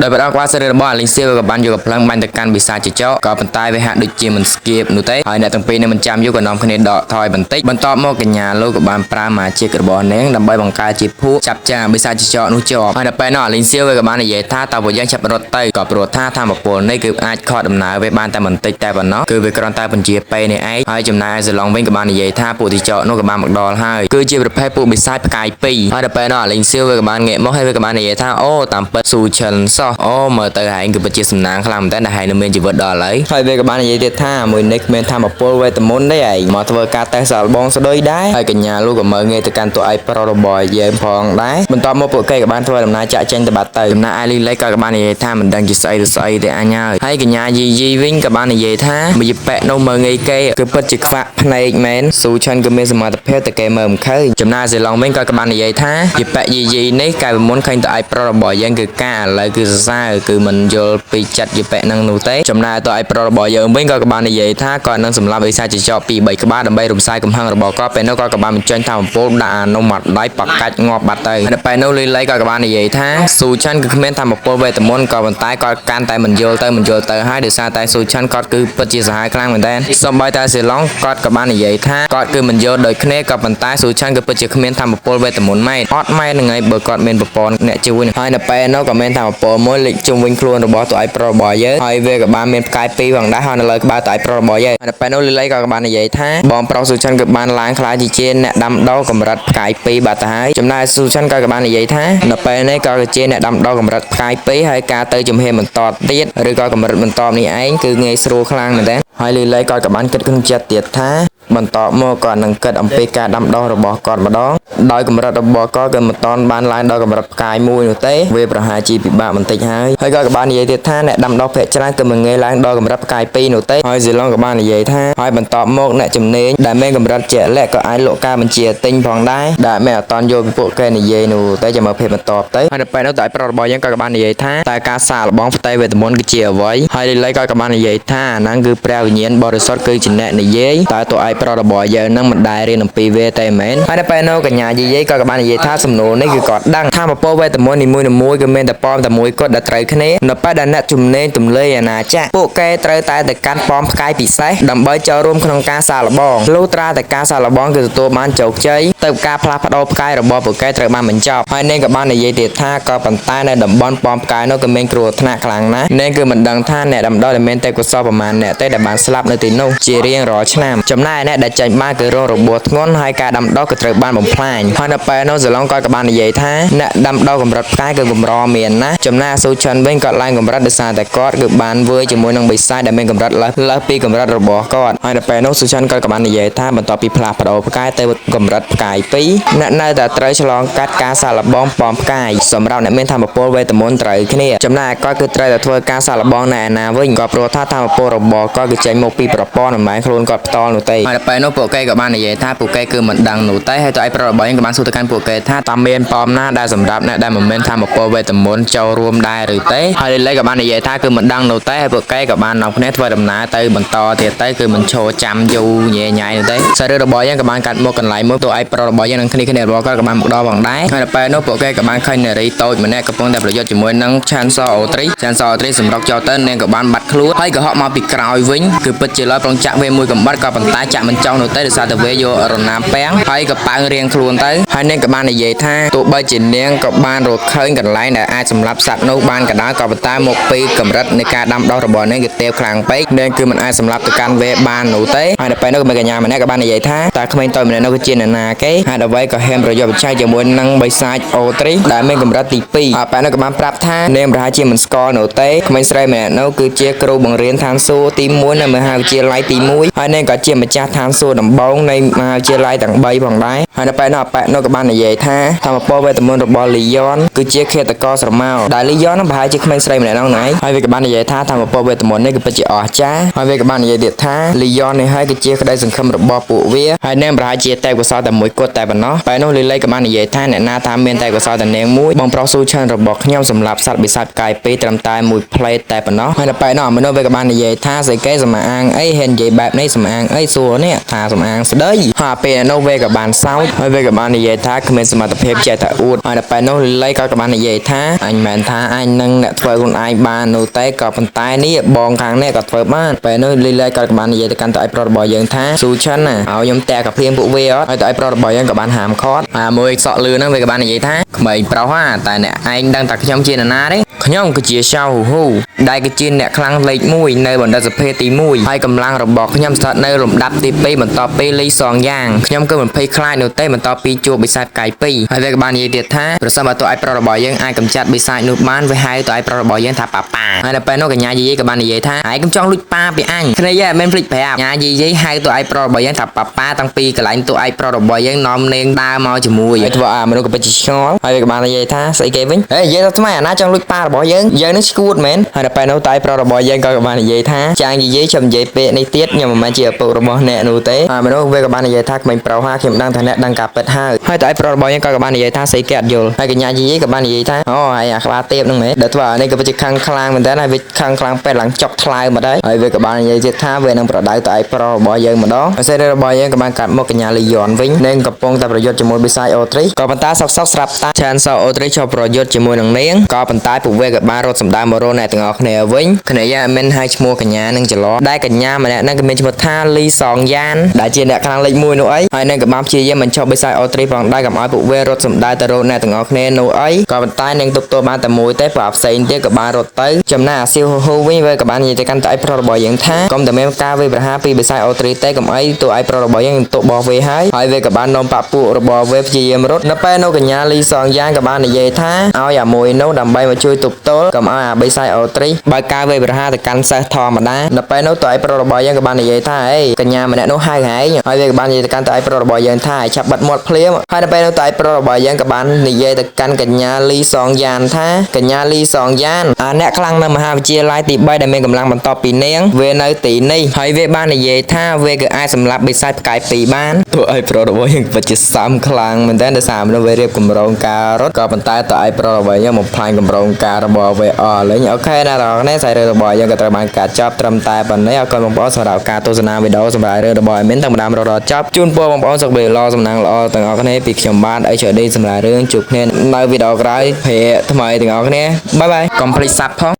ដោយបដក្បាលសាច់រឿងរបស់អាលីងសៀវក៏បានយកកំភ្លើងបាញ់ទៅកាន់បិសាចចចកក៏ប៉ុន្តែវាហាក់ដូចជាមិនស្គៀបនោះទេហើយអ្នកទាំងពីរនឹងមិនចាំយូរក៏នាំគ្នាដកថយបន្តិចបន្ទាប់មកកញ្ញាលោកក៏បានប្រើម៉ាជីករបស់នាងដើម្បីបង្កើតជាភក់ចាប់ចាបិសាចចចកនោះជាប់ហើយដល់ពេលនោះអាលីងសៀវវាក៏បាននិយាយថាតើពួកយើងចាប់រត់ទៅក៏ព្រោះថាធម្មពលនេះគឺអាចខកដំណើរវាបានតែបន្តិចតែប៉ុណ្ណោះគឺវាគ្រាន់តែបញ្ជាពេលនេះឯងហើយចំណែកឯសឡុងវិញក៏បាននិយាយថាពួកទីចកនោះក៏បានមកដល់ហើយគឺជាប្រភេទពួកបិសាចផ្កាយ2ហើយដល់ពេលនោះអាលីងសៀវវាក៏បានងាកមកហើយវាក៏បាននិយាយថាអូតាមពិតស៊ូឈិនសោះអូមើលទៅហែងគឺពិតជាសំណាងខ្លាំងមែនតើដែលហែងនៅមានជីវិតដល់ឥឡូវហើយវាក៏បាននិយាយទៀតថាមួយនេះគ្មានធម្មពលវេទមន្តទេឯងមកធ្វើការតេស្តសាកល្បងស្ដុយដែរហើយកញ្ញាលោកក៏មើលងាយទៅកាន់តួឯកប្រុសរបស់យើងផងដែរបន្ទាប់មកពួកគេក៏បានធ្វើដំណើរចាក់ចេញទៅបាត់ទៅដំណើរអាលីលេក៏បាននិយាយថាមិនដឹងជាស្អីទៅស្អីទេអញហើយហើយកញ្ញាយីយីវិញក៏បាននិយាយថាមួយប៉ែកនោះមើលងាយគេគឺពិតជាខ្វាក់ភ្នែកមែនស៊ូឆាន់ក៏មានសមត្ថភាពតែគេមើលមិនឃើញចំណាសេឡុងវិញក៏បាននិយាយថាយីប៉ែកយីយីនេះ កាលពីមុនឃើញតឯងប្រុសរបស់យើងគឺការឥឡូវគឺសរសើរគឺមិនយល់ពីចិត្តយប៉ែនឹងនោះទេចំណែកតឯងប្រុសរបស់យើងវិញក៏ក៏បាននិយាយថាគាត់នឹងសម្លាប់វិសាចចកពី3ក្បាលដើម្បីរំសាយកំហឹងរបស់គាត់ពេលនោះក៏ក៏បានបញ្ចេញថាអំពូលដាក់អានុមកដៃបកាច់ងាប់បាត់ទៅហើយពេលនោះលីលីក៏ក៏បាននិយាយថាស៊ូឆាន់គឺគ្មានធម្មពលវេទមន្តក៏ប៉ុន្តែគាត់កាន់តែមិនយល់ទៅមិនយល់ទៅហើយដោយសារតែស៊ូឆាន់គាត់គឺពិតជាសាហាវខ្លាំងមែនទែនសូម្បីតែសេឡុងគាត់ក៏បាននិយាយថាគាត់គឺមិនយល់ដូចគ្នាក៏ប៉ុន្តែស៊ូឆាន់គឺពិតជាគ្មានធម្មពលវេទមន្តមែនអត់មែនហ្នឹងហើយបើគាត់មានប្រព័ន្ធអ្នកជួយហើយនៅពេលនោះក៏មានធម្មពលមួយលេចជុំវិញខ្លួនរបស់តួឯងប្រុសរបស់យើងហើយវាក៏បានមានផ្កាយពីរផងដែរហើយនៅលើក្បាលតួឯងប្រុសរបស់យើងហើយនៅពេលនោះលីលីក៏បាននិយាយថាបងប្រុសស៊ូឆាន់គឺបានឡើងខ្លាចជាអ្នកដាំដុះកម្រិតផ្កាយពីរបាត់ទៅហើយចំណែកស៊ូឆាន់ក៏បាននិយាយថានៅពេលនេះក៏ជាអ្នកដាំដុះកម្រិតផ្កាយពីរហើយការទៅជំហានបន្តទៀតឬក៏កម្រិតបន្តនេះឯងគឺងាយស្រួលខ្លាំងមែនទែនហើយលីលីក៏បានគិតក្នុងចិត្តទៀតថាបន្តមកគាត់នឹងគិតអំពីការដាំដុះរបស់គាត់ម្ដងដោយកម្រិតរបស់គាត់គឺមិនតាន់បានឡើងដល់កម្រិតផ្កាយមួយនោះទេវាប្រហែលជាពិបាកបន្តិចហើយហើយក៏បាននិយាយទៀតថាអ្នកដាំដុះភាគច្រើនគឺមិនងាយឡើងដល់កម្រិតផ្កាយពីរនោះទេហើយស៊ីឡុងក៏បាននិយាយថាហើយបន្តមកអ្នកជំនាញដែលមានកម្រិតជាក់លាក់ក៏អាចលក់ការបញ្ជាទិញផងដែរដែលមិនអត់តន់យល់ពីពួកគេនិយាយនោះតែចាំមើលភាពបន្តទៅហើយនៅពេលនោះតើប្រុសរបស់យើងក៏បាននិយាយថាតែការសាកល្បងផ្ទៃវេទមន្តគឺជាអ្វីហើយលីលីក៏បាននិយាយថាអាហ្នឹងគឺព្រះវិញ្ញាណបរិសុទ្ធគឺជាអ្នកនិយាយតែតួឯងប្រុសរបស់យើងនឹងមិនដែលរៀនអំពីវាទេមែនហើយនៅពេលនោះកញ្ញាយាយក៏បាននិយាយថាសំណួរនេះគឺគាត់ដឹងថាមពលវេទមន្តនីមួយៗគឺមានតែប៉មតែមួយគត់ដែលត្រូវគ្នានៅពេលដែលអ្នកជំនាញទំលេអាណាចក្រពួកគេត្រូវតែទៅកាន់ប៉មផ្កាយពិសេសដើម្បីចូលរួមក្នុងការសាកល្បងលុះត្រាតែការសាកល្បងគឺទទួលបានជោគជ័យទៅការផ្លាស់ប្ដូរផ្កាយរបស់ពួកគេត្រូវបានបញ្ចប់ហើយនាងក៏បាននិយាយទៀតថាក៏ប៉ុន្តែនៅតំបន់ប៉មផ្កាយនោះក៏មានគ្រោះថ្នាក់ខ្លាំងណាស់នាងគឺមិនដឹងថាអ្នកដំដុះដែលមានទេពកោសល្យប្រមាណអ្នកទេដែលបានស្លាប់នៅទីនោះជារៀងរាល់ឆ្នាំចំណែកអ្នកដែលចាញ់បានគឺរងរបួសធ្ងន់ហើយការដាំដុះក៏ត្រូវបានបំផ្លាញហើយនៅពេលនោះសាឡុងក៏បាននិយាយថាអ្នកដាំដុះកម្រិតផ្កាយគឺកម្រមានណាស់ចំណែកស៊ូឆិនវិញក៏ឡើងកម្រិតដោយសារតែគាត់គឺបានវើជាមួយនឹងបិសាចដែលមានកម្រិតលើសពីកម្រិតរបស់គាត់ហើយនៅពេលនោះស៊ូឆិនក៏បាននិយាយថាបន្ទាប់ពីផ្លាស់ប្ដូរផ្កាយទៅកម្រិតផ្កាយ2អ្នកនៅតែត្រូវឆ្លងកាត់ការសាកល្បងប៉មផ្កាយសម្រាប់អ្នកមានធម៌ពលវេទមន្តត្រូវគ្នាចំណែកគាត់គឺត្រូវតែធ្វើការសាកល្បងនៅឯណាវិញក៏ព្រោះថាធម៌ពលរបស់គាត់គឺចេញមកពីប្រព័ន្ធមិនមែនខ្លួនគាត់ផ្ទាល់នោះទេហើយដល់ពេលនោះពួកគេក៏បាននិយាយថាពួកគេគឺមិនដឹងនោះទេហើយតើឯប្ររបស់យើងក៏បានសួរទៅកាន់ពួកគេថាតើមានប៉មណាដែលសម្រាប់អ្នកដែលមិនមានធម៌ពលវេទមន្តចូលរួមដែរឬទេហើយលេក៏បាននិយាយថាគឺមិនដឹងនោះទេហើយពួកគេក៏បាននាំគ្នាធ្វើដំណើរទៅបន្តទៀតទៅគឺមិនឈរចាំយូរញ៉ៃញ៉ៃនោះទេសាច់រឿងរបស់យើងក៏បានកាត់មកកន្លែងមួយតួឯប្ររបស់យើងនិងគ្នាគ្នារបស់គាត់ក៏បានមកដល់ផងដែរហើយដល់ពេលនោះពួកគេក៏បានឃើញនារីតូចម្នាក់កំពុងតែប្រយុទ្ធជាមួយនឹងឆានសអូត្រីឆានសអូត្រីសម្រុកចូលទៅនាងក៏បានបាត់ខ្លួនហើយក៏ហក់មកពីក្រោយវិញគឺពិតជាឡើយប្រងចាក់វាមួយកំបិតក៏ប៉ុន្តែចាក់មិនចង់នោះទេដោយសារតែវាយករណាពាំងហើយក៏ប៉ើងរៀងខ្លួនទៅហើយនាងក៏បាននិយាយថាទោះបីជានាងក៏បានរកឃើញកន្លែងដែលអាចសម្លាប់សត្វនោះបានក៏ដោយក៏ប៉ុន្តែមកពីកម្រិតនៃការដាំដុះរបស់នាងគឺទាបខ្លាំងពេកនាងគឺមិនអាចសម្លាប់ទៅកាន់វាបាននោះទេហើយដល់ពេលនោះក៏មានកញ្ញាម្នាក់ក៏បាននិយាយថាតើក្មេងតូចម្នាក់នោះគឺជាអ្នកណាគេហើយអ្វីក៏ហ៊ានប្រយុទ្ធប្រឆាំងជាមួយនឹងបិសាចអូត្រីដែលមានកម្រិតទី2ហើយពេលនោះក៏បានប្រាប់ថានាងប្រហែលជាមិនស្គាល់នោះទេក្មេងស្រីម្នាក់នោះគឺជាគ្រូបង្រៀនឋានសួគ៌ទី1នៅមហាវិទ្យាល័យទី1ហើយនាងក៏ជាម្ចាស់ឋានសួគ៌ដំបូងនៃមហាវិទ្យាល័យទាំង3ផងដែរហើយដល់ពេលនោះអាប៉ែនោះក៏បាននិយាយថាធម្មពលវេទមន្តរបស់លីយ៉នគឺជាឃាតករស្រមោលដែលលីយ៉ននោះប្រហែលជាក្មេងស្រីម្នាក់នោះឯងហើយវាក៏បាននិយាយថាធម្មពលវេទមន្តនេះគឺពិតជាអស្ចារ្យហើយវាក៏បាននិយាយទៀតថាលីយ៉ននេះហើយគឺជាក្តីសង្ឃឹមរបស់ពួកវាហើយនាងប្រហែលជាតែកុសលតែមួយគត់តែប៉ុណ្ណោះពេលនោះលីលីក៏បាននិយាយថាអ្នកណាថាមានតែកុសលតែនាងមួយបងប្រុសស៊ូឆាន់របស់ខ្ញុំសម្រាប់សត្វបិសាចផ្កាយពីរត្រឹមតែមួយផ្លេតតែប៉ុណ្ណោះហើយដល់ពេលនោះមនុស្សវាក៏បាននិយាយថាស្អីគេសំអាងអីហ៊ាននិយាយបែបនេះសំអាងអីសួរនេះថាសំអាងស្ដីហើយពេលនោះវាក៏បានសោចហើយវាក៏បាននិយាយថាគ្មានសមត្ថភាពចេះតែអួតហើយដល់ពេលនោះលីលីក៏បាននិយាយថាអញមិនថាអញនឹងអ្នកធ្វើខ្លួនឯងបាននោះទេក៏ប៉ុន្តែនេះបងខាងនេះក៏ធ្វើបានពេលនោះលីលីក៏បាននិយាយទៅកាន់តឯប្រុសរបស់យើងថាស៊ូឆិនណាឲ្យខ្ញុំតែកាភ្លៀងពួកវាអត់ហើយតឯប្រុសរបស់យើងក៏បានហាមឃាត់ហើយមួយសក់លឿនហ្នឹងវាក៏បាននិយាយថាក្មេងប្រុសហ่าតែអ្នកឯងដឹងតែខ្ញុំជានរណាទេខ្ញុំគឺជាឆៅហ៊ូហ៊ូដែលគឺជាអ្នកខ្លាំងលេខ1នៅបណ្ឌិតសភាទី1ហើយកម្លាំងរបស់ខ្ញុំស្ថិតនៅលំដាប់ទី2បន្ទាប់ពីលីសងយ៉ាងខ្ញុំគឺមិនភ័យខ្លាចនោះទេបន្ទាប់ពីជួបបិសាចផ្កាយ2ហើយវាក៏បាននិយាយទៀតថាប្រសិនបើតួឯប្រុសរបស់យើងអាចកម្ចាត់បិសាចនោះបានវាហៅតួឯប្រុសរបស់យើងថាប៉ាប៉ាហើយដល់ពេលនោះកញ្ញាយាយក៏បាននិយាយថាឯងកុំចង់លួចប៉ាពីអញគ្នាយាយអត់មានភ្លេចប្រាប់ញ៉ាយាយហៅតួឯប្រុសរបស់យើងថាប៉ាប៉ាតាំងពីកន្លែងតួឯប្រុសរបស់យើងនាំនាងដើរមកជាមួយហើយធ្វើឲ្យមនុស្សក៏ពិតជាឆ្ងល់ហើយវាក៏បាននិយាយថាស្អីគេវិញហេនិយាយទៅថ្មីអាណាចង់លួចប៉ារបស់ របស់យើងយើងនឹងឈួតមែនហើយដល់ពេលនោះតៃប្រុសរបស់យើងក៏បាននិយាយថាចាងនិយាយចាំនិយាយពាក្យនេះទៀតខ្ញុំមិនមែនជាឪពុករបស់អ្នកនោះទេហើយមនុស្សវាក៏បាននិយាយថាក្មេងប្រុសហាខ្ញុំដឹងថាអ្នកដឹងការពិតហើយហើយតៃប្រុសរបស់យើងក៏បាននិយាយថាស្អីគេអត់យល់ហើយកញ្ញាយាយក៏បាននិយាយថាអូហើយអាក្បាលទៀបហ្នឹងមែនដល់ធ្វើឲ្យនេះក៏ជាខឹងខ្លាំងមែនតើហើយវាខឹងខ្លាំងពេកឡើងចុកថ្លើមមកដែរហើយវាក៏បាននិយាយទៀតថាវានឹងប្រដៅតៃប្រុសរបស់យើងម្ដងហើយសេរីរបស់យើងក៏បានកាត់មកកញ្ញាលីយ៉នវិញនឹងកំពុងតែប្រយុទ្ធជាមួយបិសាចអូទ្រីសក៏ប៉ុន្តែសកសកស្រាប់តាឆានសអូទ្រីសចូលប្រយុទ្ធជាមួយនឹងនាងក៏ប៉ុន្តែពួកវាក៏បានរត់សម្ដៅមករកអ្នកទាំងអស់គ្នាវិញគ្នាយ៉ាមិនហៅឈ្មោះកញ្ញានឹងច្រឡដែលកញ្ញាម្នាក់ហ្នឹងក៏មានឈ្មោះថាលីសងយ៉ានដែលជាអ្នកខ្លាំងលេខ1នោះអីហើយនឹងក៏បានព្យាយាមបញ្ចុះបិសាចអូទ្រីសផងដែរកុំឲ្យពួកវារត់សម្ដៅទៅរកអ្នកទាំងអស់គ្នានោះអីក៏ប៉ុន្តែនាងទប់ទល់បានតែមួយទេព្រោះផ្សេងទៀតក៏បានរត់ទៅចំណែកអាស៊ីវហ៊ូហ៊ូវិញវាក៏បាននិយាយទៅកាន់តៃប្រុសរបស់យើងថាកុំតែមានការវាយប្រហារពីបិសាចអូទ្រីសទេកុំអីតួឯប្រុសរបស់យើងនឹងទប់របស់វាហើយហើយវាក៏បាននាំបាក់ពួករបស់វាព្យាយាមរត់នៅពេលនោះកញ្ញាលីសងយ៉ាងក៏បាននិយាយថាឲ្យអាមួយនោះដើម្បីមកជួយទប់ទល់កុំឲ្យអាបិសាចអូទ្រីសបើកការវាយប្រហារទៅកាន់សិស្សធម្មតានៅពេលនោះតួឯប្រុសរបស់យើងក៏បាននិយាយថាអេកញ្ញាម្នាក់នោះហៅហែងហើយវាក៏បាននិយាយទៅកាន់តួឯប្រុសរបស់យើងថាឲ្យឆាប់បិទមាត់ភ្លាមហើយនៅពេលនោះតួឯប្រុសរបស់យើងក៏បាននិយាយទៅកាន់កញ្ញាលីសងយ៉ានថាកញ្ញាលីសងយ៉ានអាអ្នកខ្លាំងនៅមហាវិទ្យាល័យទី3ដែលមានកម្លាំងបន្តពីនាងវានៅទីនេះហើយវាបាននិយាយថាវាគឺអាចសម្លាប់បិសាចផ្កាយពីរបានតួឯប្រុសរបស់យើងពិតជាសាំខ្លាំងមែនតើដោយសារមនុស្សវារៀបកម្រងការរត់ក៏ប៉ុន្តែតួឯប្រុសរបស់យើងបំផ្លាញកម្រងការរបស់វាអស់លេង OK ណាស់ដល់នេះសាច់រឿងរបស់យើងក៏ត្រូវបានការចប់ត្រឹមតែប៉ុណ្ណេះអរគុណបងប្អូនសម្រាប់ការទស្សនាវីដេអូសម្រាប់រឿងរបស់ admin តាំងពីដើមរហូតដល់ចប់ជូនពរបងប្អូនសុខភាពល្អសំណាងល្អទាំងអស់គ្នាពីខ្ញុំបាទ HD សម្រាប់រឿងជួបគ្នានៅវីដេអូក្រោយភាគថ្មីទាំងអស់គ្នា bye bye កុំភ្លេច sub ផង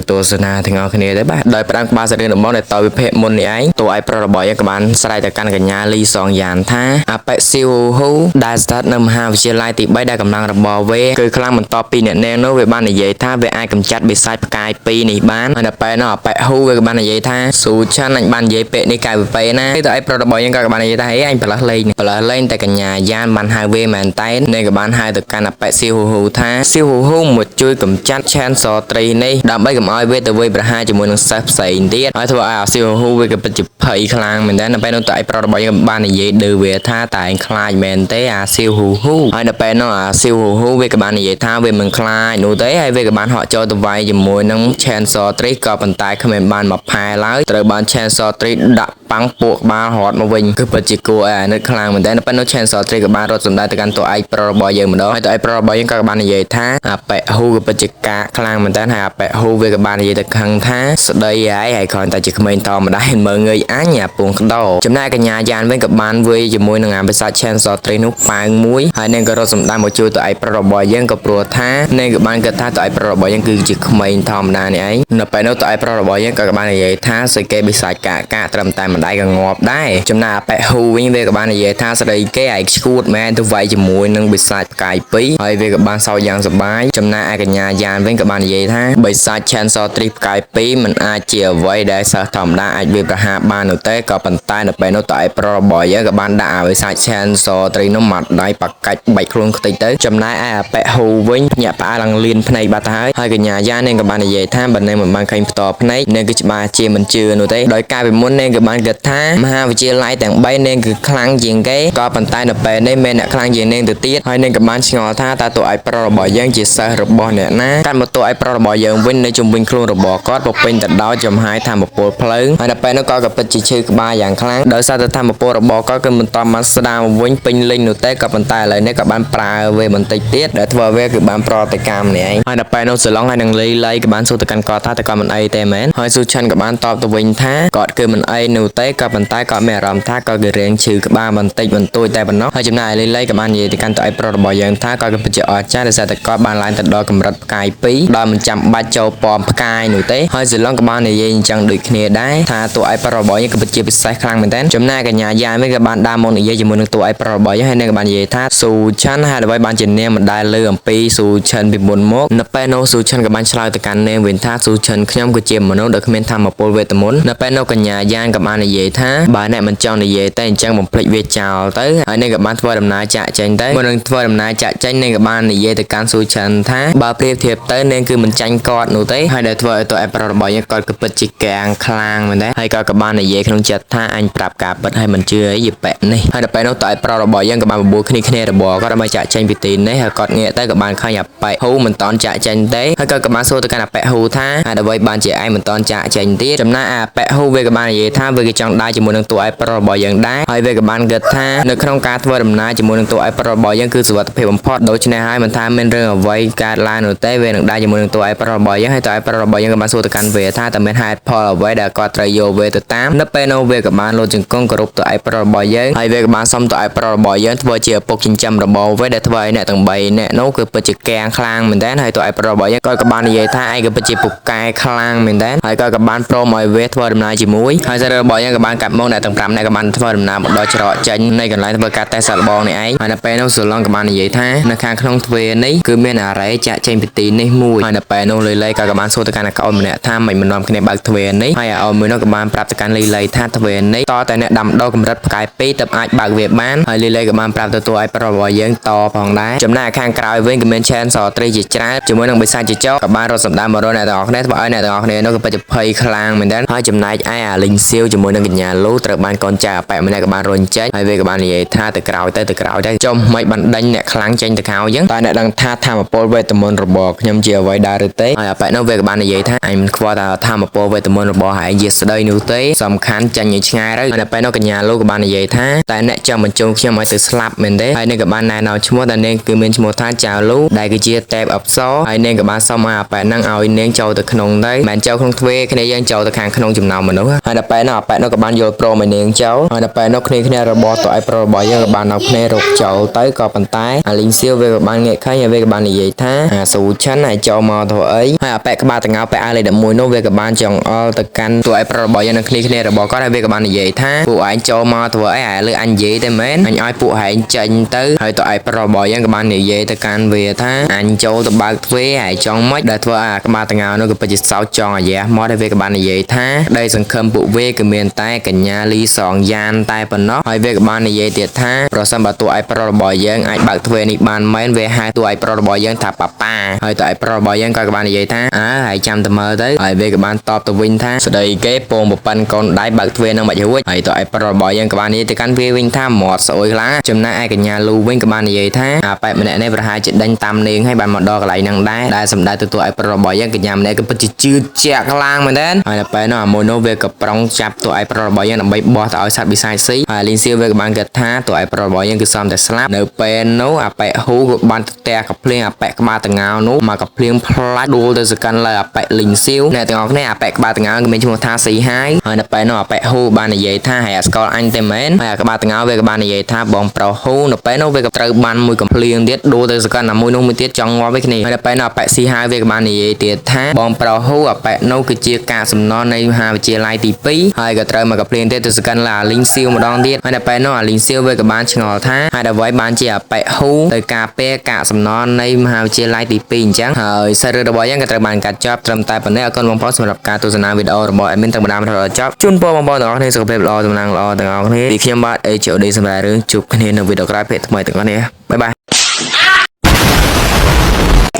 ទស្សនាទាំងអស់គ្នាទៅបាទដោយផ្ដាំក្បាលសាច់រឿងរបស់ដែលតវិភាគមុននេះឯងតួឯប្រុសរបស់យើងក៏បានស្រែកទៅកាន់កញ្ញាលីសងយ៉ានថាអបិស៊ីវហ៊ូដែលស្ថិតនៅមហាវិទ្យាល័យទី3ដែលកម្លាំងរបស់វាគឺខ្លាំងបន្ទាប់ពីអ្នកនាងនោះវាបាននិយាយថាវាអាចកម្ចាត់បិសាចផ្កាយ2នេះបានហើយដល់ពេលនោះអបិហ៊ូវាក៏បាននិយាយថាស៊ូឆាន់អញបាននិយាយពាក្យនេះកាយវិពេលណាទៅឯប្រុសរបស់យើងក៏បាននិយាយថាហេអញប្រឡោះលេងប្រឡោះលេងតែកញ្ញាយ៉ានបានហៅវាមែនតែននាងក៏បានហៅទៅកាន់អបិស៊ីវហ៊ូថាស៊ីវហ៊ូមកជួយកម្ចាត់ឆានសត្រីនេះដើម្បីកុំឲ្យវាទៅវាយប្រហារជាមួយនឹងសិស្សផ្សេងទៀតហើយធ្វើឲ្យអាស៊ីវហ៊ូវាក៏ពិតជាភ័យខ្លាំងមែនតើនៅពេលនោះតើឯប្រុសរបស់យើងបាននិយាយឌឺវាថាតែឯងខ្លាចមែនទេអាស៊ីវហ៊ូហ៊ូហើយនៅពេលនោះអាស៊ីវហ៊ូហ៊ូវាក៏បាននិយាយថាវាមិនខ្លាចនោះទេហើយវាក៏បានហក់ចូលទៅវាយជាមួយនឹងឆានសត្រីក៏ប៉ុន្តែគ្មានបានមកផែឡើយត្រូវបានឆានសត្រីដាក់ប៉ាំងពួកក្បាលរត់មកវិញគឺពិតជាគួរឲ្យអាណិតខ្លាំងមែនតើនៅពេលនោះឆានសត្រីក៏បានរត់សម្ដៅទៅកាន់តួឯកប្រុសរបស់យើងម្ដងហើយតួឯកប្រុសរបស់យើងក៏បាននិយាយថាអាប៉ែហ៊ូក៏ពិតជាកាខ្លាំងមែនតើហើយអាប៉ែហ៊ូវាក៏បាននិយាយទៅខឹងថាស្ដីហើយហើយគ្រាន់តែជាក្មេងតម្ដាយមើងងាយអញអាពងក្តោចំណែកកញ្ញាយ៉ានវិញក៏បានវាយជាមួយនឹងអាបិសាចឆានសត្រីនោះប៉ាងមួយហើយនាងក៏រត់សម្ដៅមកជួយតួឯកប្រុសរបស់យើងក៏ព្រោះថានាងក៏បានគិតថាតួឯកប្រុសរបស់យើងគឺជាក្មេងធម្មតានេះឯងនៅពេលនោះតួឯកប្រុសរបស់យើងក៏បាននិយាយថាស្អីគេបិសាចកាកាត្រឹមតែម្ដាយក៏ងាប់ដែរចំណែកអាប៉ែហ៊ូវិញវាក៏បាននិយាយថាស្ដីគេឯងឈួតមែនទៅវាយជាមួយនឹងបិសាចផ្កាយពីរហើយវាក៏បានសោកយ៉ាងសប្បាយចំណែកឯកញ្ញាយ៉ានវិញក៏បាននិយាយថាបិសាចឆានសត្រីផ្កាយពីរមិនអាចជាអ្វីដែលសិស្សធម្មតាអាចវាយប្រហារបាននោះទេក៏ប៉ុន្តែនៅពេលនោះតឯប្រុសរបស់យើងក៏បានដាក់អាបិសាចឆានសត្រីនោះមកដៃបកាច់បែកខ្លួនខ្ទេចទៅចំណែកឯអាប៉ែហ៊ូវិញភ្ញាក់ផ្អើលឡើងលៀនភ្នែកបាត់ទៅហើយហើយកញ្ញាយ៉ានាងក៏បាននិយាយថាបើនាងមិនបានឃើញផ្ទាល់ភ្នែកនាងគឺច្បាស់ជាមិនជឿនោះទេដោយកាលពីមុននាងក៏បានគិតថាមហាវិទ្យាល័យទាំង3នាងគឺខ្លាំងជាងគេក៏ប៉ុន្តែនៅពេលនេះមានអ្នកខ្លាំងជាងនាងទៅទៀតហើយនាងក៏បានឆ្ងល់ថាតើតួឯកប្រុសរបស់យើងជាសិស្សរបស់អ្នកណាកាន់មកតួឯកប្រុសរបស់យើងវិញនៅជុំវិញខ្លួនរបស់គាត់ពពេញទៅដោយចំហាយធម្មពលភ្លើងហើយនៅពេលនោះក៏ពិតជាឈឺក្បាលយ៉ាងខ្លាំងដោយសារតែធម្មពលរបស់គាត់គឺមិនតបានស្ដារមកវិញពេញលេញនោះទេក៏ប៉ុន្តែឥឡូវនេះក៏បានប្រើវាបន្តិចទៀតដែលធ្វើឲ្យវាគឺបានប្រតិកម្មនេះឯងហើយដល់ពេលនោះសឡុងហើយនឹងលីលីក៏បានសួរទៅកាន់គាត់ថាតើគាត់មិនអីទេមែនហើយស៊ូឆាន់ក៏បានតបទៅវិញថាគាត់គឺមិនអីនោះទេក៏ប៉ុន្តែគាត់មានអារម្មណ៍ថាគាត់គឺរៀងឈឺក្បាលបន្តិចបន្តួចតែប៉ុណ្ណោះហើយចំណែកឯលីលីក៏បាននិយាយទៅកាន់តឯប្រុសរបស់យើងថាគាត់ក៏ពិតជាអស្ចារ្យដោយសារតែគាត់បានឡើងទៅដល់កម្រិតផ្កាយ2ដោយមិនចាំបាច់ចូលប៉មផ្កាយនោះទេហើយសឡុងក៏បាននិយាយអញ្ចឹងដូចគ្នាដែរថាតួឯប្រុសរបស់យើងក៏ពិតជាពិសេសខ្លាំងមែនទែនចំណែកកញ្ញាយ៉ាវិញក៏បានដើរមកនិយាយជាមួយនឹងតួឯប្រុសរបស់យើងហើយនាងក៏បាននិយាយថាស៊ូឆាន់ហេតុអ្វីបានជានាងមិនដែលលើអំពីស៊ូឆិនពីមុនមកនៅពេលនោះស៊ូឆិនក៏បានឆ្លើយទៅកាន់នាងវិញថាស៊ូឆិនខ្ញុំគឺជាមនុស្សដែលគ្មានធម៌ពលវេទមន្តនៅពេលនោះកញ្ញាយ៉ានក៏បាននិយាយថាបើអ្នកមិនចង់និយាយទេអញ្ចឹងបំភ្លេចវាចោលទៅហើយនាងក៏បានធ្វើដំណើរចាក់ចេញទៅមុននឹងធ្វើដំណើរចាក់ចេញនាងក៏បាននិយាយទៅកាន់ស៊ូឆិនថាបើប្រៀបធៀបទៅនាងគឺមិនចាញ់គាត់នោះទេហើយ ដែលធ្វើឲ្យតួឯកប្រុសរបស់យើងគាត់ក៏ពិតជាកាំងខ្លាំងមែនដែរហើយក៏បាននិយាយក្នុងចិត្តថាអញប្រាប់ការពិតឲ្យមិនជឿអីយប៉ែនេះហើយដល់ពេលនោះតួឯកប្រុសរបស់យើងក៏បានបបួលគ្នាគ្នារបស់គាត់ដើម្បីចាក់ចេញពីទីនេះហើយគាត់ងាកទៅក៏បានឃើញអាប៉ែហ៊ូមិនតន់ចាក់ចេញទេហើយក៏បានសួរទៅកាន់អាប៉ែហ៊ូថាហេតុអ្វីបានជាឯងមិនតន់ចាក់ចេញទៀតចំណែកអាប៉ែហ៊ូវាក៏បាននិយាយថាវាក៏ចង់ដើរជាមួយនឹងតួឯកប្រុសរបស់យើងដែរហើយវាក៏បានគិតថានៅក្នុងការធ្វើដំណើរជាមួយនឹងតួឯកប្រុសរបស់យើងគឺសុវត្ថិភាពបំផុតដូច្នេះហើយមិនថាមានរឿងអ្វីកើតឡើងនោះទេវានឹងដើរជាមួយនឹងតួឯកប្រុសរបស់យើងហើយតួឯកប្រុសរបស់យើងក៏បានសួរទៅកាន់វាថាតើមានហេតុផលអ្វីដែលគាត់ត្រូវយកវាទៅតាមនៅពេលនោះវាក៏បានលោតជង្គង់គោរពតួឯកប្រុសរបស់យើងហើយវាក៏បានសុំតួឯកប្រុសរបស់យើងធ្វើជាឪពុកចិញ្ចឹមរបស់វាដែលធ្វើឲ្យអ្នកទាំង3អ្នកនោះគឺពិតជាកាំងខ្លាំងមែនទែនហើយតួឯកប្រុសរបស់យើងគាត់ក៏បាននិយាយថាឯងក៏ពិតជាពូកែខ្លាំងមែនទែនហើយគាត់ក៏បានព្រមឲ្យវាធ្វើដំណើរជាមួយហើយសាររបស់យើងក៏បានកាត់មកអ្នកទាំង5អ្នកក៏បានធ្វើដំណើរមកដល់ច្រកចេញនៃកន្លែងធ្វើការតេស្តសាកល្បងនេះឯងហើយនៅពេលនោះសូឡុងក៏បាននិយាយថានៅខាងក្នុងទ្វារនេះគឺមានអារ៉េចាក់ចេញពីទីនេះមួយហើយនៅពេលនោះលីលីក៏បានសួរទៅកាន់អាកូនម្នាក់ថាមិនមិននាំគ្នាបើកទ្វារនេះហើយអាអូនមួយនោះក៏បានប្រាប់ទៅកាន់លីលីថាទ្វារនេះតតែអ្នកដាំដុះកម្រិតផ្កាយ2ទើបអាចបើកវាបានហើយលីលីក៏បានប្រាប់ទៅតួឲ្យប្រុសរបស់យើងតផងដែរចំណែកខាងក្រោយវិញក៏មានឆែនសត្រីជាច្រើនជាមួយនឹងបិសាចជាចកក៏បានរត់សម្ដៅមករកអ្នកទាំងអស់គ្នាធ្វើឲ្យអ្នកទាំងអស់គ្នានោះក៏ពិតជាភ័យខ្លាំងមែនទែនហើយចំណែកឯអាលីងសៀវជាមួយនឹងកញ្ញាលូត្រូវបានកូនចៅអាប៉ែម្នាក់ក៏បានរុញចេញហើយវាក៏បាននិយាយថាទៅក្រោយទៅទៅក្រោយទៅចុះមិនបានដេញអ្នកខ្លាំងចេញទៅក្រោយអញ្ចឹងតែអ្នកដឹងថាធម្មពលវេទមន្តរបស់ខ្ញុំជាអ្វីដែរឬទេហើយអាប៉ែនោះវាក៏បាននិយាយថាអញមិនខ្វល់ថាធម្មពលវេទមន្តរបស់ឯងជាស្ដីនោះទេសំខាន់ចាញ់ឲ្យឆ្ងាយទៅហើយដល់ពេលនោះកញ្ញាលូក៏បាននិយាយថាតែអ្នកចង់បញ្ជូនខ្ញុំឲ្យទៅស្លាប់មែនទេហើយនាងក៏បានណែនាំឈ្មោះតែនាងគឺមានឈ្មោះថាចៅលូដែលគឺជាទេពអប្សរហើយនាងក៏បានសុំឲ្យអាប៉ែហ្នឹងឲ្យនាងចូលទៅក្នុងទៅមិនចូលក្នុងទ្វារគ្នាយើងចូលទៅខាងក្នុងចំណោមមនុស្សហើយដល់ពេលនោះអាប៉ែនោះក៏បានយល់ព្រមឲ្យនាងចូលហើយដល់ពេលនោះគ្នាគ្នារបស់តឯប្រុសរបស់យើងក៏បាននាំគ្នារកចូលទៅក៏ប៉ុន្តែអាលីងសៀវវាក៏បានងាកឃើញហើយវាក៏បាននិយាយថាអាស៊ូឆិនឲ្យចូលមកធ្វើអីហើយអាប៉ែក្បាលតងោប៉ែអាលេខ11នោះវាក៏បានចង្អុលទៅកាន់តួឯប្រុសរបស់យើងនឹងគ្នាគ្នារបស់គាត់ហើយវាក៏បាននិយាយថាពួកឯងចូលមកធ្វើអីអាលើអញនិយាយទេមែនអញឲ្យពួកឯងចេញទៅហើយតួឯប្រុសរបស់យើងក៏បាននិយាយទៅកាន់វាថាអញចូលទៅបើកទ្វារហើយចង់មិនដែលធ្វើឲ្យអាក្បាលតងោនោះក៏ពិតជាសោចចង់អាយ៉ាមកហើយវាក៏បាននិយាយថាដីសង្ឃឹមពួកវាគឺមានតែកញ្ញាលីសងយ៉ានតែប៉ុណ្ណោះហើយវាក៏បាននិយាយទៀតថាប្រសិនបើតួឯប្រុសរបស់យើងអាចបើកទ្វារនេះបានមែនវាហៅតួឯប្រុសរបស់យើងថាប៉ាប៉ាហើយតួឯប្រុសរបស់យើងក៏បាននិយាយថាអើហើយចាំតែមើលទៅហើយវាក៏បានតបទៅវិញថាស្ដីគេពងប្រប៉ិនកូនដៃបើកទ្វារនឹងមិនរួចហើយតួឯប្រុសរបស់យើងក៏បាននិយាយទៅកាន់វាវិញថាមាត់ស្អុយខ្លាំងចំណែកឯកញ្ញាលូវិញក៏បាននិយាយថាអាប៉ែកម្នាក់នេះប្រហែលជាដេញតាមនាងហើយបានមកដល់កន្លែងហ្នឹងដែរដែលសម្ដៅទៅតួឯប្រុសរបស់យើងកញ្ញាម្នាក់ក៏ពិតជាជឿជាក់ខ្លាំងមែនទែនហើយដល់ពេលនោះអាមួយនោះវាក៏ប្រុងចាប់តួឯប្រុសរបស់យើងដើម្បីបោះទៅឲ្យសត្វបិសាចស៊ីហើយលីងសៀវវាក៏បានគិតថាតួឯប្រុសរបស់យើងគឺសមតែស្លាប់នៅពេលនោះអាប៉ែហ៊ូក៏បានទះកភ្លៀងអាប៉ែក្បាលតងោនោះមកកភ្លៀងផ្លាច់ដួលទៅសកាន់លើអាប៉ែលីងសៀវអ្នកទាំងអស់គ្នាអាប៉ែក្បាលតងោគឺមានឈ្មោះថាស៊ីហាយហើយនៅពេលនោះអាប៉ែហ៊ូបាននិយាយថាហើយអាស្គាល់អញទេមែនហើយអាក្បាលតងោវាក៏បាននិយាយថាបងប្រុសហ៊ូនៅពេលនោះវាក៏ត្រូវបានមួយកំភ្លៀងទៀតដួលទៅសកាន់អាមួយនោះមួយទៀតចង់ងាប់ឯគ្នាហើយនៅពេលនោះអាប៉ែស៊ីហាយវាក៏បាននិយាយទៀតថាបងប្រុសហ៊ូអាប៉ែនោះគឺជាការសំណល់នៃមហាវិទ្យាល័យទី2ហើយក៏ត្រូវមកកំភ្លៀងទៀតទៅសកាន់ឡាលីងសៀវម្ដងទៀតហើយនៅពេលនោះអាលីងសៀវវាក៏បានឆ្ងល់ថាហើយអ្វីបានជាអាប៉ែហ៊ូទៅការពារកាកសំណល់នៃមហាវិទ្យាល័យទី2អញ្ចឹងហើយសាច់រឿងរបស់យើងក៏ត្រូវបានកាត់ចប់ត្រឹមតែប៉ុណ្ណេះអរគុណបងប្អូនសម្រាប់ការទស្សនាវីដេអូរបស់ admin តាំងពីដើមរហូតដល់ចប់ជូនពរបងប្អូនទាំងអស់គ្នាសុខភាពល្អសំណាងល្អទាំងអស់គ្នាពីខ្ញុំបាទ HOD សម្រាប់រឿងជួបគ្នានៅវីដេអូក្រោយភាគថ្មីទាំងអស់គ្នាបាយបាយ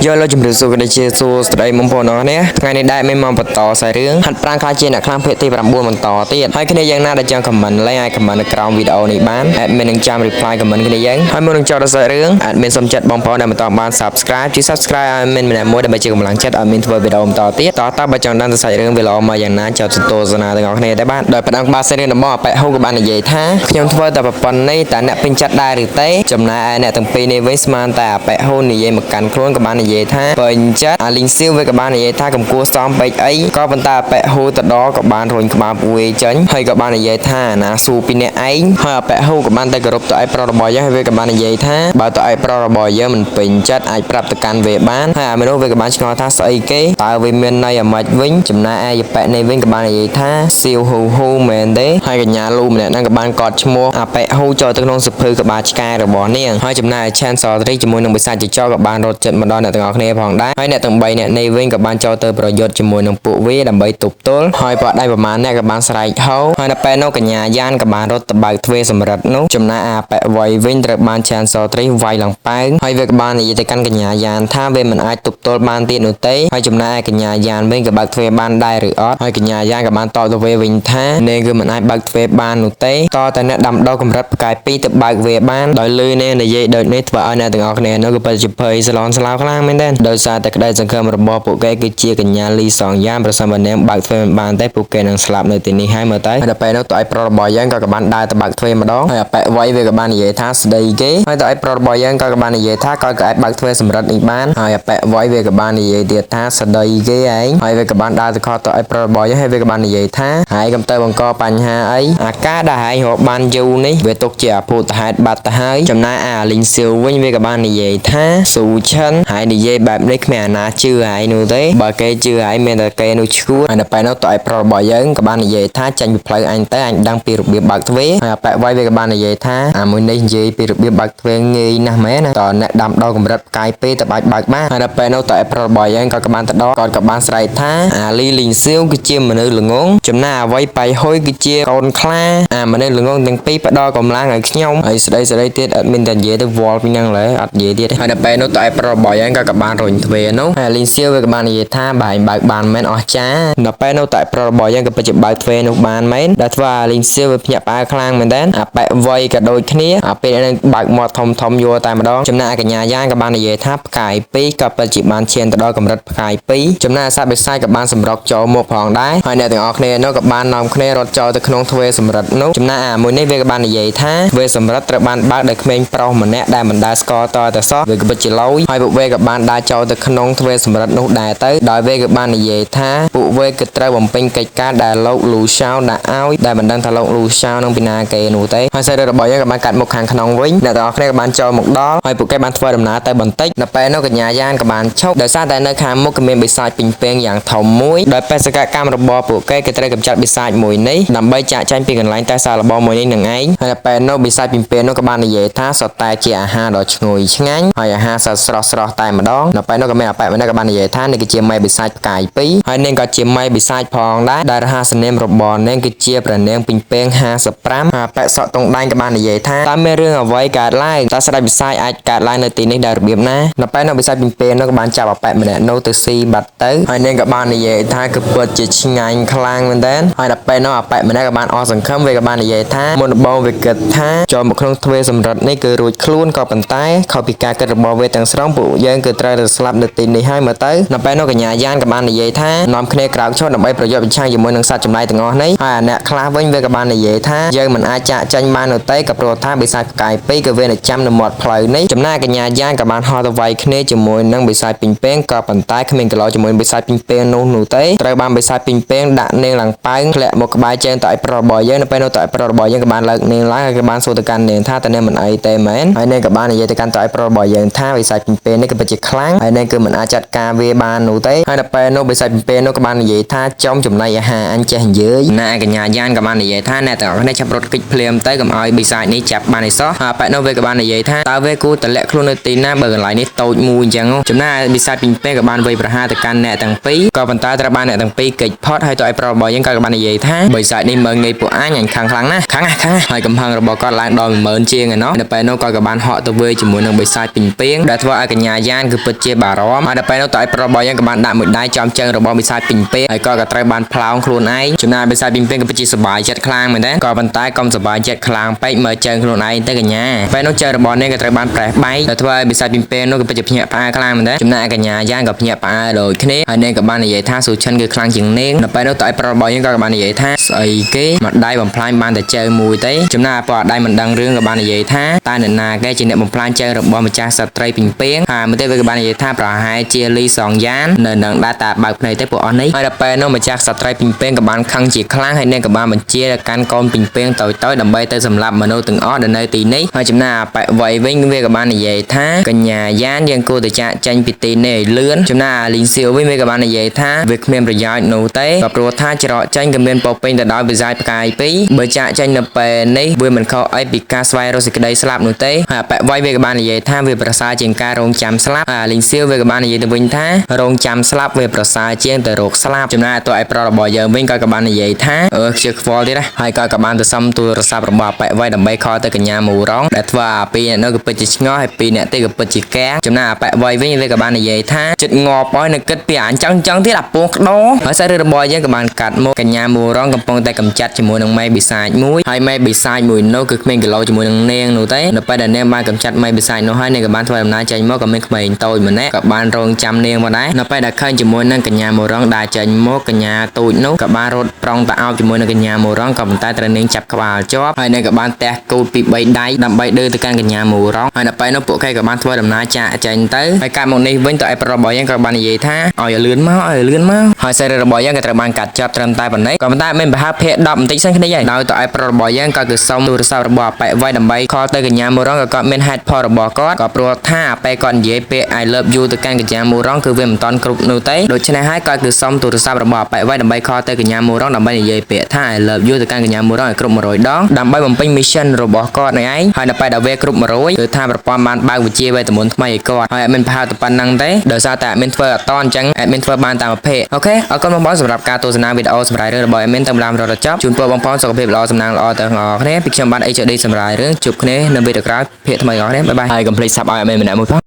យកលោកជំរាបសួរក៏ដូចជាសួស្តីបងប្អូនអរគ្នាថ្ងៃនេះដែរមានមកបន្តខ្សែរឿងហាត់ប្រាំងខ្លាចជាអ្នកខ្លាំងភាគទី9បន្តទៀតហើយគ្នាយ៉ាងណាដែលចង់ comment លេងអាច comment នៅក្រោមវីដេអូនេះបាន admin នឹងចាំ reply comment គ្នាយើងហើយមុននឹងចូលដល់ខ្សែរឿង admin សូមចាត់បងប្អូនដែលមិនទាន់បាន subscribe ជួយ subscribe ឲ្យ admin ម្នាក់មួយដើម្បីជាកម្លាំងចិត្តឲ្យ admin ធ្វើវីដេអូបន្តទៀតតោះតើបើចង់ដឹងខ្សែរឿងវាល្អមកយ៉ាងណាចូលទស្សនាទាំងអស់គ្នាដែរបាទដោយផ្ដាំក្បាលសាច់រឿងដំបូងអប៉ែហ៊ូក៏បាននិយាយថាខ្ញុំធ្វើតែប្រព័ន្ធនេះតើអ្នកពេញចិត្តដែរឬទេចំណែកឯអ្នកទាំងពីរនេះវិញស្មានតែអប៉ែហ៊ូនិយាយមកកាន់ខ្លួនក៏បាននិយាយថាពេញចិត្តអាលីងសៀវវាក៏បាននិយាយថាកំគួរសមពេកអីក៏ប៉ុន្តែអប៉ែហ៊ូទៅដល់ក៏បានរុញក្បាលពួកវាចេញហើយក៏បាននិយាយថាណាស៊ូពីអ្នកឯងហើយអប៉ែហ៊ូក៏បានតែគោរពទៅឯប្រុសរបស់យើងហើយវាក៏បាននិយាយថាបើទៅឯប្រុសរបស់យើងមិនពេញចិត្តអាចប្រាប់ទៅកាន់វាបានហើយអាមនុស្សវាក៏បានឆ្ងល់ថាស្អីគេតើវាមានន័យអាម៉េចវិញចំណែកឯយប៉ែនេះវិញក៏បាននិយាយថាសៀវហ៊ូហ៊ូមែនទេហើយកញ្ញាលូម្នាក់ហ្នឹងក៏បានកត់ឈ្មោះអាប៉ែហ៊ូចូលទៅក្នុងសភៅក្បាលឆ្កែរបស់នាងហើយចំណែកឯឆានសត្រីជាមួយនឹងបិសាចចចក៏បានរត់ចិត្តមកដល់អ្នក ទាំងអស់គ្នាផងដែរហើយអ្នកទាំង3អ្នកនេះវិញក៏បានចូលទៅប្រយុទ្ធជាមួយនឹងពួកវាដើម្បីទប់ទល់ហើយប៉ដៃប្រមាណអ្នកក៏បានស្រែកហោហើយនៅពេលនោះកញ្ញាយ៉ានក៏បានរត់ទៅបើកទ្វារសម្រិតនោះចំណែកអាប៉ែវៃវិញត្រូវបានឆានសត្រីវាយឡើងប៉ែងហើយវាក៏បាននិយាយទៅកាន់កញ្ញាយ៉ានថាវាមិនអាចទប់ទល់បានទៀតនោះទេហើយចំណែកឯកញ្ញាយ៉ានវិញក៏បើកទ្វារបានដែរឬអត់ហើយកញ្ញាយ៉ានក៏បានតបទៅវាវិញថានាងគឺមិនអាចបើកទ្វារបាននោះទេតតែអ្នកដាំដុះកម្រិតផ្កាយ2ទៅបើកវាបានដោយលឺនាងនិយាយដូចនេះធ្វើឲ្យអ្នកទាំងអស់គ្នានោះក៏ពិតជាភ័យស្លន់ស្លោខ្លាំងមែនទែនដោយសារតែក្តីសង្ឃឹមរបស់ពួកគេគឺជាកញ្ញាលីសងយ៉ានប្រសិនបើនាងបើកទ្វារមិនបានទេពួកគេនឹងស្លាប់នៅទីនេះហើយមើលទៅហើយដល់ពេលនោះតើឲ្យប្រុសរបស់យើងក៏បានដើរទៅបើកទ្វារម្ដងហើយអប៉ែវៃវាក៏បាននិយាយថាស្ដីគេហើយតើឲ្យប្រុសរបស់យើងក៏បាននិយាយថាក៏អាចបើកទ្វារសម្រិតនេះបានហើយអប៉ែវៃវាក៏បាននិយាយទៀតថាស្ដីគេឯងហើយវាក៏បានដើរទៅខកទៅឲ្យប្រុសរបស់យើងហើយវាក៏បាននិយាយថាហើយកុំទៅបង្កបញ្ហាអីអាការដែលឯងរកបានយូរនេះវាទុកជាអភូតហេតុបាត់ទៅហើយចំណែកអាលីងសៀវវិញវាក៏បាននិយាយថាស៊ូឈិនហើយនិយាយបែបនេះគ្មានអាណាជឿឯងនោះទេបើគេជឿឯងមានតែគេនោះឈួតហើយនៅពេលនោះតើឲ្យប្រុសរបស់យើងក៏បាននិយាយថាចាញ់ពីផ្លូវអញទៅអញដឹងពីរបៀបបើកទ្វារហើយអប៉ែវៃវាក៏បាននិយាយថាអាមួយនេះនិយាយពីរបៀបបើកទ្វារងាយណាស់មែនណាតើអ្នកដាំដុះកម្រិតផ្កាយពេទៅបាច់បើកបានហើយដល់ពេលនោះតើឲ្យប្រុសរបស់យើងក៏បានទៅដល់គាត់ក៏បានស្រែកថាអាលីលីងសៀវគឺជាមនុស្សល្ងងចំណែកអ្វីបៃហ៊ុយគឺជាកូនខ្លាអាមនុស្សល្ងងទាំងពីរផ្ដល់កម្លាំងឲ្យខ្ញុំហើយស្ដីស្ដីទៀតអត់មានតែនិយាយទៅវល់ពីហ្នឹងឡើយអត់និយាយទៀតហើយដល់ពេលនោះតើឲ្យប្រុសរបស់យើងក៏បានរុញទ្វារនោះហើយលីងសៀវវាក៏បាននិយាយថាបើឯងបើកបានមែនអស់ចាដល់ពេលនោះតើឲ្យប្រុសរបស់យើងក៏ពិតជាបើកទ្វារនោះបានមែនដែលធ្វើឲ្យលីងសៀវវាភ្ញាក់ផ្អើលខ្លាំងមែនតើអាប៉ែវៃក៏ដូចគ្នាអាពេលហ្នឹងបើកមាត់ធំធំយល់តែម្ដងចំណែកកញ្ញាយ៉ាងក៏បាននិយាយថាផ្កាយ2ក៏ពិតជាបានឈានទៅដល់កម្រិតផ្កាយ2ចំណែកសត្វបិសាចក៏បានសម្រុកចូលមកផងដែរហើយអ្នកទាំងអស់គ្នានោះក៏បាននាំគ្នារត់ចូលទៅក្នុងទ្វារសម្រិតនោះចំណែកអាមួយនេះវាក៏បាននិយាយថាទ្វារសម្រិតត្រូវបានបើកដោយក្មេងប្រុសម្នាក់ដែលមិនដែលស្គាល់តតែសោះវាក៏ពិតជាឡូយហើយពួកវាក៏បានដើរចូលទៅក្នុងទ្វារសម្រិតនោះដែរទៅដោយវាក៏បាននិយាយថាពួកវាក៏ត្រូវបំពេញកិច្ចការដែលលោកលូឆៅដាក់ឲ្យដែលមិនដឹងថាលោកលូឆៅនឹងពីណាគេនោះទេហើយសាច់រឿងរបស់យើងក៏បានកាត់មុខខាងក្នុងវិញអ្នកទាំងអស់គ្នាក៏បានចូលមកដល់ហើយពួកគេបានធ្វើដំណើរទៅបន្តិចដល់ពេលនោះកញ្ញាយ៉ានក៏បានឈប់ដោយសារតែនៅខាងមុខក៏មានបិសាចពេញពេងយ៉ាងធំមួយដោយបេសកកម្មរបស់ពួកគេក៏ត្រូវកម្ចាត់បិសាចមួយនេះដើម្បីចាកចេញពីកន្លែងតេស្តសាកល្បងមួយនេះនឹងឯងហើយដល់ពេលនោះបិសាចពេញពេងនោះក៏បាននិយាយថាសុទ្ធតែជាអាហារដ៏ឈ្ងុយឆ្ងាញ់ហើយអាហារសស្រស់ស្រស់តែម្ដងដល់ពេលនោះក៏មានអប៉ែម្នាក់ក៏បាននិយាយថានេះគឺជាមេបិសាចផ្កាយ2ហើយនាងក៏ជាមេបិសាចផងដែរដែលរហស្សនាមរបស់នាងគឺជាព្រះនាងពេញពេង55ហើយអប៉ែសក់តុងដៃក៏បាននិយាយថាតើមានរឿងអ្វីកើតឡើងតើស្ដេចបិសាចអាចកើតឡើងនៅទីនេះដោយរបៀបណាដល់ពេលនោះបិសាចពេញពេងនោះក៏បានចាប់អប៉ែម្នាក់នោះទៅស៊ីបាត់ទៅហើយនាងក៏បាននិយាយថាគឺពិតជាឆ្ងាញ់ខ្លាំងមែនទែនហើយដល់ពេលនោះអប៉ែម្នាក់ក៏បានអស់សង្ឃឹមវាក៏បាននិយាយថាមុនដំបូងវាគិតថាចូលមកក្នុងទ្វារសម្រិតនេះគឺរួចខ្លួនក៏ប៉ុន្តែខុសពីការគិតរបស់វាទាំងស្រុងពួកយើងគឺត្រូវតែស្លាប់នៅទីនេះហើយមើលទៅដល់ពេលនោះកញ្ញាយ៉ានក៏បាននិយាយថានាំគ្នាក្រោកឈរដើម្បីប្រយុទ្ធប្រឆាំងជាមួយនឹងសត្វចម្លែកទាំងអស់នេះហើយអាអ្នកខ្លះវិញវាក៏បាននិយាយថាយើងមិនអាចចាកចេញបាននោះទេក៏ព្រោះថាបិសាចផ្កាយពីរក៏វានៅចាំនៅមាត់ផ្លូវនេះចំណែកកញ្ញាយ៉ានក៏បានហោះទៅវាយគ្នាជាមួយនឹងបិសាចពេញពេងក៏ប៉ុន្តែគ្មានគីឡូជាមួយបិសាចពេញពេងនោះទេត្រូវបានបិសាចពេញពេងដាក់នាងឡើងប៉ែងធ្លាក់មកក្បែរជើងទៅឲ្យប្រុសរបស់យើងនៅពេលនោះទៅឲ្យប្រុសរបស់យើងក៏បានលើកនាងឡើងហើយក៏បានសួរទៅកាន់នាងថាតើនាងមិនអីទេមែនហើយនាងក៏បាននិយាយទៅកាន់ទៅឲ្យប្រុសរបស់យើងថាបិសាចពេញពេងនេះក៏ពិតជាខ្លាំងហើយនាងគឺមិនអាចចាត់ការវាបាននោះទេហើយដល់ពេលនោះបិសាចពេញពេងនោះក៏បាននិយាយថាចំចំណៃអាហារអញចេះនិយាយណាកញ្ញាយ៉ានក៏បាននិយាយថាអ្នកទាំងអស់គ្នាចាប់រត់គេចភ្លាមទៅកុំឲ្យបិសាចនេះចាប់បានឯសោះហើយបែបនោះវាក៏បាននិយាយថាតើវាគួរតម្លាក់ខ្លួននៅទីណាបើកន្លែងនេះតូចមួយអញ្ចឹងចំណែកបិសាចពេញពេងក៏បានវាយប្រហារទៅកាន់អ្នកទាំងពីរក៏ប៉ុន្តែត្រូវបានអ្នកទាំងពីរគេចផុតហើយទៅឲ្យប្រុសរបស់យើងក៏បាននិយាយថាបិសាចនេះមើងងាយពួកអញអញខឹងខ្លាំងណាស់ខឹងណាស់ខឹងណាស់ហើយកំហឹងរបស់គាត់ឡើងដល់10000ជាងឯណោះដល់ពេលនោះគាត់ក៏បានហក់ទៅវាយជាមួយនឹងបិសាចពេញពេងដែលធ្វើឲ្យកញ្ញាយ៉ានគឺពិតជាបារម្ភហើយដល់ពេលនោះទៅឲ្យប្រុសរបស់យើងក៏បានដាក់មួយដៃចំជើងរបស់បិសាចពេញពេងហើយគាត់ក៏ត្រូវបានផ្លោងខ្លួនឯងចំណែកបិសាចពេញពេងក៏ពិតជាសប្បាយចិត្តខ្លាំងមែនទេក៏ប៉ុន្តែកុំសប្បាយចិត្តខ្លាំងពេកមើលជើងខ្លួនឯងទៅកញ្ញាពេលនោះជើងរបស់នាងក៏ត្រូវបានប្រេះបែកដែលធ្វើឲ្យបិសាចពេញពេងនោះក៏ពិតជាភ្ញាក់ផ្អើលខ្លាំងមែនទេចំណែកកញ្ញាយ៉ាងក៏ភ្ញាក់ផ្អើលដូចគ្នាហើយនាងក៏បាននិយាយថាស៊ូឈិនគឺខ្លាំងជាងនាងដល់ពេលនោះទៅឲ្យប្រុសរបស់យើងក៏បាននិយាយថាស្អីគេមួយដៃបំផ្លាញបានតែជើងមួយទេចំណែកពណ៌ដៃមិនដឹងរឿងក៏បាននិយាយថាតើអ្នកណាគេជាអ្នកបំផ្លាញជើងរបស់ម្ចាស់ស្ត្រីពេញពេងហើយមួយទៀតវាក៏បាននិយាយថាប្រហែលជាលីសងយ៉ាននៅនឹងដែរតាបើកភ្នែកទេពួកអស់នេះហើយដល់ពេលនោះម្ចាស់ស្ត្រីពេញពេងក៏បានខឹងជាខ្លាំងហើយនាងក៏បានបញ្ជាទៅកាន់កូនពេញពេងតូចៗដើម្បីទៅសម្លាប់មនុស្សទាំងអស់ដែលនៅទីនេះហើយចំណែកអាប៉ែវៃវិញវាក៏បាននិយាយថាកញ្ញាយ៉ានយើងគួរតែចាកចេញពីទីនេះឲ្យលឿនចំណែកអាលីងសៀវវិញវាក៏បាននិយាយថាវាគ្មានប្រយោជន៍នោះទេក៏ព្រោះថាច្រកចេញក៏មានពោពេញទៅដោយបិសាចផ្កាយពីរបើចាកចេញនៅពេលនេះវាមិនខុសអីពីការស្វែងរកសេចក្តីស្លាប់នោះទេហើយអាប៉ែវៃវាក៏បាននិយាយថាវាប្រសើរជាងការរងចាំស្លាប់ ហើយអាលីងសៀវវាក៏បាននិយាយទៅវិញថារងចាំស្លាប់វាប្រសើរជាងទៅរកស្លាប់ចំណែកតួឯប្រុសរបស់យើងវិញក៏បាននិយាយថាអឺខ្ជិលខ្វល់ទៀតណាហើយក៏ក៏បានទៅសុំទូរស័ព្ទរបស់អប៉ែវៃដើម្បី call ទៅកញ្ញាមូរ៉ងដែលធ្វើអាពីរអ្នកនោះក៏ពិតជាឆ្ងល់ហើយពីរអ្នកទៀតក៏ពិតជាកាំងចំណែកអប៉ែវៃវិញវាក៏បាននិយាយថាចិត្តងាប់ហើយនៅគិតពីអញ្ចឹងចឹងទៀតអាពងក្តោហើយសាច់រឿងរបស់យើងក៏បានកាត់មកកញ្ញាមូរ៉ងកំពុងតែកម្ចាត់ជាមួយនឹងម៉ែបិសាចមួយហើយម៉ែបិសាចមួយនោះគឺគ្មានគីឡូជាមួយនឹងនាងនោះទេនៅពេលដែលនាងបានកម្ចាត់ម៉ែបិសាចនោះហើយនាងក៏បានធ្វើដំណើរចេញមកក៏មានក្មេងតូចម្នាក់ក៏បានរងចាំនាងមកដែរនៅពេលដែលឃើញជាមួយនឹងកញ្ញាមូរ៉ងដើរចេញមកកញ្ញាទូចនោះក៏បានរត់ប្រុងទៅអោបជាមួយនឹងកញ្ញាមូរ៉ងក៏ប៉ុន្តែត្រូវនាងចាប់ក្បាលជាប់ហើយនាងក៏បានទះគូតពី3ដៃដើម្បីដើរទៅកាន់កញ្ញាមូរ៉ងហើយនៅពេលនោះពួកគេក៏បានធ្វើដំណើរចាកចេញទៅហើយកាត់មកនេះវិញទៅឯប្រុសរបស់យើងក៏បាននិយាយថាឲ្យលឿនមកឲ្យលឿនមកហើយសាច់រឿងរបស់យើងក៏ត្រូវបានកាត់ចប់ត្រឹមតែប៉ុណ្ណេះក៏ប៉ុន្តែមានប្រហែលភាគ10បន្តិចសិនគ្នាហើយដោយទៅឯប្រុសរបស់យើងក៏គឺសុំទូរស័ព្ទរបស់អប៉ែវៃដើម្បី call ទៅកញ្ញាមូរ៉ងក៏គាត់មានហេតុផលរបស់គាត់ក៏ព្រោះថាអប៉ែគាត់និយាយពាក្យ I love you ទៅកាន់កញ្ញាមូរ៉ងគឺវាមិនតាន់គ្រប់នោះទេដូច្នេះហើយគាត់គឺសុំទូរស័ព្ទរបស់អប៉ែវៃដើម្បី call ទៅកញ្ញាមូរ៉ងដើម្បីនិយាយពាក្យថា I love you ទៅកាន់កញ្ញាមូរ៉ងឲ្យគ្រប់100ដងដើម្បីបំពេញ mission របស់គាត់នឹងឯងហើយនៅពេលដែលវាគ្រប់100គឺថាប្រព័ន្ធបានបើកវិជាវេទមន្តថ្មីឲ្យគាត់ហើយអត់មានប្រហែលតែប៉ុណ្្នឹងទេដោយសារតែអត់មានធ្វើអត់តអញ្ចឹងអត់មានធ្វើបានតាមប្រភេទ OK អរគុណបងប្អូនសម្រាប់ការទស្សនាវីដេអូសម្រាប់រឿងរបស់ admin តាមតាមរត់ចប់ជូនពរបងប្អូនសុខភាពល្អសំណាងល្អទាំងអស់គ្នាពីខ្ញុំបាទ HD សម្រាប់រឿងជួបគ្នានៅវីដេអូក្រោយភាគថ្មីទាំងអស់គ្នាbye bye ហើយកុំភ្លេច sub ឲ្យ admin ម្នាក់មួយផង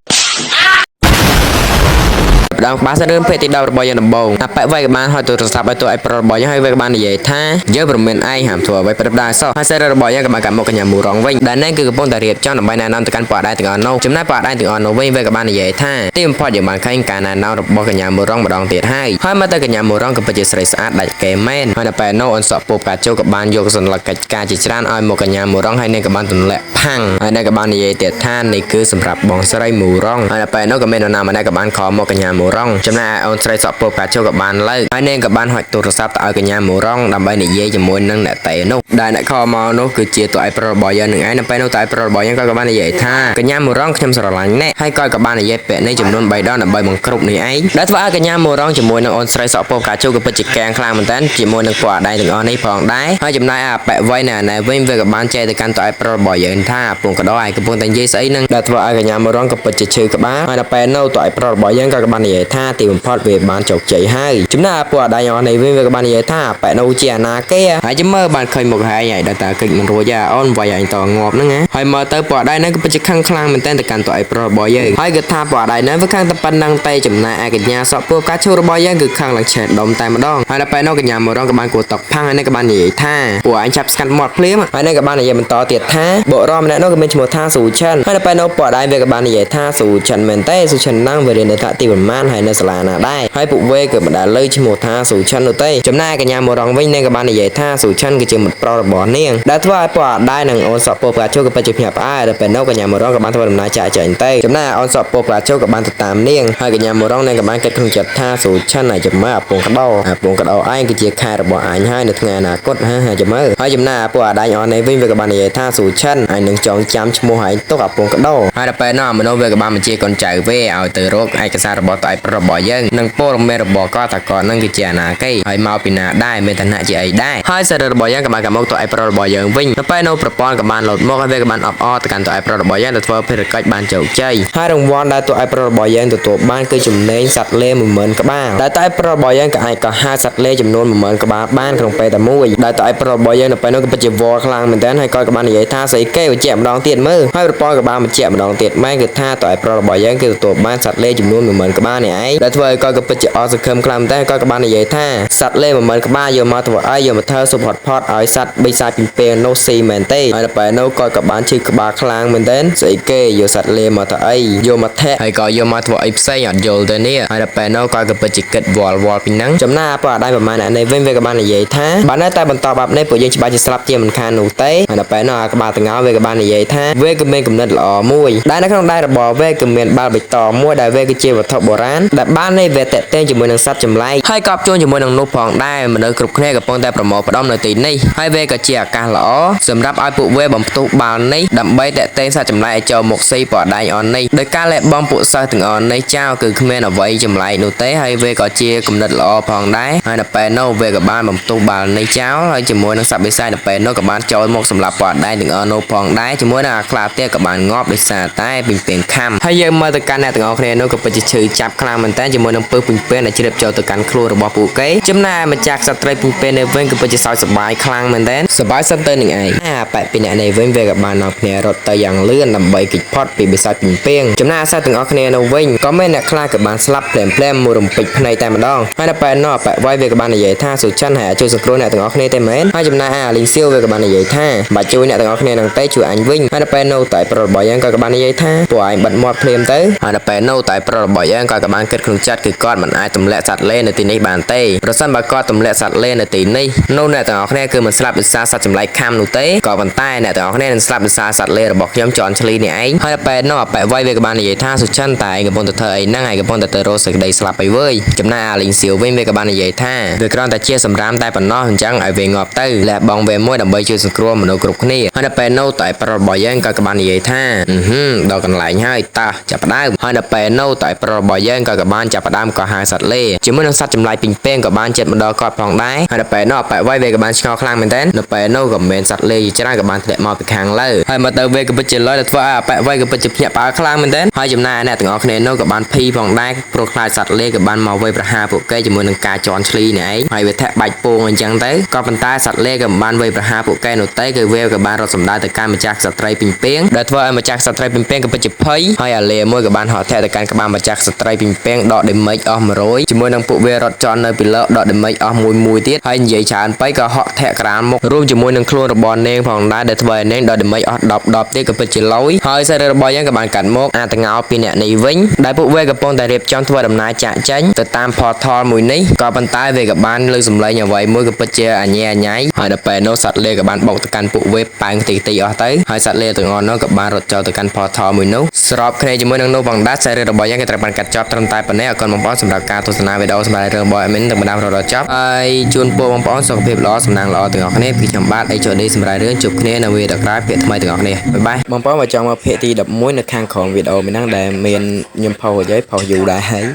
ដើមក្បាលសាច់រឿងភាគទី10របស់យើងដំបូងអាប៉ែវៃក៏បានហុចទូរស័ព្ទឲ្យតួឯប្រុសរបស់យើងហើយវាក៏បាននិយាយថាយើងប្រមានឯងហាមធ្វើអ្វីប្រឹបដែរសោះហើយសាច់រឿងរបស់យើងក៏បានកាត់មកកញ្ញាមូរងវិញដែលនេះគឺកំពុងតែរៀបចំដើម្បីណែនាំទៅកាន់ពួកអដែទាំងអស់នោះចំណែកពួកអដែទាំងអស់នោះវិញវាក៏បាននិយាយថាទីបំផុតយើងបានឃើញការណែនាំរបស់កញ្ញាមូរងម្ដងទៀតហើយហើយមកទៅកញ្ញាមូរងក៏ពិតជាស្រីស្អាតដាច់គេមែនហើយដល់ពេលនោះអនសក់ពូផ្កាជោក៏បានយកសន្លឹកកិច្ចការជាច្រើនឲ្យមកកញ្ញាមូរងហើយនាងក៏បានទម្លាក់ផាំងហើយនាងក៏បាននិយាយទៀតថានេះគឺសម្រាប់បងស្រីមូរងហើយដល់ពេលនោះក៏មាននរណាម្នាក់ក៏បានខលមកកញ្ញាមូរងចំណែកឯអូនស្រីសក់ពូផ្កាជោក៏បានលើកហើយនាងក៏បានហុចទូរស័ព្ទទៅឲ្យកញ្ញាមូរងដើម្បីនិយាយជាមួយនឹងអ្នកតេនោះដែលអ្នកខលមកនោះគឺជាតួឯកប្រុសរបស់យើងនឹងឯងនៅពេលនោះតួឯកប្រុសរបស់យើងក៏បាននិយាយថាកញ្ញាមូរងខ្ញុំស្រឡាញ់អ្នកហើយក៏បាននិយាយពាក្យនេះចំនួន3ដងដើម្បីបង្គ្រប់នេះឯងដែលធ្វើឲ្យកញ្ញាមូរងជាមួយនឹងអូនស្រីសក់ពូផ្កាជោក៏ពិតជាកាំងខ្លាំងមែនតើជាមួយនឹងពួកអាដៃទាំងអស់នេះផងដែរហើយចំណែកអាប៉ែវៃនៅអាណែវិញវាក៏បានចែកទៅកាន់តួឯកប្រុសរបស់យើងថាពងកដោឯងកំពុងតែនិយាយស្អីនឹងដែលធ្វើឲ្យកញ្ញាមូរងក៏ពិតជាឈឺក្បាលហើយដល់ពេលនោះតួឯកប្រុសរបស់យើងក៏បាននិយាយថាទីបំផុតវាបានជោគជ័យហើយចំណែកអាពួកអាដៃអស់នេះវិញវាក៏បាននិយាយថាប៉ែនោះជាអាណាគេហើយចាំមើលបានឃើញមុខហើយហើយដល់តាគិចមិនរួចអូនវាយឯងតងាប់ហ្នឹងណាហើយមើលទៅពួកអាដៃហ្នឹងក៏ពិតជាខឹងខ្លាំងមែនតើទៅកាន់តួឯកប្រុសរបស់យើងហើយគឺថាពួកអាដៃហ្នឹងវាខឹងតែប៉ុណ្្នឹងតែចំណែកឯកញ្ញាសក់ពួកកាឈូរបស់យើងគឺខឹងឡើងឆេះដុំតែម្ដងហើយដល់ពេលនោះកញ្ញាមករងក៏បានគួរតកផាំងហើយនេះក៏បាននិយាយថាពួកឯងចាប់ស្កាត់មាត់ភ្លាមហើយនេះក៏បាននិយាយបន្តទៀតថាបុរសម្នាក់នោះក៏មានឈ្មោះថាស៊ូឈិនហើយដល់ពេលនោះពួកអាដៃវាក៏បាននិយាយថាស៊ូឈិនមែនទេស៊ូឈិនហ្នឹងវារៀននៅថ្នាក់ទីប្រមាណហើយនៅសាលាណាដែរហើយពួកវេក៏មិនដែលលើឈ្មោះថាស៊ូឈិននោះទេចំណែកកញ្ញាមករងវិញនាងក៏បាននិយាយថាស៊ូឈិនគឺជាមិត្តប្រុសរបស់នាងដែលធ្វើឲ្យពួកអាដៃនិងអូនសក់ពោផ្កាជោក៏ពិតជាភ្ញាក់ផ្អើលដល់ពេលនោះកញ្ញាមករងក៏បានធ្វើដំណើរចាកចេញទៅចំណែកអូនសក់ពោផ្កាជោក៏បានទៅតាមនាងហើយកញ្ញាមករងនាងក៏បានគិតក្នុងចិត្តថាស៊ូឈិនហើយចាំមើលអាពងក្តោអាពងក្តោឯងគឺជាខែរបស់អញហើយនៅថ្ងៃអនាគតហាហាចាំមើលហើយចំណែកអាពួកអាដៃអស់នេះវិញវាក៏បាននិយាយថាស៊ូឈិនហើយនឹងចងចាំឈ្មោះឯងទុកអាពងក្តោហើយដល់ពេលនោះអាមនុស្សវាក៏បានបញ្ជាកូនចៅវាឲ្យទៅរកឯកសាររបស់តឯប្រុសរបស់យើងនិងព័ត៌មានរបស់គាត់ថាគាត់នឹងគឺជាអាណាគេហើយមកពីណាដែរមានឋានៈជាអីដែរហើយសាររបស់យើងក៏បានកាមកតឯប្រុសរបស់យើងវិញដល់ពេលនោះប្រព័ន្ធក៏បានលោតមកហើយវាក៏បានអបអរទៅកាន់តឯប្រុសរបស់យើងដែលធ្វើភារកិច្ចបានជោគជ័យហើយរង្វាន់ដែលតឯប្រុសរបស់យើងទទួលបានគឺចំណេញសត្វលេ10000ក្បាលដែលតឯប្រុសរបស់យើងក៏អាចក៏ហៅសត្វលេចំនួន10000ក្បាលបានក្នុងពេលតែមួយដែលតឯប្រុសរបស់យើងនៅពេលនោះក៏ពិតជាវល់ខ្លាំងមែនទែនហើយក៏បាននិយាយថាស្អីគេបញ្ជាក់ម្ដងទៀតមើលហើយប្រព័ន្ធក៏បានបញ្ជាក់ម្ដងទៀតមែនគឺថាតឯប្រុសរបស់យើងគឺទទួលបានសត្វលេចំនួន10000ក្បាលនេះឯងដែលធ្វើឲ្យគាត់ក៏ពិតជាអស់សង្ឃឹមខ្លាំងមែនទែនគាត់ក៏បាននិយាយថាសត្វលេ10000ក្បាលយកមកធ្វើអីយកមកធ្វើស៊ុបហត់ផតឲ្យសត្វបិសាចពីពេលនោះស៊ីមែនទេហើយដល់ពេលនោះគាត់ក៏បានឈឺក្បាលខ្លាំងមែនទែនស្អីគេយកសត្វលេមកធ្វើអីយកមកធាក់ហើយក៏យកមកធ្វើអីផ្សេងអត់យល់ទេនេះហើយដល់ពេលនោះគាត់ក៏ពិតជាគិតវល់វល់ពីហ្នឹងចំណែកពួកអាដៃប្រហែលអ្នកនេះវិញវាក៏បាននិយាយថាបើនៅតែបន្តបែបនេះពួកយើងច្បាស់ជាស្លាប់ជាមិនខាននោះទេហើយដល់ពេលនោះអាក្បាលតងោវាក៏បាននិយាយថាវាក៏មានគំនិតល្អមួយដែលនៅក្នុងដៃរបស់វាក៏មានបាល់បៃតងមួយដែលវាគឺជាវត្ថុបុរាណ បានដែលបាននេះវាតេតេជាមួយនឹងសត្វចម្លែកហើយក៏ជួនជាមួយនឹងនោះផងដែរមនុស្សគ្រប់គ្នាកំពុងតែប្រមូលផ្ដុំនៅទីនេះហើយវាក៏ជាឱកាសល្អសម្រាប់ឲ្យពួកវាបំផ្ទុះបាល់នេះដើម្បីតេតេសត្វចម្លែកឲ្យចូលមកស៊ីពណ៌ដែងអននេះដោយការលះបង់ពួកសិស្សទាំងអស់នេះចោលគឺគ្មានអ្វីចម្លែកនោះទេហើយវាក៏ជាគំនិតល្អផងដែរហើយនៅពេលនោះវាក៏បានបំផ្ទុះបាល់នេះចោលហើយជាមួយនឹងសត្វបិសាចនៅពេលនោះក៏បានចូលមកសម្លាប់ពណ៌ដែងទាំងអស់នោះផងដែរជាមួយនឹងអាខ្លាទៀតក៏បានងាប់ដោយសារតែពីងពាងខំហើយយើងមើលទៅកាន់អ្នកទាំងអស់គ្នានោះក៏ពិតជាឈឺចាប់ខ្លាំងមែនតើជាមួយនឹងពឹសពីងពាងដែលជ្រាបចូលទៅកាន់ខ្លួនរបស់ពួកគេចំណែកម្ចាស់ក្សត្រីពីងពាងនេះវិញក៏ពិតជាសើចសប្បាយខ្លាំងមែនតើសប្បាយសិនទៅនឹងឯងអាប៉ែពីអ្នកនេះវិញវាក៏បាននាំគ្នារត់ទៅយ៉ាងលឿនដើម្បីគេចផុតពីបិសាចពីងពាងចំណែកសត្វទាំងអស់គ្នានោះវិញក៏មានអ្នកខ្លះក៏បានស្លាប់ភ្លាមភ្លាមមួយរំពេចភ្នែកតែម្ដងហើយនៅពេលនោះអាប៉ែវ៉ៃវាក៏បាននិយាយថាសុចិនហើយអាចជួយសង្គ្រោះអ្នកទាំងអស់គ្នាទេមែនហើយចំណែកអាលីងសៀវវាក៏បាននិយាយថាបាច់ជួយអ្នកទាំងអស់គ្នានឹងទេជួយអញវិញហើយនៅពេលនោះតែប្រុសរបស់យើងក៏បាននិយាយថាពួកឯងបិទមាត់ភ្លាមទៅហើយនៅពេលនោះតែប្រុសរបស់យើងក៏បានគិតក្នុងចិត្តគឺគាត់មិនអាចទម្លាក់សត្វលេនៅទីនេះបានទេប្រសិនបើគាត់ទម្លាក់សត្វលេនៅទីនេះនោះអ្នកទាំងអស់គ្នាគឺមិនស្លាប់ដោយសារសត្វចម្លែកខាំនោះទេក៏ប៉ុន្តែអ្នកទាំងអស់គ្នានឹងស្លាប់ដោយសារសត្វលេរបស់ខ្ញុំជន់ឈ្លីនេះឯងហើយនៅពេលនោះអាប៉ែវៃវាក៏បាននិយាយថាសុចិនតែឯងកំពុងតែធ្វើអីហ្នឹងឯងកំពុងតែទៅរកសេចក្តីស្លាប់អីវើយចំណែកអាលីងសៀវវិញវាក៏បាននិយាយថាវាគ្រាន់តែជាសម្រាមតែប៉ុណ្ណោះអញ្ចឹងឲ្យវាងាប់ទៅលះបង់វាមួយដើម្បីជួយសង្គ្រោះមនុស្សគ្រប់គ្នាហើយនៅពេលនោះតែប្រុសរបស់យើងក៏បាននិយាយថាអឺហឹមដល់កន្លែងហើយតោះចាប់ផ្ដើមហើយនៅពេលនោះតែប្រុសរបស់យើងក៏បានចាប់ផ្ដើមក៏ហៅសត្វលេជាមួយនឹងសត្វចម្លែកពីងពេងក៏បានចិត្តមកដល់គាត់ផងដែរហើយនៅពេលនោះអប៉ែវៃវាក៏បានឆ្ងល់ខ្លាំងមែនទែននៅពេលនោះក៏មានសត្វលេជាច្រើនក៏បានធ្លាក់មកពីខាងលើហើយមកទៅវាក៏ពិតជាលយដែលធ្វើឲ្យអប៉ែវៃក៏ពិតជាភ្ញាក់ផ្អើលខ្លាំងមែនទែនហើយចំណែកអ្នកទាំងអស់គ្នានោះក៏បានភីផងដែរព្រោះខ្លាចសត្វលេក៏បានមកវាយប្រហារពួកគេជាមួយនឹងការជន់ឈ្លីនេះឯងហើយវាធាក់បាច់ពងអញ្ចឹងទៅក៏ប៉ុន្តែសត្វលេក៏មិនបានវាយប្រហារពួកគេនោះទេគឺវាក៏បានរត់សម្ដៅទៅកាន់ម្ចាស់ក្សត្រីពីងពេងដែលធ្វើឲ្យម្ចាស់ក្សត្រីពីងពេងក៏ពិតជាភ័យហើយអាលេមួយក៏បានហក់ធាក់ទៅកាន់ក្បាលម្ចាស់ក្សត្រីពីងពេងដក damage អស់100ជាមួយនឹងពួកវារត់ចន់នៅពីលើដក damage អស់មួយមួយទៀតហើយនិយាយច្រើនពេកក៏ហក់ធាក់ក្រាលមុខរួមជាមួយនឹងខ្លួនរបស់នាងផងដែរដែលធ្វើឲ្យនាងដក damage អស់10 10ទៀតក៏ពិតជាលយហើយសារីររបស់យើងក៏បានកាត់មកអាតងោពីអ្នកនេះវិញដែលពួកវាកំពុងតែរៀបចំធ្វើដំណើរចាក់ចេញទៅតាម portal មួយនេះក៏ប៉ុន្តែវាក៏បានលើសម្លេងអ្វីមួយក៏ពិតជាអញែអញៃហើយដល់ពេលនោះសត្វលេក៏បានបុកទៅកាន់ពួកវាប៉ែងទីទីអស់ទៅហើយសត្វលេទាំងអស់នោះក៏បានរត់ចូលទៅកាន់ portal មួយនោះស្របគ្នាជាមួយនឹងនោះផងដែរសារីរបស់យើងក៏ត្រូវបានកាត់ចប់ត្រឹមតែប៉ុណ្ណេះអរគុណបងប្អូនសម្រាប់ការទស្សនាវីដេអូសម្រាប់រឿងរបស់ admin ទាំងបណ្ដារហូតដល់ចប់ហើយជូនពរបងប្អូនសុខភាពល្អសំណាងល្អទាំងអស់គ្នាពីខ្ញុំបាទ HOD សម្រាប់រឿងជួបគ្នានៅវីដេអូក្រោយភាគថ្មីទាំងអស់គ្នាបាយបាយបងប្អូនបើចង់មកភាគទី11នៅខាងក្រោមវីដេអូមួយហ្នឹងដែលមានខ្ញុំផុសរួចហើយផុសយូរដែរហើយ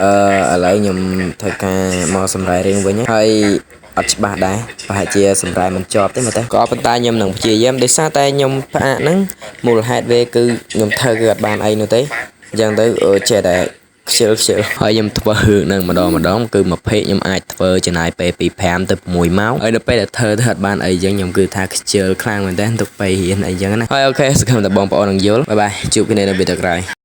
អឺឥឡូវខ្ញុំធ្វើការមកសម្រាប់រឿងវិញហើយអត់ច្បាស់ដែរប្រហែលជាសម្រាប់មិនជាប់ទេមើលទៅក៏ប៉ុន្តែខ្ញុំនឹងព្យាយាមដោយសារតែខ្ញុំផ្អាកហ្នឹងមូលហេតុវាគឺខ្ញុំធ្វើគឺអត់បានអីនោះទេអញ្ចឹងទៅចេះតែខ្ជិលខ្ជិលហើយខ្ញុំធ្វើរឿងហ្នឹងម្ដងម្ដងគឺមួយភេកខ្ញុំអាចធ្វើចំណាយពេលពី5ទៅ6ម៉ោងហើយដល់ពេលដែលធ្វើទៅអត់បានអីចឹងខ្ញុំគឺថាខ្ជិលខ្លាំងមែនតើទុកពេលរៀនអីចឹងណាហើយ OK សង្ឃឹមថាបងប្អូននឹងយល់បាយបាយជួបគ្នានៅវីដេអូក្រោយ។